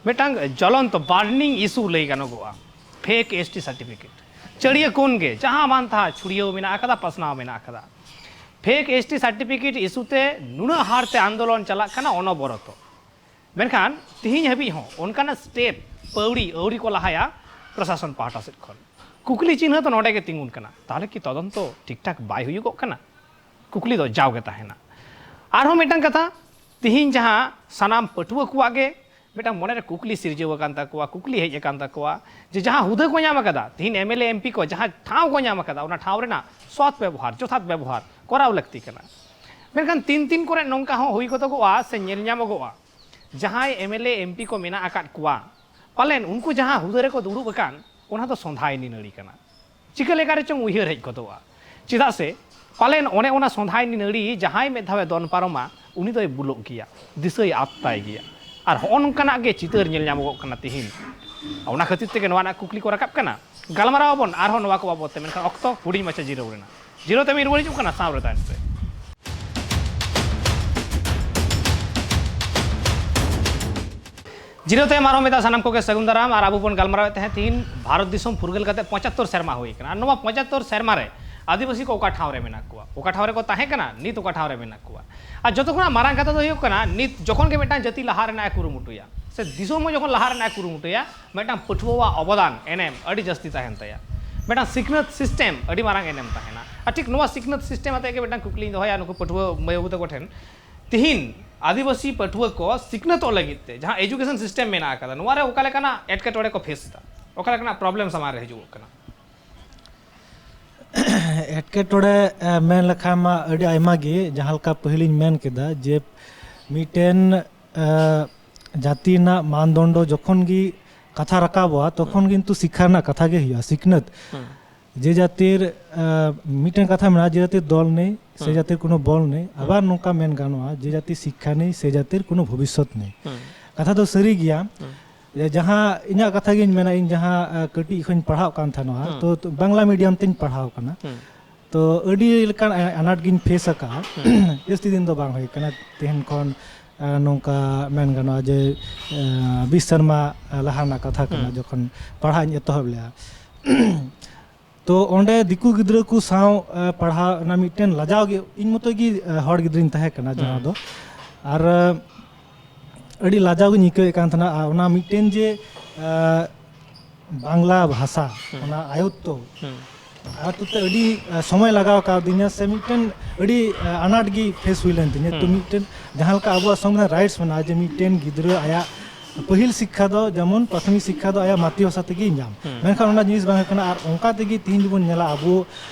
ᱢᱤᱫᱴᱟᱝ ᱡᱚᱞᱚᱱᱛᱚ ᱵᱟᱨᱱᱤᱝ ᱤᱥᱩ ᱞᱟᱹᱭ ᱜᱟᱱᱚᱜᱚᱜᱼᱟ, ᱯᱷᱮᱠ ᱮᱥ ᱴᱤ ᱥᱟᱨᱴᱤᱯᱷᱤᱠᱮᱴ᱾ ᱪᱟᱹᱲᱤᱭᱟᱹ ᱠᱚᱱ ᱜᱮ, ᱡᱟᱦᱟᱸ ᱢᱟᱱ ᱛᱟᱦᱟᱸ ᱪᱷᱩᱲᱭᱟᱹᱣ ᱢᱮᱱᱟᱜ ᱟᱠᱟᱫᱟ, ᱯᱟᱥᱱᱟᱣ ᱢᱮᱱᱟᱜ ᱟᱠᱟᱫᱟ᱾ ᱯᱷᱮᱠ ᱮᱥ ᱴᱤ ᱥᱟᱨᱴᱤᱯᱷᱤᱠᱮᱴ ᱤᱥᱩ ᱛᱮ ᱱᱩᱱᱟᱹᱜ ᱦᱟᱨ ᱛᱮ ᱟᱱᱫᱳᱞᱚᱱ ᱪᱟᱞᱟᱜ ᱠᱟᱱᱟ ᱚᱱᱚᱵᱚᱨᱚᱛᱚ᱾ ᱢᱮᱱᱠᱷᱟᱱ ᱛᱤᱦᱤᱧ ᱦᱟᱹᱵᱤᱡ ᱦᱚᱸ ᱚᱱᱠᱟᱱᱟᱜ ᱥᱴᱮᱯ ᱯᱟᱹᱣᱲᱤ ᱟᱹᱣᱨᱤ ᱠᱚ ᱞᱟᱦᱟᱭᱟ ᱯᱨᱚᱥᱟᱥᱚᱱ ᱯᱟᱦᱴᱟ ᱥᱮᱫ ᱠᱷᱚᱱ᱾ ᱠᱩᱠᱞᱤ ᱪᱤᱱᱦᱟᱹ ᱫᱚ ᱱᱚᱰᱮ ᱜᱮ ᱛᱤᱸᱜᱩᱱ ᱠᱟᱱᱟ, ᱛᱟᱦᱚᱞᱮ ᱠᱤ ᱛᱚᱫᱚᱱᱛᱚ ᱴᱷᱤᱠ ᱴᱷᱟᱠ ᱵᱟᱭ ᱦᱩᱭᱩᱜᱚᱜ ᱠᱟᱱᱟ? ᱠᱩᱠᱞᱤ ᱫᱚ ᱡᱟᱣ ᱜᱮ ᱛᱟᱦᱮᱱᱟ᱾ ᱟᱨᱦᱚᱸ ᱢᱤᱫᱴᱟᱝ ᱠᱟᱛᱷᱟ, ᱛᱤᱦᱤᱧ ᱡᱟᱦᱟᱸ ᱥᱟᱱᱟᱢ ᱯᱟᱹᱴᱷᱩᱣᱟᱹ ᱠᱚᱣᱟᱜ ᱜᱮ ᱢᱤᱫᱴᱟᱝ ᱢᱚᱱᱮᱨᱮ ᱠᱩᱠᱞᱤ ᱥᱤᱨᱡᱟᱹᱣ ᱟᱠᱟᱱ ᱛᱟᱠᱚᱣᱟ, ᱠᱩᱠᱞᱤ ᱦᱮᱡ ᱟᱠᱟᱱ ᱛᱟᱠᱚᱣᱟ ᱡᱮ ᱡᱟᱦᱟᱸ ᱦᱩᱫᱟᱹ ᱠᱚ ᱧᱟᱢ ᱟᱠᱟᱫᱟ, ᱛᱤᱦᱤᱧ M L A, M P ᱠᱚ ᱡᱟᱦᱟᱸ ᱴᱷᱟᱶ ᱠᱚ ᱧᱟᱢ ᱟᱠᱟᱫᱟ, ᱚᱱᱟ ᱴᱷᱟᱶ ᱨᱮᱱᱟᱜ ᱥᱚᱛ ᱵᱮᱵᱚᱦᱟᱨ, ᱡᱚᱛᱷᱟᱛ ᱵᱮᱵᱚᱦᱟᱨ ᱠᱚᱨᱟᱣ ᱞᱟᱹᱠᱛᱤ ᱠᱟᱱᱟ᱾ ᱢᱮᱱᱠᱷᱟᱱ ᱛᱤᱱ ᱛᱤᱱ ᱠᱚᱨᱮ ᱱᱚᱝᱠᱟ ᱦᱚᱸ ᱦᱩᱭ ᱜᱚᱫᱚᱜᱚᱜᱼᱟ ᱥᱮ ᱧᱮᱞ ᱧᱟᱢᱚᱜᱚᱜᱼᱟ, ᱡᱟᱦᱟᱸᱭ M L A, M P ᱠᱚ ᱢᱮᱱᱟᱜ ᱟᱠᱟᱫ ᱠᱚᱣᱟ, ᱯᱟᱞᱮᱱ ᱩᱱᱠᱩ ᱡᱟᱦᱟᱸ ᱦᱩᱫᱟᱹ ᱨᱮᱠᱚ ᱫᱩᱲᱩᱵ ᱟᱠᱟᱱ, ᱚᱱᱟ ᱫᱚ ᱥᱚᱸᱫᱷᱟᱭᱱᱤ ᱱᱟᱹᱲᱤ ᱠᱟᱱᱟ᱾ ᱪᱤᱠᱟᱹ ᱞᱮᱠᱟ ᱨᱮᱪᱚᱝ ᱩᱭᱦᱟᱹᱨ ᱦᱮᱡ ᱜᱚᱫᱚᱜᱼᱟ᱾ ᱪᱮᱫᱟᱜ ᱥᱮ ᱯᱟᱞᱮᱱ ᱚᱱᱮ ᱚᱱᱟ ᱥᱚᱸᱫᱷᱟᱭᱱᱤ ᱱᱟᱹᱲᱤ ᱡᱟᱦᱟᱸᱭ ᱢᱤᱫ ᱫᱷᱟᱣᱮ ᱫᱚᱱ ᱯᱟᱨᱚᱢᱟ, ᱩᱱᱤ ᱫᱚᱭ ᱵᱩᱞᱩᱜ ᱜᱮᱭᱟ, ᱫᱤᱥᱟᱹᱭ ᱟᱫ ᱛᱟᱭ ᱜᱮᱭᱟ᱾ ᱟᱨ ᱦᱚᱸᱜᱼᱚ ᱱᱚᱝᱠᱟᱱᱟᱜ ᱜᱮ ᱪᱤᱛᱟᱹᱨ ᱧᱮᱞ ᱧᱟᱢᱚᱜᱚᱜ ᱠᱟᱱᱟ ᱛᱤᱦᱤᱧ᱾ ᱚᱱᱟ ᱠᱷᱟᱹᱛᱤᱨ ᱛᱮᱜᱮ ᱱᱚᱣᱟ ᱨᱮᱱᱟᱜ ᱠᱩᱠᱞᱤ ᱠᱚ ᱨᱟᱠᱟᱵ ᱠᱟᱱᱟ᱾ ᱜᱟᱞᱢᱟᱨᱟᱣ ᱟᱵᱚᱱ ᱟᱨᱦᱚᱸ ᱱᱚᱣᱟ ᱠᱚ ᱵᱟᱵᱚᱛ ᱛᱮ, ᱢᱮᱱᱠᱷᱟᱱ ᱚᱠᱛᱚ ᱦᱩᱰᱤᱧ ᱢᱟᱪᱷᱟ ᱡᱤᱨᱟᱹᱣ ᱨᱮᱱᱟᱜ᱾ ᱡᱤᱨᱟᱹᱣ ᱛᱮ ᱢᱤᱫ ᱨᱩᱣᱟᱹᱲ ᱦᱤᱡᱩᱜ ᱠᱟᱱᱟ ᱥᱟᱶ ᱨᱮ ᱛᱟᱦᱮᱱ ᱯᱮ᱾ ᱡᱤᱨᱟᱹᱣ ᱛᱟᱭᱚᱢ ᱟᱨᱦᱚᱸ ᱢᱤᱫ ᱫᱷᱟᱣ ᱥᱟᱱᱟᱢ ᱠᱚᱜᱮ ᱥᱟᱹᱜᱩᱱ ᱫᱟᱨᱟᱢ᱾ ᱟᱨ ᱟᱵᱚ ᱵᱚᱱ ᱜᱟᱞᱢᱟᱨᱟᱣᱮᱫ ᱛᱟᱦᱮᱸᱫ ᱛᱤᱦᱤᱧ ᱵᱷᱟᱨᱚᱛ ᱫᱤᱥᱚᱢ ᱯᱷᱩᱨᱜᱟᱹᱞ ᱠᱟᱛᱮ ᱯᱚᱸᱪᱟᱛᱛᱳᱨ ᱥᱮᱨᱢᱟ ᱦᱩᱭ ᱟᱠᱟᱱᱟ᱾ ᱟᱨ ᱱᱚᱣᱟ ᱯᱚᱸᱪᱟᱛᱛᱳᱨ ᱥᱮᱨᱢᱟ ᱨᱮ ᱟᱹᱫᱤᱵᱟᱹᱥᱤ ᱠᱚ ᱚᱠᱟ ᱴᱷᱟᱶ ᱨᱮ ᱢᱮᱱᱟᱜ ᱠᱚᱣᱟ, ᱚᱠᱟ ᱴᱷᱟᱶ ᱨᱮᱠᱚ ᱛᱟᱦᱮᱸ ᱠᱟᱱᱟ, ᱱᱤᱛ ᱚᱠᱟ ᱴᱷᱟᱶ ᱨᱮ ᱢᱮᱱᱟᱜ ᱠᱚᱣᱟ᱾ ᱟᱨ ᱡᱚᱛᱚ ᱠᱷᱚᱱᱟᱜ ᱢᱟᱨᱟᱝ ᱠᱟᱛᱷᱟ ᱫᱚ ᱦᱩᱭᱩᱜ ᱠᱟᱱᱟ, ᱱᱤᱛ ᱡᱚᱠᱷᱚᱱ ᱜᱮ ᱢᱤᱫᱴᱟᱝ ᱡᱟᱹᱛᱤ ᱞᱟᱦᱟ ᱨᱮᱱᱟᱜ ᱮ ᱠᱩᱨᱩᱢᱩᱴᱩᱭᱟ, ᱥᱮ ᱫᱤᱥᱚᱢ ᱦᱚᱸ ᱡᱚᱠᱷᱚᱱ ᱞᱟᱦᱟ ᱨᱮᱱᱟᱜ ᱮ ᱠᱩᱨᱩᱢᱩᱴᱩᱭᱟ, ᱢᱤᱫᱴᱟᱝ ᱯᱟᱹᱴᱷᱩᱣᱟᱹᱣᱟᱜ ᱚᱵᱚᱫᱟᱱ, ᱮᱱᱮᱢ ᱟᱹᱰᱤ ᱡᱟᱹᱥᱛᱤ ᱛᱟᱦᱮᱱ ᱛᱟᱭᱟ᱾ ᱢᱤᱫᱴᱟᱝ ᱥᱤᱠᱷᱱᱟᱹᱛ system ᱟᱹᱰᱤ ᱢᱟᱨᱟᱝ ᱮᱱᱮᱢ ᱛᱟᱦᱮᱱᱟ᱾ ᱟᱨ ᱴᱷᱤᱠ ᱱᱚᱣᱟ ᱥᱤᱠᱷᱱᱟᱹᱛ system ᱟᱛᱮ ᱜᱮ ᱢᱤᱫᱴᱟᱝ ᱠᱩᱠᱞᱤᱧ ᱫᱚᱦᱚᱭᱟ ᱱᱩᱠᱩ ᱯᱟᱹᱴᱷᱩᱣᱟᱹ ᱢᱟᱹᱭ ᱵᱟᱹᱵᱩ ᱛᱟᱠᱚ ᱴᱷᱮᱱ, ᱛᱤᱦᱤᱧ ᱟᱹᱫᱤᱵᱟᱹᱥᱤ ᱯᱟᱹᱴᱷᱩᱣᱟᱹ ᱠᱚ ᱥᱤᱠᱷᱱᱟᱹᱛᱚᱜ ᱞᱟᱹᱜᱤᱫ ᱛᱮ ᱡᱟᱦᱟᱸ education system ᱢᱮᱱᱟᱜ ᱟᱠᱟᱫᱟ, ᱱᱚᱣᱟ ᱨᱮ ᱚᱠᱟ ᱞᱮᱠᱟᱱᱟᱜ ᱮᱴᱠᱮᱴᱚᱬᱮ ᱠᱚ face ᱮᱫᱟ, ᱚᱠᱟ ᱞᱮᱠᱟᱱᱟᱜ problem ᱥᱟᱢᱟᱝ ᱨᱮ ᱦᱤᱡᱩᱜᱚᱜ ᱠᱟᱱᱟ? ᱮᱴᱠᱮᱴᱚᱬᱮ ᱮ, ᱢᱮᱱ ᱞᱮᱠᱷᱟᱱ ᱢᱟ ᱟᱹᱰᱤ ᱟᱭᱢᱟ ᱜᱮ, ᱡᱟᱦᱟᱸ ᱞᱮᱠᱟ ᱯᱟᱹᱦᱤᱞᱤᱧ ᱢᱮᱱ ᱠᱮᱫᱟ ᱡᱮ ᱢᱤᱫᱴᱮᱱ ᱮ, ᱡᱟᱹᱛᱤ ᱨᱮᱱᱟᱜ ᱢᱟᱱᱫᱚᱱᱰᱚ ᱡᱚᱠᱷᱚᱱ ᱜᱮ ᱠᱟᱛᱷᱟ ᱨᱟᱠᱟᱵᱚᱜᱼᱟ, ᱛᱚᱠᱷᱚᱱ ᱠᱤᱱᱛᱩ ᱥᱤᱠᱠᱷᱟ ᱨᱮᱱᱟᱜ ᱠᱟᱛᱷᱟ ᱜᱮ ᱦᱩᱭᱩᱜᱼᱟ, ᱥᱤᱠᱷᱱᱟᱹᱛ᱾ ᱡᱮ ᱡᱟᱹᱛᱤᱨ ᱮ, ᱢᱤᱫᱴᱮᱱ ᱠᱟᱛᱷᱟ ᱢᱮᱱᱟᱜᱼᱟ, ᱡᱮ ᱡᱟᱹᱛᱤᱨ ᱫᱚᱞ ᱱᱮᱭ, ᱥᱮ ᱡᱟᱹᱛᱤᱨ ᱠᱳᱱᱳ ᱵᱚᱞ ᱱᱮᱭ᱾ ᱟᱵᱟᱨ ᱱᱚᱝᱠᱟ ᱢᱮᱱ ᱜᱟᱱᱚᱜᱼᱟ, ᱡᱮ ᱡᱟᱹᱛᱤ ᱥᱤᱠᱠᱷᱟ ᱱᱮᱭ, ᱥᱮ ᱡᱟᱹᱛᱤᱨ ᱠᱳᱱᱳ ᱵᱷᱚᱵᱤᱥᱥᱚᱛ ᱱᱮᱭ᱾ ᱠᱟᱛᱷᱟ ᱫᱚ ᱥᱟᱹᱨᱤ ᱜᱮᱭᱟ᱾ ᱡᱮ ᱡᱟᱦᱟᱸ ᱤᱧᱟᱹᱜ ᱠᱟᱛᱷᱟ ᱜᱤᱧ ᱢᱮᱱᱟ, ᱤᱧ ᱡᱟᱦᱟᱸ ᱮ, ᱠᱟᱹᱴᱤᱡ ᱠᱷᱚᱱ ᱤᱧ ᱯᱟᱲᱦᱟᱣ ᱠᱟᱱ ᱛᱟᱦᱮᱱᱟ, ᱛᱚ ᱛᱚ ᱵᱟᱝᱞᱟ medium ᱛᱤᱧ ᱯᱟᱲᱦᱟᱣ ᱠᱟᱱᱟ᱾ ᱛᱚ ᱟᱹᱰᱤ ᱞᱮᱠᱟᱱ ᱟ- ᱟᱱᱟᱴ ᱜᱤᱧ face ᱟᱠᱟᱫᱼᱟ᱾ ᱡᱟᱹᱥᱛᱤ ᱫᱤᱱ ᱫᱚ ᱵᱟᱝ ᱦᱩᱭ ᱠᱟᱱᱟ, ᱛᱮᱦᱮᱧ ᱠᱷᱚᱱ ᱮ, ᱱᱚᱝᱠᱟ ᱢᱮᱱ ᱜᱟᱱᱚᱜᱼᱟ ᱡᱮ ᱮ, ᱵᱤᱥ ᱥᱮᱨᱢᱟ ᱞᱟᱦᱟ ᱨᱮᱱᱟᱜ ᱠᱟᱛᱷᱟ ᱠᱟᱱᱟ, ᱡᱚᱠᱷᱚᱱ ᱯᱟᱲᱦᱟᱜ ᱤᱧ ᱮᱛᱚᱦᱚᱵ ᱞᱮᱫᱼᱟ᱾ ᱛᱚ ᱚᱸᱰᱮ ᱫᱤᱠᱩ ᱜᱤᱫᱽᱨᱟᱹ ᱠᱚ ᱥᱟᱶ ᱮ, ᱯᱟᱲᱦᱟᱣ ᱨᱮᱱᱟᱜ ᱢᱤᱫᱴᱮᱱ ᱞᱟᱡᱟᱣ ᱜᱮ, ᱤᱧ ᱢᱚᱛᱚ ᱜᱮ ᱮ, ᱦᱚᱲ ᱜᱤᱫᱽᱨᱟᱹᱧ ᱛᱟᱦᱮᱸ ᱠᱟᱱᱟ ᱡᱟᱦᱟᱸ ᱫᱚ᱾ ᱟᱨ ᱮ, ᱟᱹᱰᱤ ᱞᱟᱡᱟᱣ ᱜᱤᱧ ᱟᱹᱭᱠᱟᱹᱣᱮᱫ ᱠᱟᱱ ᱛᱟᱦᱮᱱᱟ᱾ ᱟᱨ ᱚᱱᱟ ᱢᱤᱫᱴᱮᱱ ᱡᱮ ᱮ, ᱵᱟᱝᱞᱟ ᱵᱷᱟᱥᱟ, ᱚᱱᱟ ᱟᱭᱚᱛᱛᱚ, ᱟᱭᱚᱛᱛᱚ ᱛᱮ ᱟᱹᱰᱤ ᱮ, ᱥᱚᱢᱚᱭ ᱞᱟᱜᱟᱣ ᱠᱟᱣᱫᱤᱧᱟ, ᱥᱮ ᱢᱤᱫᱴᱮᱱ ᱟᱹᱰᱤ ᱮ, ᱟᱱᱟᱴ ᱜᱮ face ᱦᱩᱭ ᱞᱮᱱ ᱛᱤᱧᱟᱹ᱾ ᱛᱚ ᱢᱤᱫᱴᱮᱱ ᱡᱟᱦᱟᱸ ᱞᱮᱠᱟ ᱟᱵᱚᱣᱟᱜ ᱥᱚᱝᱵᱤᱫᱷᱟᱱ rights ᱢᱮᱱᱟᱜᱼᱟ ᱡᱮ ᱢᱤᱫᱴᱮᱱ ᱜᱤᱫᱽᱨᱟᱹ ᱟᱭᱟᱜ ᱯᱟᱹᱦᱤᱞ ᱥᱤᱠᱠᱷᱟ ᱫᱚ, ᱡᱮᱢᱚᱱ ᱯᱨᱟᱛᱷᱚᱢᱤᱠ ᱥᱤᱠᱠᱷᱟ ᱫᱚ ᱟᱭᱟᱜ ᱢᱟᱛᱨᱤᱵᱷᱟᱥᱟ ᱛᱮᱜᱮᱭ ᱧᱟᱢ᱾ ᱢᱮᱱᱠᱷᱟᱱ ᱚᱱᱟ ᱡᱤᱱᱤᱥ ᱵᱟᱝ ᱦᱩᱭᱩᱜ ᱠᱟᱱᱟ᱾ ᱟᱨ ᱚᱱᱠᱟ ᱛᱮᱜᱮ ᱛᱤᱦᱤᱧ ᱫᱚᱵᱚᱱ ᱧᱮᱞᱟ, ᱟᱵᱚ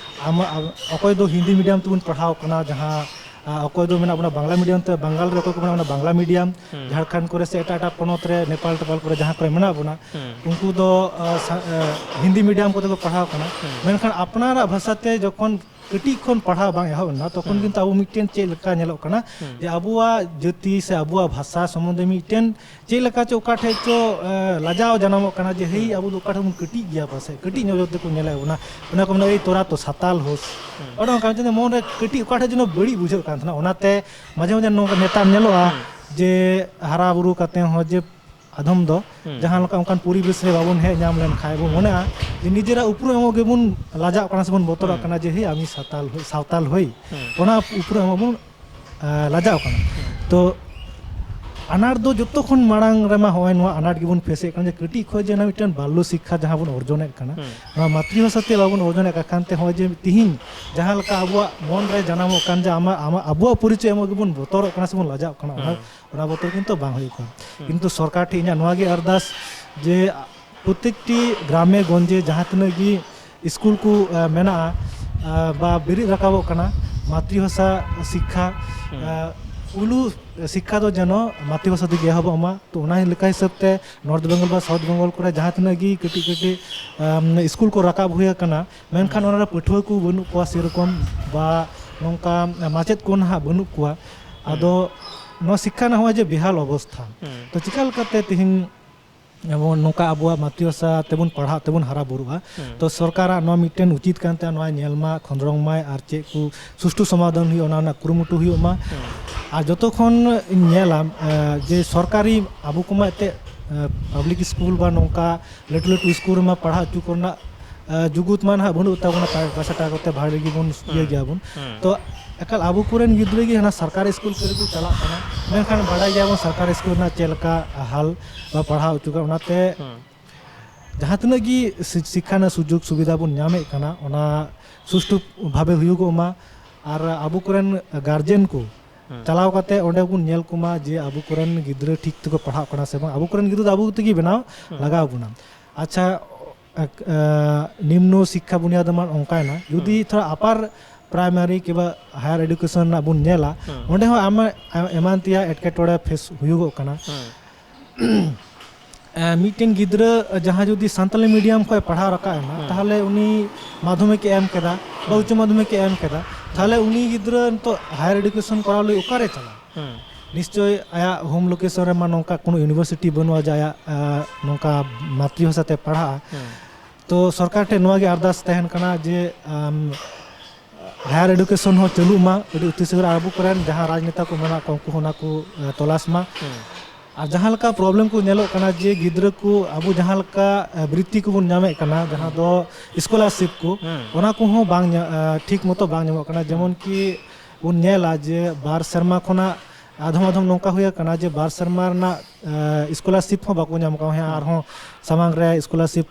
ᱟᱢ ᱟᱢ- ᱚᱠᱚᱭ ᱫᱚ ᱦᱤᱱᱫᱤ medium ᱛᱮᱵᱚᱱ ᱯᱟᱲᱦᱟᱣ ᱠᱟᱱᱟ, ᱡᱟᱦᱟᱸ ᱟ, ᱚᱠᱚᱭ ᱫᱚ ᱢᱮᱱᱟᱜ ᱵᱚᱱᱟ ᱵᱟᱝᱞᱟ medium ᱛᱮ, ᱵᱟᱝᱜᱟᱞ ᱨᱮ ᱚᱠᱚᱭ ᱠᱚ ᱢᱮᱱᱟᱜ ᱵᱚᱱᱟ ᱵᱟᱝᱞᱟ medium, ᱡᱷᱟᱲᱠᱷᱚᱸᱰ ᱠᱚᱨᱮ ᱥᱮ ᱮᱴᱟᱜ ᱮᱴᱟᱜ ᱯᱚᱱᱚᱛ ᱨᱮ, ᱱᱮᱯᱟᱞ ᱴᱮᱯᱟᱞ ᱠᱚᱨᱮ ᱡᱟᱦᱟᱸ ᱠᱚᱨᱮ ᱢᱮᱱᱟᱜ ᱵᱚᱱᱟ, ᱩᱱᱠᱩ ᱫᱚ ᱟ, ᱥᱟ- ᱟ, ᱦᱤᱱᱫᱤ medium ᱠᱚᱛᱮ ᱠᱚ ᱯᱟᱲᱦᱟᱣ ᱠᱟᱱᱟ᱾ ᱢᱮᱱᱠᱷᱟᱱ ᱟᱯᱱᱟᱨᱟᱜ ᱵᱷᱟᱥᱟ ᱛᱮ ᱡᱚᱠᱷᱚᱱ ᱠᱟᱹᱴᱤᱡ ᱠᱷᱚᱱ ᱯᱟᱲᱦᱟᱣ ᱵᱟᱝ ᱮᱦᱚᱵ ᱮᱱᱟ, ᱛᱚᱠᱷᱚᱱ ᱠᱤᱱᱛᱩ ᱟᱵᱚ ᱢᱤᱫᱴᱮᱱ ᱪᱮᱫ ᱞᱮᱠᱟ ᱧᱮᱞᱚᱜ ᱠᱟᱱᱟ ᱡᱮ ᱟᱵᱚᱣᱟᱜ ᱡᱟᱹᱛᱤ ᱥᱮ ᱟᱵᱚᱣᱟᱜ ᱵᱷᱟᱥᱟ ᱥᱚᱢᱵᱚᱱᱫᱷᱮ ᱢᱤᱫᱴᱮᱱ ᱪᱮᱫ ᱞᱮᱠᱟ ᱪᱚ ᱚᱠᱟ ᱴᱷᱮᱡ ᱪᱚ ᱮ, ᱞᱟᱡᱟᱣ ᱡᱟᱱᱟᱢᱚᱜ ᱠᱟᱱᱟ ᱡᱮ ᱦᱮᱭ, ᱟᱵᱚ ᱫᱚ ᱚᱠᱟ ᱴᱷᱮᱡ ᱵᱚᱱ ᱠᱟᱹᱴᱤᱡ ᱜᱮᱭᱟ, ᱯᱟᱥᱮᱡ ᱠᱟᱹᱴᱤᱡ ᱱᱚᱡᱚᱨ ᱛᱮᱠᱚ ᱧᱮᱞᱮᱫ ᱵᱚᱱᱟ᱾ ᱚᱱᱟ ᱠᱚ ᱢᱮᱱᱟ, "ᱮᱭ ᱛᱚᱨᱟ ᱛᱚ ᱥᱟᱛᱟᱞ ᱦᱳᱥ", ᱚᱱᱮ ᱚᱱᱠᱟ ᱢᱤᱫᱴᱮᱱ ᱢᱚᱱᱨᱮ ᱠᱟᱹᱴᱤᱡ ᱚᱠᱟ ᱴᱷᱮᱡ ᱡᱮᱱᱚ ᱵᱟᱹᱲᱤᱡ ᱵᱩᱡᱷᱟᱹᱜ ᱠᱟᱱ ᱛᱟᱦᱮᱱᱟ᱾ ᱚᱱᱟᱛᱮ ᱢᱟᱡᱷᱮ ᱢᱟᱡᱷᱮ ᱱᱚᱝᱠᱟ ᱱᱮᱛᱟᱨ ᱧᱮᱞᱚᱜᱼᱟ ᱡᱮ ᱦᱟᱨᱟ ᱵᱩᱨᱩ ᱠᱟᱛᱮ ᱦᱚᱸ ᱡᱮ ᱟᱫᱷᱚᱢ ᱫᱚ ᱦᱩᱸ᱾ ᱡᱟᱦᱟᱸ ᱞᱮᱠᱟ ᱚᱱᱠᱟᱱ ᱯᱚᱨᱤᱵᱮᱥ ᱨᱮ ᱵᱟᱵᱚᱱ ᱦᱮᱡ ᱧᱟᱢ ᱞᱮᱱᱠᱷᱟᱱ ᱵᱚᱱ ᱢᱚᱱᱮᱜᱼᱟ ᱡᱮ ᱱᱤᱡᱮᱨᱟᱜ ᱩᱯᱨᱩᱢ ᱮᱢᱚᱜ ᱜᱮᱵᱚᱱ ᱞᱟᱡᱟᱜ ᱠᱟᱱᱟ ᱥᱮᱵᱚᱱ ᱵᱚᱛᱚᱨᱚᱜ ᱦᱩᱸ᱾ ᱠᱟᱱᱟ ᱡᱮ ᱦᱮᱸ ᱟᱢᱤ ᱥᱟᱶᱛᱟᱞ ᱦᱩᱭ, ᱥᱟᱶᱛᱟᱞ ᱦᱩᱭ᱾ ᱦᱩᱸ᱾ ᱚᱱᱟ ᱩᱯᱨᱩᱢ ᱮᱢᱚᱜ ᱵᱚᱱ, ᱟ, ᱞᱟᱡᱟᱜ ᱠᱟᱱᱟ᱾ ᱦᱩᱸ᱾ ᱛᱚ ᱟᱱᱟᱴ ᱫᱚ ᱡᱚᱛᱚ ᱠᱷᱚᱱ ᱢᱟᱲᱟᱝ ᱨᱮᱢᱟ ᱦᱚᱸᱜᱼᱚᱭ ᱱᱚᱣᱟ ᱟᱱᱟᱴ ᱜᱮᱵᱚᱱ ᱯᱷᱮᱥᱮᱫ ᱠᱟᱱᱟ ᱡᱮ ᱠᱟᱹᱴᱤᱡ ᱠᱷᱚᱱ ᱡᱮ ᱚᱱᱟ ᱢᱤᱫᱴᱮᱱ ᱵᱟᱞᱞᱚ ᱥᱤᱠᱠᱷᱟ ᱡᱟᱦᱟᱸ ᱵᱚᱱ ᱚᱨᱡᱚᱱᱮᱫ ᱠᱟᱱᱟ, ᱦᱩᱸ᱾ ᱱᱚᱣᱟ ᱢᱟᱛᱨᱤᱵᱷᱟᱥᱟ ᱛᱮ ᱵᱟᱵᱚᱱ ᱚᱨᱡᱚᱱᱮᱫ ᱠᱟᱱ ᱛᱮ ᱦᱚᱸᱜᱼᱚᱭ ᱡᱮ ᱛᱤᱦᱤᱧ ᱡᱟᱦᱟᱸ ᱞᱮᱠᱟ ᱟᱵᱚᱣᱟᱜ ᱢᱚᱱ ᱨᱮ ᱡᱟᱱᱟᱢᱚᱜ ᱠᱟᱱ ᱡᱮ ᱟᱢᱟᱜ, ᱟᱢᱟᱜ, ᱟᱵᱚᱣᱟᱜ ᱯᱚᱨᱤᱪᱚᱭ ᱮᱢᱚᱜ ᱜᱮᱵᱚᱱ ᱵᱚᱛᱚᱨᱚᱜ ᱠᱟᱱᱟ ᱥᱮᱵᱚᱱ ᱞᱟᱡᱟᱜ ᱠᱟᱱᱟ, ᱚᱱᱟ ᱦᱩᱸ᱾ ᱚᱱᱟ ᱵᱚᱛᱚᱨ ᱠᱤᱱᱛᱩ ᱵᱟᱝ ᱦᱩᱭᱩᱜ ᱠᱟᱱᱟ᱾ ᱦᱩᱸ᱾ ᱠᱤᱱᱛᱩ ᱥᱚᱨᱠᱟᱨ ᱴᱷᱮᱱ ᱤᱧᱟᱹᱜ ᱱᱚᱣᱟ ᱜᱮ ᱟᱨᱫᱟᱥ ᱡᱮ ᱯᱨᱚᱛᱮᱠᱴᱤ ᱜᱨᱟᱢᱮ ᱜᱚᱧᱡᱮ ᱡᱟᱦᱟᱸ ᱛᱤᱱᱟᱹᱜ ᱜᱮ ᱥᱠᱩᱞ ᱠᱚ, ᱟ, ᱢᱮᱱᱟᱜᱼᱟ, ᱟ, ᱵᱟ ᱵᱮᱨᱮᱫ ᱨᱟᱠᱟᱵᱚᱜ ᱠᱟᱱᱟ, ᱢᱟᱛᱨᱤᱵᱷᱟᱥᱟ ᱥᱤᱠᱠᱷᱟ, ᱦᱩᱸ᱾ ᱟ, ᱯᱩᱭᱞᱩ ᱥᱤᱠᱠᱷᱟ ᱫᱚ ᱡᱮᱱᱚ ᱢᱟᱛᱨᱤᱵᱷᱟᱥᱟ ᱛᱮᱜᱮ ᱮᱦᱚᱵᱚᱜ ᱢᱟ᱾ ᱛᱚ ᱚᱱᱟ ᱞᱮᱠᱟ ᱦᱤᱥᱟᱹᱵ ᱛᱮ ᱱᱚᱨᱛᱷ ᱵᱮᱝᱜᱚᱞ ᱵᱟ ᱥᱟᱣᱩᱛᱷ ᱵᱮᱝᱜᱚᱞ ᱠᱚᱨᱮ ᱡᱟᱦᱟᱸ ᱛᱤᱱᱟᱹᱜ ᱜᱮ ᱠᱟᱹᱴᱤᱡ ᱠᱟᱹᱴᱤᱡ, ᱟᱢ, ᱥᱠᱩᱞ ᱠᱚ ᱨᱟᱠᱟᱵ ᱦᱩᱭ ᱟᱠᱟᱱᱟ, ᱢᱮᱱᱠᱷᱟᱱ ᱦᱩᱸ᱾ ᱚᱱᱟ ᱨᱮ ᱯᱟᱹᱴᱷᱩᱣᱟᱹ ᱠᱚ ᱵᱟᱹᱱᱩᱜ ᱠᱚᱣᱟ ᱥᱮᱨᱚᱠᱚᱢ, ᱵᱟ ᱱᱚᱝᱠᱟ ᱢᱟᱪᱮᱫ ᱠᱚ ᱱᱟᱦᱟᱜ ᱵᱟᱹᱱᱩᱜ ᱠᱚᱣᱟ᱾ ᱦᱩᱸ᱾ ᱟᱫᱚ ᱱᱚᱣᱟ ᱥᱤᱠᱠᱷᱟ ᱨᱮᱱᱟᱜ ᱱᱚᱜᱼᱚᱭ ᱡᱮ ᱵᱮᱦᱟᱞ ᱚᱵᱚᱥᱛᱷᱟ, ᱦᱩᱸ᱾ ᱛᱚ ᱪᱤᱠᱟ ᱞᱮᱠᱟᱛᱮ ᱛᱮᱦᱮᱧ ᱮᱵᱚᱝ ᱱᱚᱝᱠᱟ ᱟᱵᱚᱣᱟᱜ ᱢᱟᱛᱨᱤᱵᱷᱟᱥᱟ ᱛᱮᱵᱚᱱ ᱯᱟᱲᱦᱟᱜ ᱛᱮᱵᱚᱱ ᱦᱟᱨᱟ ᱵᱩᱨᱩᱜᱼᱟ? ᱦᱩᱸ᱾ ᱛᱚ ᱥᱚᱨᱠᱟᱨᱟᱜ ᱱᱚᱣᱟ ᱢᱤᱫᱴᱮᱱ ᱩᱪᱤᱛ ᱠᱟᱱ ᱛᱟᱭᱟ, ᱱᱚᱣᱟ ᱧᱮᱞ ᱢᱟ, ᱠᱷᱚᱸᱫᱽᱨᱚᱝ ᱢᱟᱭ ᱟᱨ ᱪᱮᱫ ᱠᱚ ᱥᱩᱥᱴᱷᱩ ᱥᱚᱢᱟᱫᱷᱟᱱ ᱦᱩᱭᱩᱜᱼᱟ, ᱚᱱᱟ ᱨᱮᱱᱟᱜ ᱠᱩᱨᱩᱢᱩᱴᱩ ᱦᱩᱭᱩᱜ ᱢᱟ᱾ ᱦᱩᱸ᱾ ᱟᱨ ᱡᱚᱛᱚ ᱠᱷᱚᱱ ᱤᱧ ᱧᱮᱞᱟ, ᱮ, ᱡᱮ ᱥᱚᱨᱠᱟᱨᱤ ᱟᱵᱚ ᱠᱚᱢᱟ ᱮᱱᱛᱮᱫ, ᱮ, ᱯᱟᱵᱽᱞᱤᱠ ᱥᱠᱩᱞ ᱵᱟ ᱱᱚᱝᱠᱟ ᱞᱟᱹᱴᱩ ᱞᱟᱹᱴᱩ ᱥᱠᱩᱞ ᱨᱮᱢᱟ ᱯᱟᱲᱦᱟᱣ ᱦᱚᱪᱚ ᱠᱚ ᱨᱮᱱᱟᱜ, ᱮ, ᱡᱩᱜᱩᱛ ᱢᱟ ᱱᱟᱦᱟᱜ ᱵᱟᱹᱱᱩᱜ ᱛᱟᱵᱚᱱᱟ, ᱯᱟᱭ-, ᱯᱚᱭᱥᱟ ᱴᱟᱠᱟ ᱠᱚᱛᱮ ᱵᱷᱟᱜᱮ ᱜᱮᱵᱚᱱ ᱤᱭᱟᱹ ᱦᱩᱸ᱾ ᱜᱮᱭᱟᱵᱚᱱ᱾ ᱦᱩᱸ᱾ ᱛᱚ ᱮᱠᱟᱞ ᱟᱵᱚ ᱠᱚᱨᱮᱱ ᱜᱤᱫᱽᱨᱟᱹ ᱜᱮ ᱦᱟᱱᱟ ᱥᱚᱨᱠᱟᱨᱤ ᱥᱠᱩᱞ ᱠᱚᱨᱮ ᱠᱚ ᱪᱟᱞᱟᱜ ᱠᱟᱱᱟ, ᱢᱮᱱᱠᱷᱟᱱ ᱵᱟᱰᱟᱭ ᱜᱮᱭᱟᱵᱚᱱ ᱥᱚᱨᱠᱟᱨᱤ ᱥᱠᱩᱞ ᱨᱮᱱᱟᱜ ᱪᱮᱫ ᱞᱮᱠᱟ ᱦᱟᱞ ᱵᱟ ᱯᱟᱲᱦᱟᱣ ᱦᱚᱪᱚ ᱠᱟᱱᱟ, ᱚᱱᱟᱛᱮ ᱦᱩᱸ᱾ ᱡᱟᱦᱟᱸ ᱛᱤᱱᱟᱹᱜ ᱜᱮ ᱥᱤ-, ᱥᱤᱠᱠᱷᱟ ᱨᱮᱱᱟᱜ ᱥᱩᱡᱳᱜᱽ ᱥᱩᱵᱤᱫᱷᱟ ᱵᱚᱱ ᱧᱟᱢᱮᱫ ᱠᱟᱱᱟ, ᱚᱱᱟ ᱥᱩᱥᱴᱷᱩ ᱵᱷᱟᱵᱮ ᱦᱩᱭᱩᱜᱚᱜ ᱢᱟ᱾ ᱟᱨ ᱟᱵᱚ ᱠᱚᱨᱮᱱ ᱜᱟᱨᱡᱮᱱ ᱠᱚ ᱦᱩᱸ᱾ ᱪᱟᱞᱟᱣ ᱠᱟᱛᱮ ᱚᱸᱰᱮ ᱵᱚᱱ ᱧᱮᱞ ᱠᱚᱢᱟ ᱡᱮ ᱟᱵᱚ ᱠᱚᱨᱮᱱ ᱜᱤᱫᱽᱨᱟᱹ ᱴᱷᱤᱠ ᱛᱮᱠᱚ ᱯᱟᱲᱦᱟᱜ ᱠᱟᱱᱟ ᱥᱮ ᱵᱟᱝ᱾ ᱟᱵᱚ ᱠᱚᱨᱮᱱ ᱜᱤᱫᱽᱨᱟᱹ ᱫᱚ ᱟᱵᱚ ᱛᱮᱜᱮ ᱵᱮᱱᱟᱣ ᱦᱩᱸ᱾ ᱞᱟᱜᱟᱣ ᱵᱚᱱᱟ᱾ ᱟᱪᱪᱷᱟ, ᱮᱠ-, ᱮ, ᱱᱤᱢᱱᱚ ᱥᱤᱠᱠᱷᱟ ᱵᱩᱱᱤᱭᱟᱫ ᱢᱟ ᱚᱱᱠᱟᱭᱮᱱᱟ᱾ ᱡᱩᱫᱤ ᱦᱩᱸ᱾ ᱛᱷᱚᱲᱟ ᱟᱯᱟᱨ ᱯᱨᱟᱭᱢᱟᱨᱤ ᱠᱤᱵᱟ ᱦᱟᱭᱟᱨ ᱮᱰᱩᱠᱮᱥᱚᱱ ᱨᱮᱱᱟᱜ ᱵᱚᱱ ᱧᱮᱞᱟ, ᱦᱩᱸ᱾ ᱚᱸᱰᱮ ᱦᱚᱸ ᱟᱭᱢᱟ, ᱮᱢᱟᱱ ᱛᱮᱭᱟᱜ ᱮᱴᱠᱮᱴᱚᱬᱮ ᱯᱷᱮᱥ ᱦᱩᱭᱩᱜᱚᱜ ᱠᱟᱱᱟ᱾ ᱦᱩᱸ᱾ ᱮ, ᱢᱤᱫᱴᱮᱱ ᱜᱤᱫᱽᱨᱟᱹ ᱡᱟᱦᱟᱸ ᱡᱩᱫᱤ ᱥᱟᱱᱛᱟᱞᱤ ᱢᱤᱰᱤᱭᱟᱢ ᱠᱷᱚᱱ ᱯᱟᱲᱦᱟᱣ ᱨᱟᱠᱟᱵ ᱮᱱᱟ, ᱦᱩᱸ᱾ ᱛᱟᱦᱚᱞᱮ ᱩᱱᱤ ᱢᱟᱫᱽᱫᱷᱚᱢᱤᱠ ᱮ ᱮᱢ ᱠᱮᱫᱟ ᱵᱟ ᱦᱩᱸ᱾ ᱩᱪᱪᱚ ᱢᱟᱫᱽᱫᱷᱚᱢᱤᱠ ᱮ ᱮᱢ ᱠᱮᱫᱟ, ᱛᱟᱦᱚᱞᱮ ᱩᱱᱤ ᱜᱤᱫᱽᱨᱟᱹ ᱱᱤᱛᱚᱜ ᱦᱟᱭᱟᱨ ᱮᱰᱩᱠᱮᱥᱚᱱ ᱠᱚᱨᱟᱣ ᱞᱟᱹᱜᱤᱫ ᱚᱠᱟᱨᱮ ᱪᱟᱞᱟᱜᱼᱟ? ᱦᱩᱸ᱾ ᱱᱤᱥᱪᱚᱭ ᱟᱭᱟᱜ ᱦᱳᱢ ᱞᱳᱠᱮᱥᱚᱱ ᱨᱮᱢᱟ ᱱᱚᱝᱠᱟ ᱠᱳᱱᱳ ᱤᱭᱩᱱᱤᱵᱷᱟᱨᱥᱤᱴᱤ ᱵᱟᱹᱱᱩᱜᱼᱟ ᱡᱮ ᱟᱭᱟᱜ, ᱟ, ᱱᱚᱝᱠᱟ ᱢᱟᱛᱨᱤᱵᱷᱟᱥᱟ ᱛᱮ ᱯᱟᱲᱦᱟᱜᱼᱟ᱾ ᱦᱩᱸ᱾ ᱛᱚ ᱥᱚᱨᱠᱟᱨ ᱴᱷᱮᱱ ᱱᱚᱣᱟ ᱜᱮ ᱟᱨᱫᱟᱥ ᱛᱟᱦᱮᱱ ᱠᱟᱱᱟ ᱡᱮ, ᱟᱢ, ᱦᱟᱭᱟᱨ ᱮᱰᱩᱠᱮᱥᱚᱱ ᱦᱚᱸ ᱪᱟᱹᱞᱩᱜ ᱢᱟ ᱟᱹᱰᱤ ᱩᱛᱤ ᱥᱟᱹᱨ, ᱟᱨ ᱟᱵᱚ ᱠᱚᱨᱮᱱ ᱡᱟᱦᱟᱸ ᱨᱟᱡᱽᱱᱮᱛᱟ ᱠᱚ ᱢᱮᱱᱟᱜ ᱠᱚᱣᱟ ᱩᱱᱠᱩ ᱦᱚᱸ ᱚᱱᱟ ᱠᱚ, ᱮ, ᱛᱚᱞᱟᱥ ᱢᱟ᱾ ᱦᱩᱸ᱾ ᱟᱨ ᱡᱟᱦᱟᱸ ᱞᱮᱠᱟ ᱯᱨᱚᱵᱞᱮᱢ ᱠᱚ ᱧᱮᱞᱚᱜ ᱠᱟᱱᱟ ᱡᱮ ᱜᱤᱫᱽᱨᱟᱹ ᱠᱚ ᱟᱵᱚ ᱡᱟᱦᱟᱸ ᱞᱮᱠᱟ ᱵᱨᱤᱛᱛᱤ ᱠᱚᱵᱚᱱ ᱧᱟᱢᱮᱫ ᱠᱟᱱᱟ, ᱡᱟᱦᱟᱸ ᱫᱚ ᱥᱠᱚᱞᱟᱨᱥᱤᱯ ᱠᱚ, ᱚᱱᱟ ᱠᱚᱦᱚᱸ ᱵᱟᱝ ᱧᱟ- ᱴᱷᱤᱠ ᱢᱚᱛᱚ ᱵᱟᱝ ᱧᱟᱢᱚᱜ ᱠᱟᱱᱟ᱾ ᱡᱮᱢᱚᱱ ᱠᱤ ᱵᱚᱱ ᱧᱮᱞᱟ ᱡᱮ ᱵᱟᱨ ᱥᱮᱨᱢᱟ ᱠᱷᱚᱱᱟᱜ ᱟᱫᱷᱚᱢ ᱟᱫᱷᱚᱢ ᱱᱚᱝᱠᱟ ᱦᱩᱭ ᱟᱠᱟᱱᱟ ᱡᱮ ᱵᱟᱨ ᱥᱮᱨᱢᱟ ᱨᱮᱱᱟᱜ ᱥᱠᱚᱞᱟᱨᱥᱤᱯ ᱦᱚᱸ ᱵᱟᱠᱚ ᱧᱟᱢ ᱠᱟᱜᱼᱟ᱾ ᱦᱮᱸ, ᱟᱨᱦᱚᱸ ᱥᱟᱢᱟᱝ ᱨᱮ ᱥᱠᱚᱞᱟᱨᱥᱤᱯ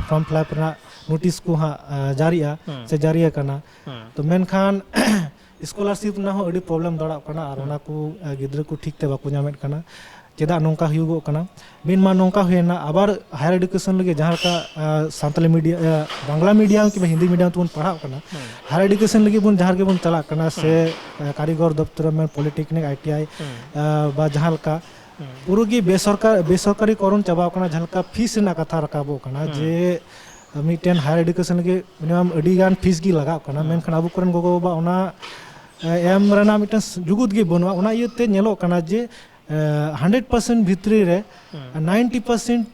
ᱯᱷᱨᱚᱢ ᱯᱷᱤᱞᱟᱯ ᱨᱮᱱᱟᱜ ᱱᱳᱴᱤᱥ ᱠᱚ ᱦᱟᱸᱜ ᱡᱟᱹᱨᱤᱜᱼᱟ ᱥᱮ ᱡᱟᱹᱨᱤ ᱟᱠᱟᱱᱟ᱾ ᱛᱚ ᱢᱮᱱᱠᱷᱟᱱ ᱥᱠᱚᱞᱟᱨᱥᱤᱯ ᱨᱮᱱᱟᱜ ᱦᱚᱸ ᱟᱹᱰᱤ ᱯᱨᱚᱵᱞᱮᱢ ᱫᱟᱲᱟᱜ ᱠᱟᱱᱟ ᱟᱨ ᱚᱱᱟ ᱠᱚ ᱜᱤᱫᱽᱨᱟᱹ ᱠᱚ ᱴᱷᱤᱠ ᱛᱮ ᱵᱟᱠᱚ ᱧᱟᱢᱮᱫ ᱠᱟᱱᱟ᱾ ᱪᱮᱫᱟᱜ ᱱᱚᱝᱠᱟ ᱦᱩᱭᱩᱜᱚᱜ ᱠᱟᱱᱟ? ᱢᱤᱫ ᱢᱟ ᱱᱚᱝᱠᱟ ᱦᱩᱭᱮᱱᱟ, ᱟᱵᱟᱨ ᱦᱟᱭᱟᱨ ᱮᱰᱩᱠᱮᱥᱚᱱ ᱞᱟᱹᱜᱤᱫ ᱡᱟᱦᱟᱸ ᱞᱮᱠᱟ ᱥᱟᱱᱛᱟᱞᱤ ᱢᱤᱰᱤᱭᱟ, ᱵᱟᱝᱞᱟ ᱢᱤᱰᱤᱭᱟᱢ ᱠᱤᱝᱵᱟ ᱦᱤᱱᱫᱤ ᱢᱤᱰᱤᱭᱟᱢ ᱛᱮᱵᱚᱱ ᱯᱟᱲᱦᱟᱜ ᱠᱟᱱᱟ, ᱦᱟᱭᱟᱨ ᱮᱰᱩᱠᱮᱥᱚᱱ ᱞᱟᱹᱜᱤᱫ ᱵᱚᱱ ᱡᱟᱦᱟᱸ ᱨᱮᱜᱮ ᱵᱚᱱ ᱪᱟᱞᱟᱜ ᱠᱟᱱᱟ, ᱥᱮ ᱠᱟᱨᱤᱜᱚᱨ ᱫᱚᱯᱛᱚᱨ ᱢᱮᱱ, ᱯᱚᱞᱤᱴᱮᱠᱱᱤᱠ, ᱟᱭ ᱴᱤ ᱟᱭ, ᱵᱟ ᱡᱟᱦᱟᱸ ᱞᱮᱠᱟ, ᱯᱩᱨᱟᱹ ᱜᱮ ᱵᱮᱥᱚᱨᱠᱟᱨ ᱵᱮᱥᱚᱨᱠᱟᱨᱤ ᱠᱚᱨᱚᱱ ᱪᱟᱵᱟᱣ ᱠᱟᱱᱟ᱾ ᱡᱟᱦᱟᱸ ᱞᱮᱠᱟ ᱯᱷᱤᱥ ᱨᱮᱱᱟᱜ ᱠᱟᱛᱷᱟ ᱨᱟᱠᱟᱵᱚᱜ ᱠᱟᱱᱟ, ᱡᱮ ᱢᱤᱫᱴᱮᱱ ᱦᱟᱭᱟᱨ ᱮᱰᱩᱠᱮᱥᱚᱱ ᱞᱟᱹᱜᱤᱫ ᱢᱤᱱᱤᱢᱟᱢ ᱟᱹᱰᱤ ᱜᱟᱱ ᱯᱷᱤᱥ ᱜᱮ ᱞᱟᱜᱟᱜ ᱠᱟᱱᱟ᱾ ᱢᱮᱱᱠᱷᱟᱱ ᱟᱵᱚ ᱠᱚᱨᱮᱱ ᱜᱚᱜᱚ ᱵᱟᱵᱟ ᱚᱱᱟ ᱮᱢ ᱨᱮᱱᱟᱜ ᱢᱤᱫᱴᱮᱱ ᱡᱩᱜᱩᱫ ᱜᱮ ᱵᱟᱹᱱᱩᱜᱼᱟ᱾ ᱚᱱᱟ ᱤᱭᱟᱹᱛᱮ ᱧᱮᱞᱚᱜ ᱠᱟᱱᱟ ᱡᱮ ᱦᱟᱱᱰᱨᱮᱰ ᱯᱟᱨᱥᱮᱱᱴ ᱵᱷᱤᱛᱨᱤ ᱨᱮ ᱱᱟᱭᱤᱱᱴᱤ ᱯᱟᱨᱥᱮᱱᱴ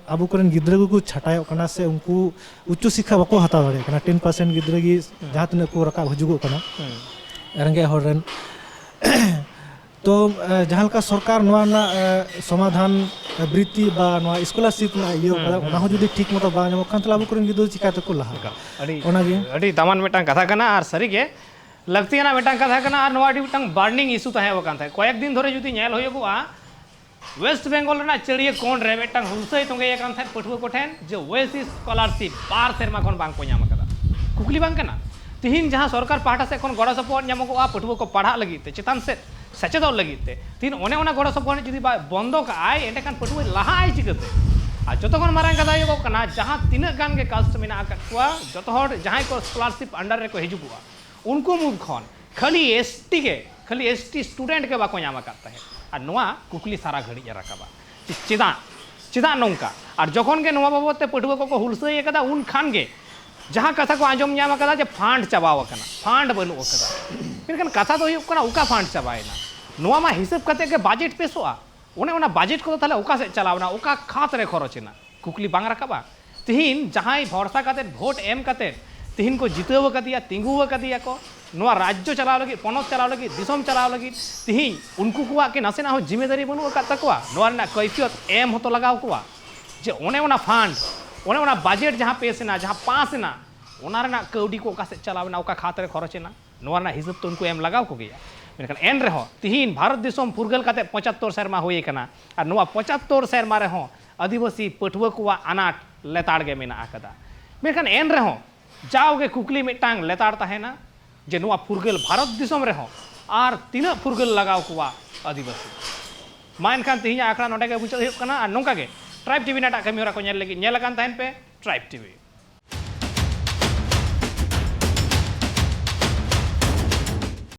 ᱟᱵᱚ ᱠᱚᱨᱮᱱ ᱜᱤᱫᱽᱨᱟᱹ ᱠᱚᱠᱚ ᱪᱷᱟᱴᱟᱭᱚᱜ ᱠᱟᱱᱟ, ᱥᱮ ᱩᱱᱠᱩ ᱩᱪᱪᱚ ᱥᱤᱠᱠᱷᱟ ᱵᱟᱠᱚ ᱦᱟᱛᱟᱣ ᱫᱟᱲᱮᱭᱟᱜ ᱠᱟᱱᱟ᱾ ᱴᱮᱱ ᱯᱟᱨᱥᱮᱱᱴ ᱜᱤᱫᱽᱨᱟᱹ ᱜᱮ ᱡᱟᱦᱟᱸ ᱛᱤᱱᱟᱹᱜ ᱠᱚ ᱨᱟᱠᱟᱵ ᱦᱤᱡᱩᱜᱚᱜ ᱠᱟᱱᱟ ᱨᱮᱸᱜᱮᱡ ᱦᱚᱲ ᱨᱮᱱ᱾ ᱛᱚ ᱡᱟᱦᱟᱸ ᱞᱮᱠᱟ ᱥᱚᱨᱠᱟᱨ ᱱᱚᱣᱟ ᱨᱮᱱᱟᱜ ᱥᱚᱢᱟᱫᱷᱟᱱ, ᱵᱨᱤᱛᱛᱤ ᱵᱟ ᱱᱚᱣᱟ ᱥᱠᱚᱞᱟᱨᱥᱤᱯ ᱨᱮᱱᱟᱜ ᱤᱭᱟᱹ ᱠᱟᱫᱟ, ᱚᱱᱟ ᱦᱚᱸ ᱡᱩᱫᱤ ᱴᱷᱤᱠ ᱢᱚᱛᱚ ᱵᱟᱝ ᱧᱟᱢᱚᱜ ᱠᱟᱱ ᱛᱟᱦᱞᱮ ᱟᱵᱚ ᱠᱚᱨᱮᱱ ᱜᱤᱫᱽᱨᱟᱹ ᱪᱤᱠᱟᱹ ᱛᱮᱠᱚ ᱞᱟᱦᱟᱜᱼᱟ? ᱟᱹᱰᱤ ᱚᱱᱟᱜᱮ᱾ ᱟᱹᱰᱤ ᱫᱟᱢᱟᱱ ᱢᱤᱫᱴᱟᱝ ᱠᱟᱛᱷᱟ ᱠᱟᱱᱟ, ᱟᱨ ᱥᱟᱹᱨᱤᱜᱮ ᱞᱟᱹᱠᱛᱤᱭᱟᱱᱟᱜ ᱢᱤᱫᱴᱟᱝ ᱠᱟᱛᱷᱟ ᱠᱟᱱᱟ᱾ ᱟᱨ ᱱᱚᱣᱟ ᱟᱹᱰᱤ ᱢᱤᱫᱴᱟᱝ ᱵᱟᱨᱱᱤᱝ ᱤᱥᱩ ᱛᱟᱦᱮᱸ ᱟᱠᱟᱱ ᱛᱟᱦᱮᱸᱫ᱾ ᱠᱚᱭᱮᱠ ᱫᱤᱱ ᱫᱷᱚᱨᱮ ᱡᱩᱫᱤ ᱧᱮᱞ ᱦᱩᱭᱩᱜᱚᱜᱼᱟ, ᱣᱮᱥᱴ ᱵᱮᱝᱜᱚᱞ ᱨᱮᱱᱟᱜ ᱪᱟᱹᱲᱭᱟᱹ ᱠᱚᱬ ᱨᱮ ᱢᱤᱫᱴᱟᱝ ᱦᱩᱞᱥᱟᱹᱭ ᱛᱚᱸᱜᱮ ᱟᱠᱟᱱ ᱛᱟᱦᱮᱸᱫ ᱯᱟᱹᱴᱷᱩᱣᱟᱹ ᱠᱚᱴᱷᱮᱱ, ᱡᱮ ᱳᱭᱮᱥᱤᱥ ᱥᱠᱚᱞᱟᱨᱥᱤᱯ ᱵᱟᱨ ᱥᱮᱨᱢᱟ ᱠᱷᱚᱱ ᱵᱟᱝ ᱠᱚ ᱧᱟᱢ ᱟᱠᱟᱫᱟ᱾ ᱠᱩᱠᱞᱤ ᱵᱟᱝ ᱠᱟᱱᱟ? ᱛᱤᱦᱤᱧ ᱡᱟᱦᱟᱸ ᱥᱚᱨᱠᱟᱨ ᱯᱟᱦᱴᱟ ᱥᱮᱫ ᱠᱷᱚᱱ ᱜᱚᱲᱚ ᱥᱚᱯᱚᱦᱚᱫ ᱧᱟᱢᱚᱜᱚᱜᱼᱟ ᱯᱟᱹᱴᱷᱩᱣᱟᱹ ᱠᱚ ᱯᱟᱲᱦᱟᱜ ᱞᱟᱹᱜᱤᱫ ᱛᱮ, ᱪᱮᱛᱟᱱ ᱥᱮᱫ ᱥᱮᱪᱮᱫᱚᱜ ᱞᱟᱹᱜᱤᱫ ᱛᱮ, ᱛᱤᱦᱤᱧ ᱚᱱᱮ ᱚᱱᱟ ᱜᱚᱲᱚ ᱥᱚᱯᱚᱦᱚᱫ ᱡᱩᱫᱤ ᱵᱟᱭ ᱵᱚᱱᱫᱚ ᱠᱟᱜᱼᱟᱭ, ᱮᱸᱰᱮᱠᱷᱟᱱ ᱯᱟᱹᱴᱷᱩᱣᱟᱹᱭ ᱞᱟᱦᱟᱜᱼᱟᱭ ᱪᱤᱠᱟᱹᱛᱮ? ᱟᱨ ᱡᱚᱛᱚ ᱠᱷᱚᱱ ᱢᱟᱨᱟᱝ ᱠᱟᱛᱷᱟ ᱦᱩᱭᱩᱜᱚᱜ ᱠᱟᱱᱟ, ᱡᱟᱦᱟᱸ ᱛᱤᱱᱟᱹᱜ ᱜᱟᱱ ᱜᱮ ᱠᱟᱥᱴ ᱢᱮᱱᱟᱜ ᱟᱠᱟᱫ ᱠᱚᱣᱟ, ᱡᱚᱛᱚ ᱦᱚᱲ ᱡᱟᱦᱟᱸᱭ ᱠᱚ ᱥᱠᱚᱞᱟᱨᱥᱤᱯ ᱟᱱᱰᱟᱨ ᱨᱮᱠᱚ ᱦᱤᱡᱩᱜᱚᱜᱼᱟ, ᱩᱱᱠᱩ ᱢᱩᱫᱽ ᱠᱷᱚᱱ ᱠᱷᱟᱹᱞᱤ ᱮᱥ ᱴᱤ ᱜᱮ, ᱠᱷᱟᱹᱞᱤ ᱮᱥ ᱴᱤ ᱥᱴᱩᱰᱮᱱᱴ ᱜᱮ ᱵᱟᱠᱚ ᱧᱟᱢ ᱟᱠᱟᱫ ᱛᱟᱦᱮᱸᱫ᱾ ᱟᱨ ᱱᱚᱣᱟ ᱠᱩᱠᱞᱤ ᱥᱟᱨᱟ ᱜᱷᱟᱹᱲᱤᱡ ᱮ ᱨᱟᱠᱟᱵᱟ, ᱪᱮ-, ᱪᱮᱫᱟᱜ, ᱪᱮᱫᱟᱜ ᱱᱚᱝᱠᱟ? ᱟᱨ ᱡᱚᱠᱷᱚᱱ ᱜᱮ ᱱᱚᱣᱟ ᱵᱟᱵᱚᱫ ᱛᱮ ᱯᱟᱹᱴᱷᱩᱣᱟᱹ ᱠᱚᱠᱚ ᱦᱩᱞᱥᱟᱹᱭ ᱟᱠᱟᱫᱟ, ᱩᱱ ᱠᱷᱟᱱ ᱜᱮ ᱡᱟᱦᱟᱸ ᱠᱟᱛᱷᱟ ᱠᱚ ᱟᱸᱡᱚᱢ ᱧᱟᱢ ᱟᱠᱟᱫᱟ ᱡᱮ ᱯᱷᱟᱱᱰ ᱪᱟᱵᱟᱣ ᱟᱠᱟᱱᱟ, ᱯᱷᱟᱱᱰ ᱵᱟᱹᱱᱩᱜ ᱟᱠᱟᱫᱟ᱾ ᱢᱮᱱᱠᱷᱟᱱ ᱠᱟᱛᱷᱟ ᱫᱚ ᱦᱩᱭᱩᱜ ᱠᱟᱱᱟ, ᱚᱠᱟ ᱯᱷᱟᱱᱰ ᱪᱟᱵᱟᱭᱮᱱᱟ? ᱱᱚᱣᱟ ᱢᱟ ᱦᱤᱥᱟᱹᱵ ᱠᱟᱛᱮ ᱜᱮ ᱵᱟᱡᱮᱴ ᱯᱮᱥᱚᱜᱼᱟ᱾ ᱚᱱᱮ ᱚᱱᱟ ᱵᱟᱡᱮᱴ ᱠᱚᱫᱚ ᱛᱟᱦᱞᱮ ᱚᱠᱟ ᱥᱮᱫ ᱪᱟᱞᱟᱣ ᱮᱱᱟ, ᱚᱠᱟ ᱠᱷᱟᱛ ᱨᱮ ᱠᱷᱚᱨᱚᱪ ᱮᱱᱟ? ᱠᱩᱠᱞᱤ ᱵᱟᱝ ᱨᱟᱠᱟᱵᱼᱟ? ᱛᱤᱦᱤᱧ ᱡᱟᱦᱟᱸᱭ ᱵᱷᱚᱨᱥᱟ ᱠᱟᱛᱮ, ᱵᱷᱳᱴ ᱮᱢ ᱠᱟᱛᱮ, ᱛᱤᱦᱤᱧ ᱠᱚ ᱡᱤᱛᱟᱹᱣ ᱟᱠᱟᱫᱮᱭᱟ, ᱛᱤᱸᱜᱩ ᱟᱠᱟᱫᱮᱭᱟ ᱠᱚ, ᱱᱚᱣᱟ ᱨᱟᱡᱽᱡᱚ ᱪᱟᱞᱟᱣ ᱞᱟᱹᱜᱤᱫ, ᱯᱚᱱᱚᱛ ᱪᱟᱞᱟᱣ ᱞᱟᱹᱜᱤᱫ, ᱫᱤᱥᱚᱢ ᱪᱟᱞᱟᱣ ᱞᱟᱹᱜᱤᱫ, ᱛᱤᱦᱤᱧ ᱩᱱᱠᱩ ᱠᱚᱣᱟᱜ ᱠᱤ ᱱᱟᱥᱮᱱᱟᱜ ᱦᱚᱸ ᱡᱤᱢᱮᱫᱟᱨᱤ ᱵᱟᱹᱱᱩᱜ ᱟᱠᱟᱫ ᱛᱟᱠᱚᱣᱟ? ᱱᱚᱣᱟ ᱨᱮᱱᱟᱜ ᱠᱟᱹᱭᱯᱷᱤᱭᱚᱛ ᱮᱢ ᱦᱚᱸᱛᱚ ᱞᱟᱜᱟᱣ ᱠᱚᱣᱟ, ᱡᱮ ᱚᱱᱮ ᱚᱱᱟ ᱯᱷᱟᱱᱰ, ᱚᱱᱮ ᱚᱱᱟ ᱵᱟᱡᱮᱴ ᱡᱟᱦᱟᱸ ᱯᱮᱥ ᱮᱱᱟ, ᱡᱟᱦᱟᱸ ᱯᱟᱥ ᱮᱱᱟ, ᱚᱱᱟ ᱨᱮᱱᱟᱜ ᱠᱟᱹᱣᱰᱤ ᱠᱚ ᱚᱠᱟ ᱥᱮᱫ ᱪᱟᱞᱟᱣ ᱮᱱᱟ, ᱚᱠᱟ ᱠᱷᱟᱛ ᱨᱮ ᱠᱷᱚᱨᱚᱪ ᱮᱱᱟ, ᱱᱚᱣᱟ ᱨᱮᱱᱟᱜ ᱦᱤᱥᱟᱹᱵ ᱛᱚ ᱩᱱᱠᱩ ᱮᱢ ᱞᱟᱜᱟᱣ ᱠᱚᱜᱮᱭᱟ᱾ ᱢᱮᱱᱠᱷᱟᱱ ᱮᱱ ᱨᱮᱦᱚᱸ ᱛᱤᱦᱤᱧ ᱵᱷᱟᱨᱚᱛ ᱫᱤᱥᱚᱢ ᱯᱷᱩᱨᱜᱟᱹᱞ ᱠᱟᱛᱮ ᱯᱚᱸᱪᱟᱛᱛᱳᱨ ᱥᱮᱨᱢᱟ ᱦᱩᱭ ᱟᱠᱟᱱᱟ, ᱟᱨ ᱱᱚᱣᱟ ᱯᱚᱸᱪᱟᱛᱛᱳᱨ ᱥᱮᱨᱢᱟ ᱨᱮᱦᱚᱸ ᱟᱹᱫᱤᱵᱟᱹᱥᱤ ᱯᱟᱹᱴᱷᱩᱣᱟᱹ ᱠᱚᱣᱟᱜ ᱟᱱᱟᱴ ᱞᱮᱛᱟᱲ ᱜᱮ ᱢᱮᱱᱟᱜ ᱟᱠᱟᱫᱟ᱾ ᱢᱮᱱᱠᱷᱟᱱ ᱮᱱ ᱨᱮᱦᱚᱸ ᱡᱟᱣᱜᱮ ᱠᱩᱠᱞᱤ ᱢᱤᱫᱴᱟᱝ ᱞᱮᱛᱟᱲ ᱛᱟᱦᱮᱱᱟ, ᱡᱮ ᱱᱚᱣᱟ ᱯᱷᱩᱨᱜᱟᱹᱞ ᱵᱷᱟᱨᱚᱛ ᱫᱤᱥᱚᱢ ᱨᱮᱦᱚᱸ ᱟᱨ ᱛᱤᱱᱟᱹᱜ ᱯᱷᱩᱨᱜᱟᱹᱞ ᱞᱟᱜᱟᱣ ᱠᱚᱣᱟ ᱟᱹᱫᱤᱵᱟᱹᱥᱤ? ᱢᱟ ᱮᱱᱠᱷᱟᱱ ᱛᱤᱦᱤᱧᱟᱜ ᱟᱠᱷᱲᱟ ᱱᱚᱰᱮ ᱜᱮ ᱢᱩᱪᱟᱹᱫ ᱦᱩᱭᱩᱜ ᱠᱟᱱᱟ, ᱟᱨ ᱱᱚᱝᱠᱟ ᱜᱮ ᱴᱨᱟᱭᱤᱵᱽ ᱴᱤᱵᱷᱤ ᱨᱮᱱᱟᱜ ᱮᱴᱟᱜ ᱠᱟᱹᱢᱤ ᱦᱚᱨᱟ ᱠᱚ ᱧᱮᱞ ᱞᱟᱹᱜᱤᱫ ᱧᱮᱞ ᱟᱠᱟᱱ ᱛᱟᱦᱮᱱ ᱯᱮ ᱴᱨᱟᱭᱤᱵᱽ ᱴᱤᱵᱷᱤ᱾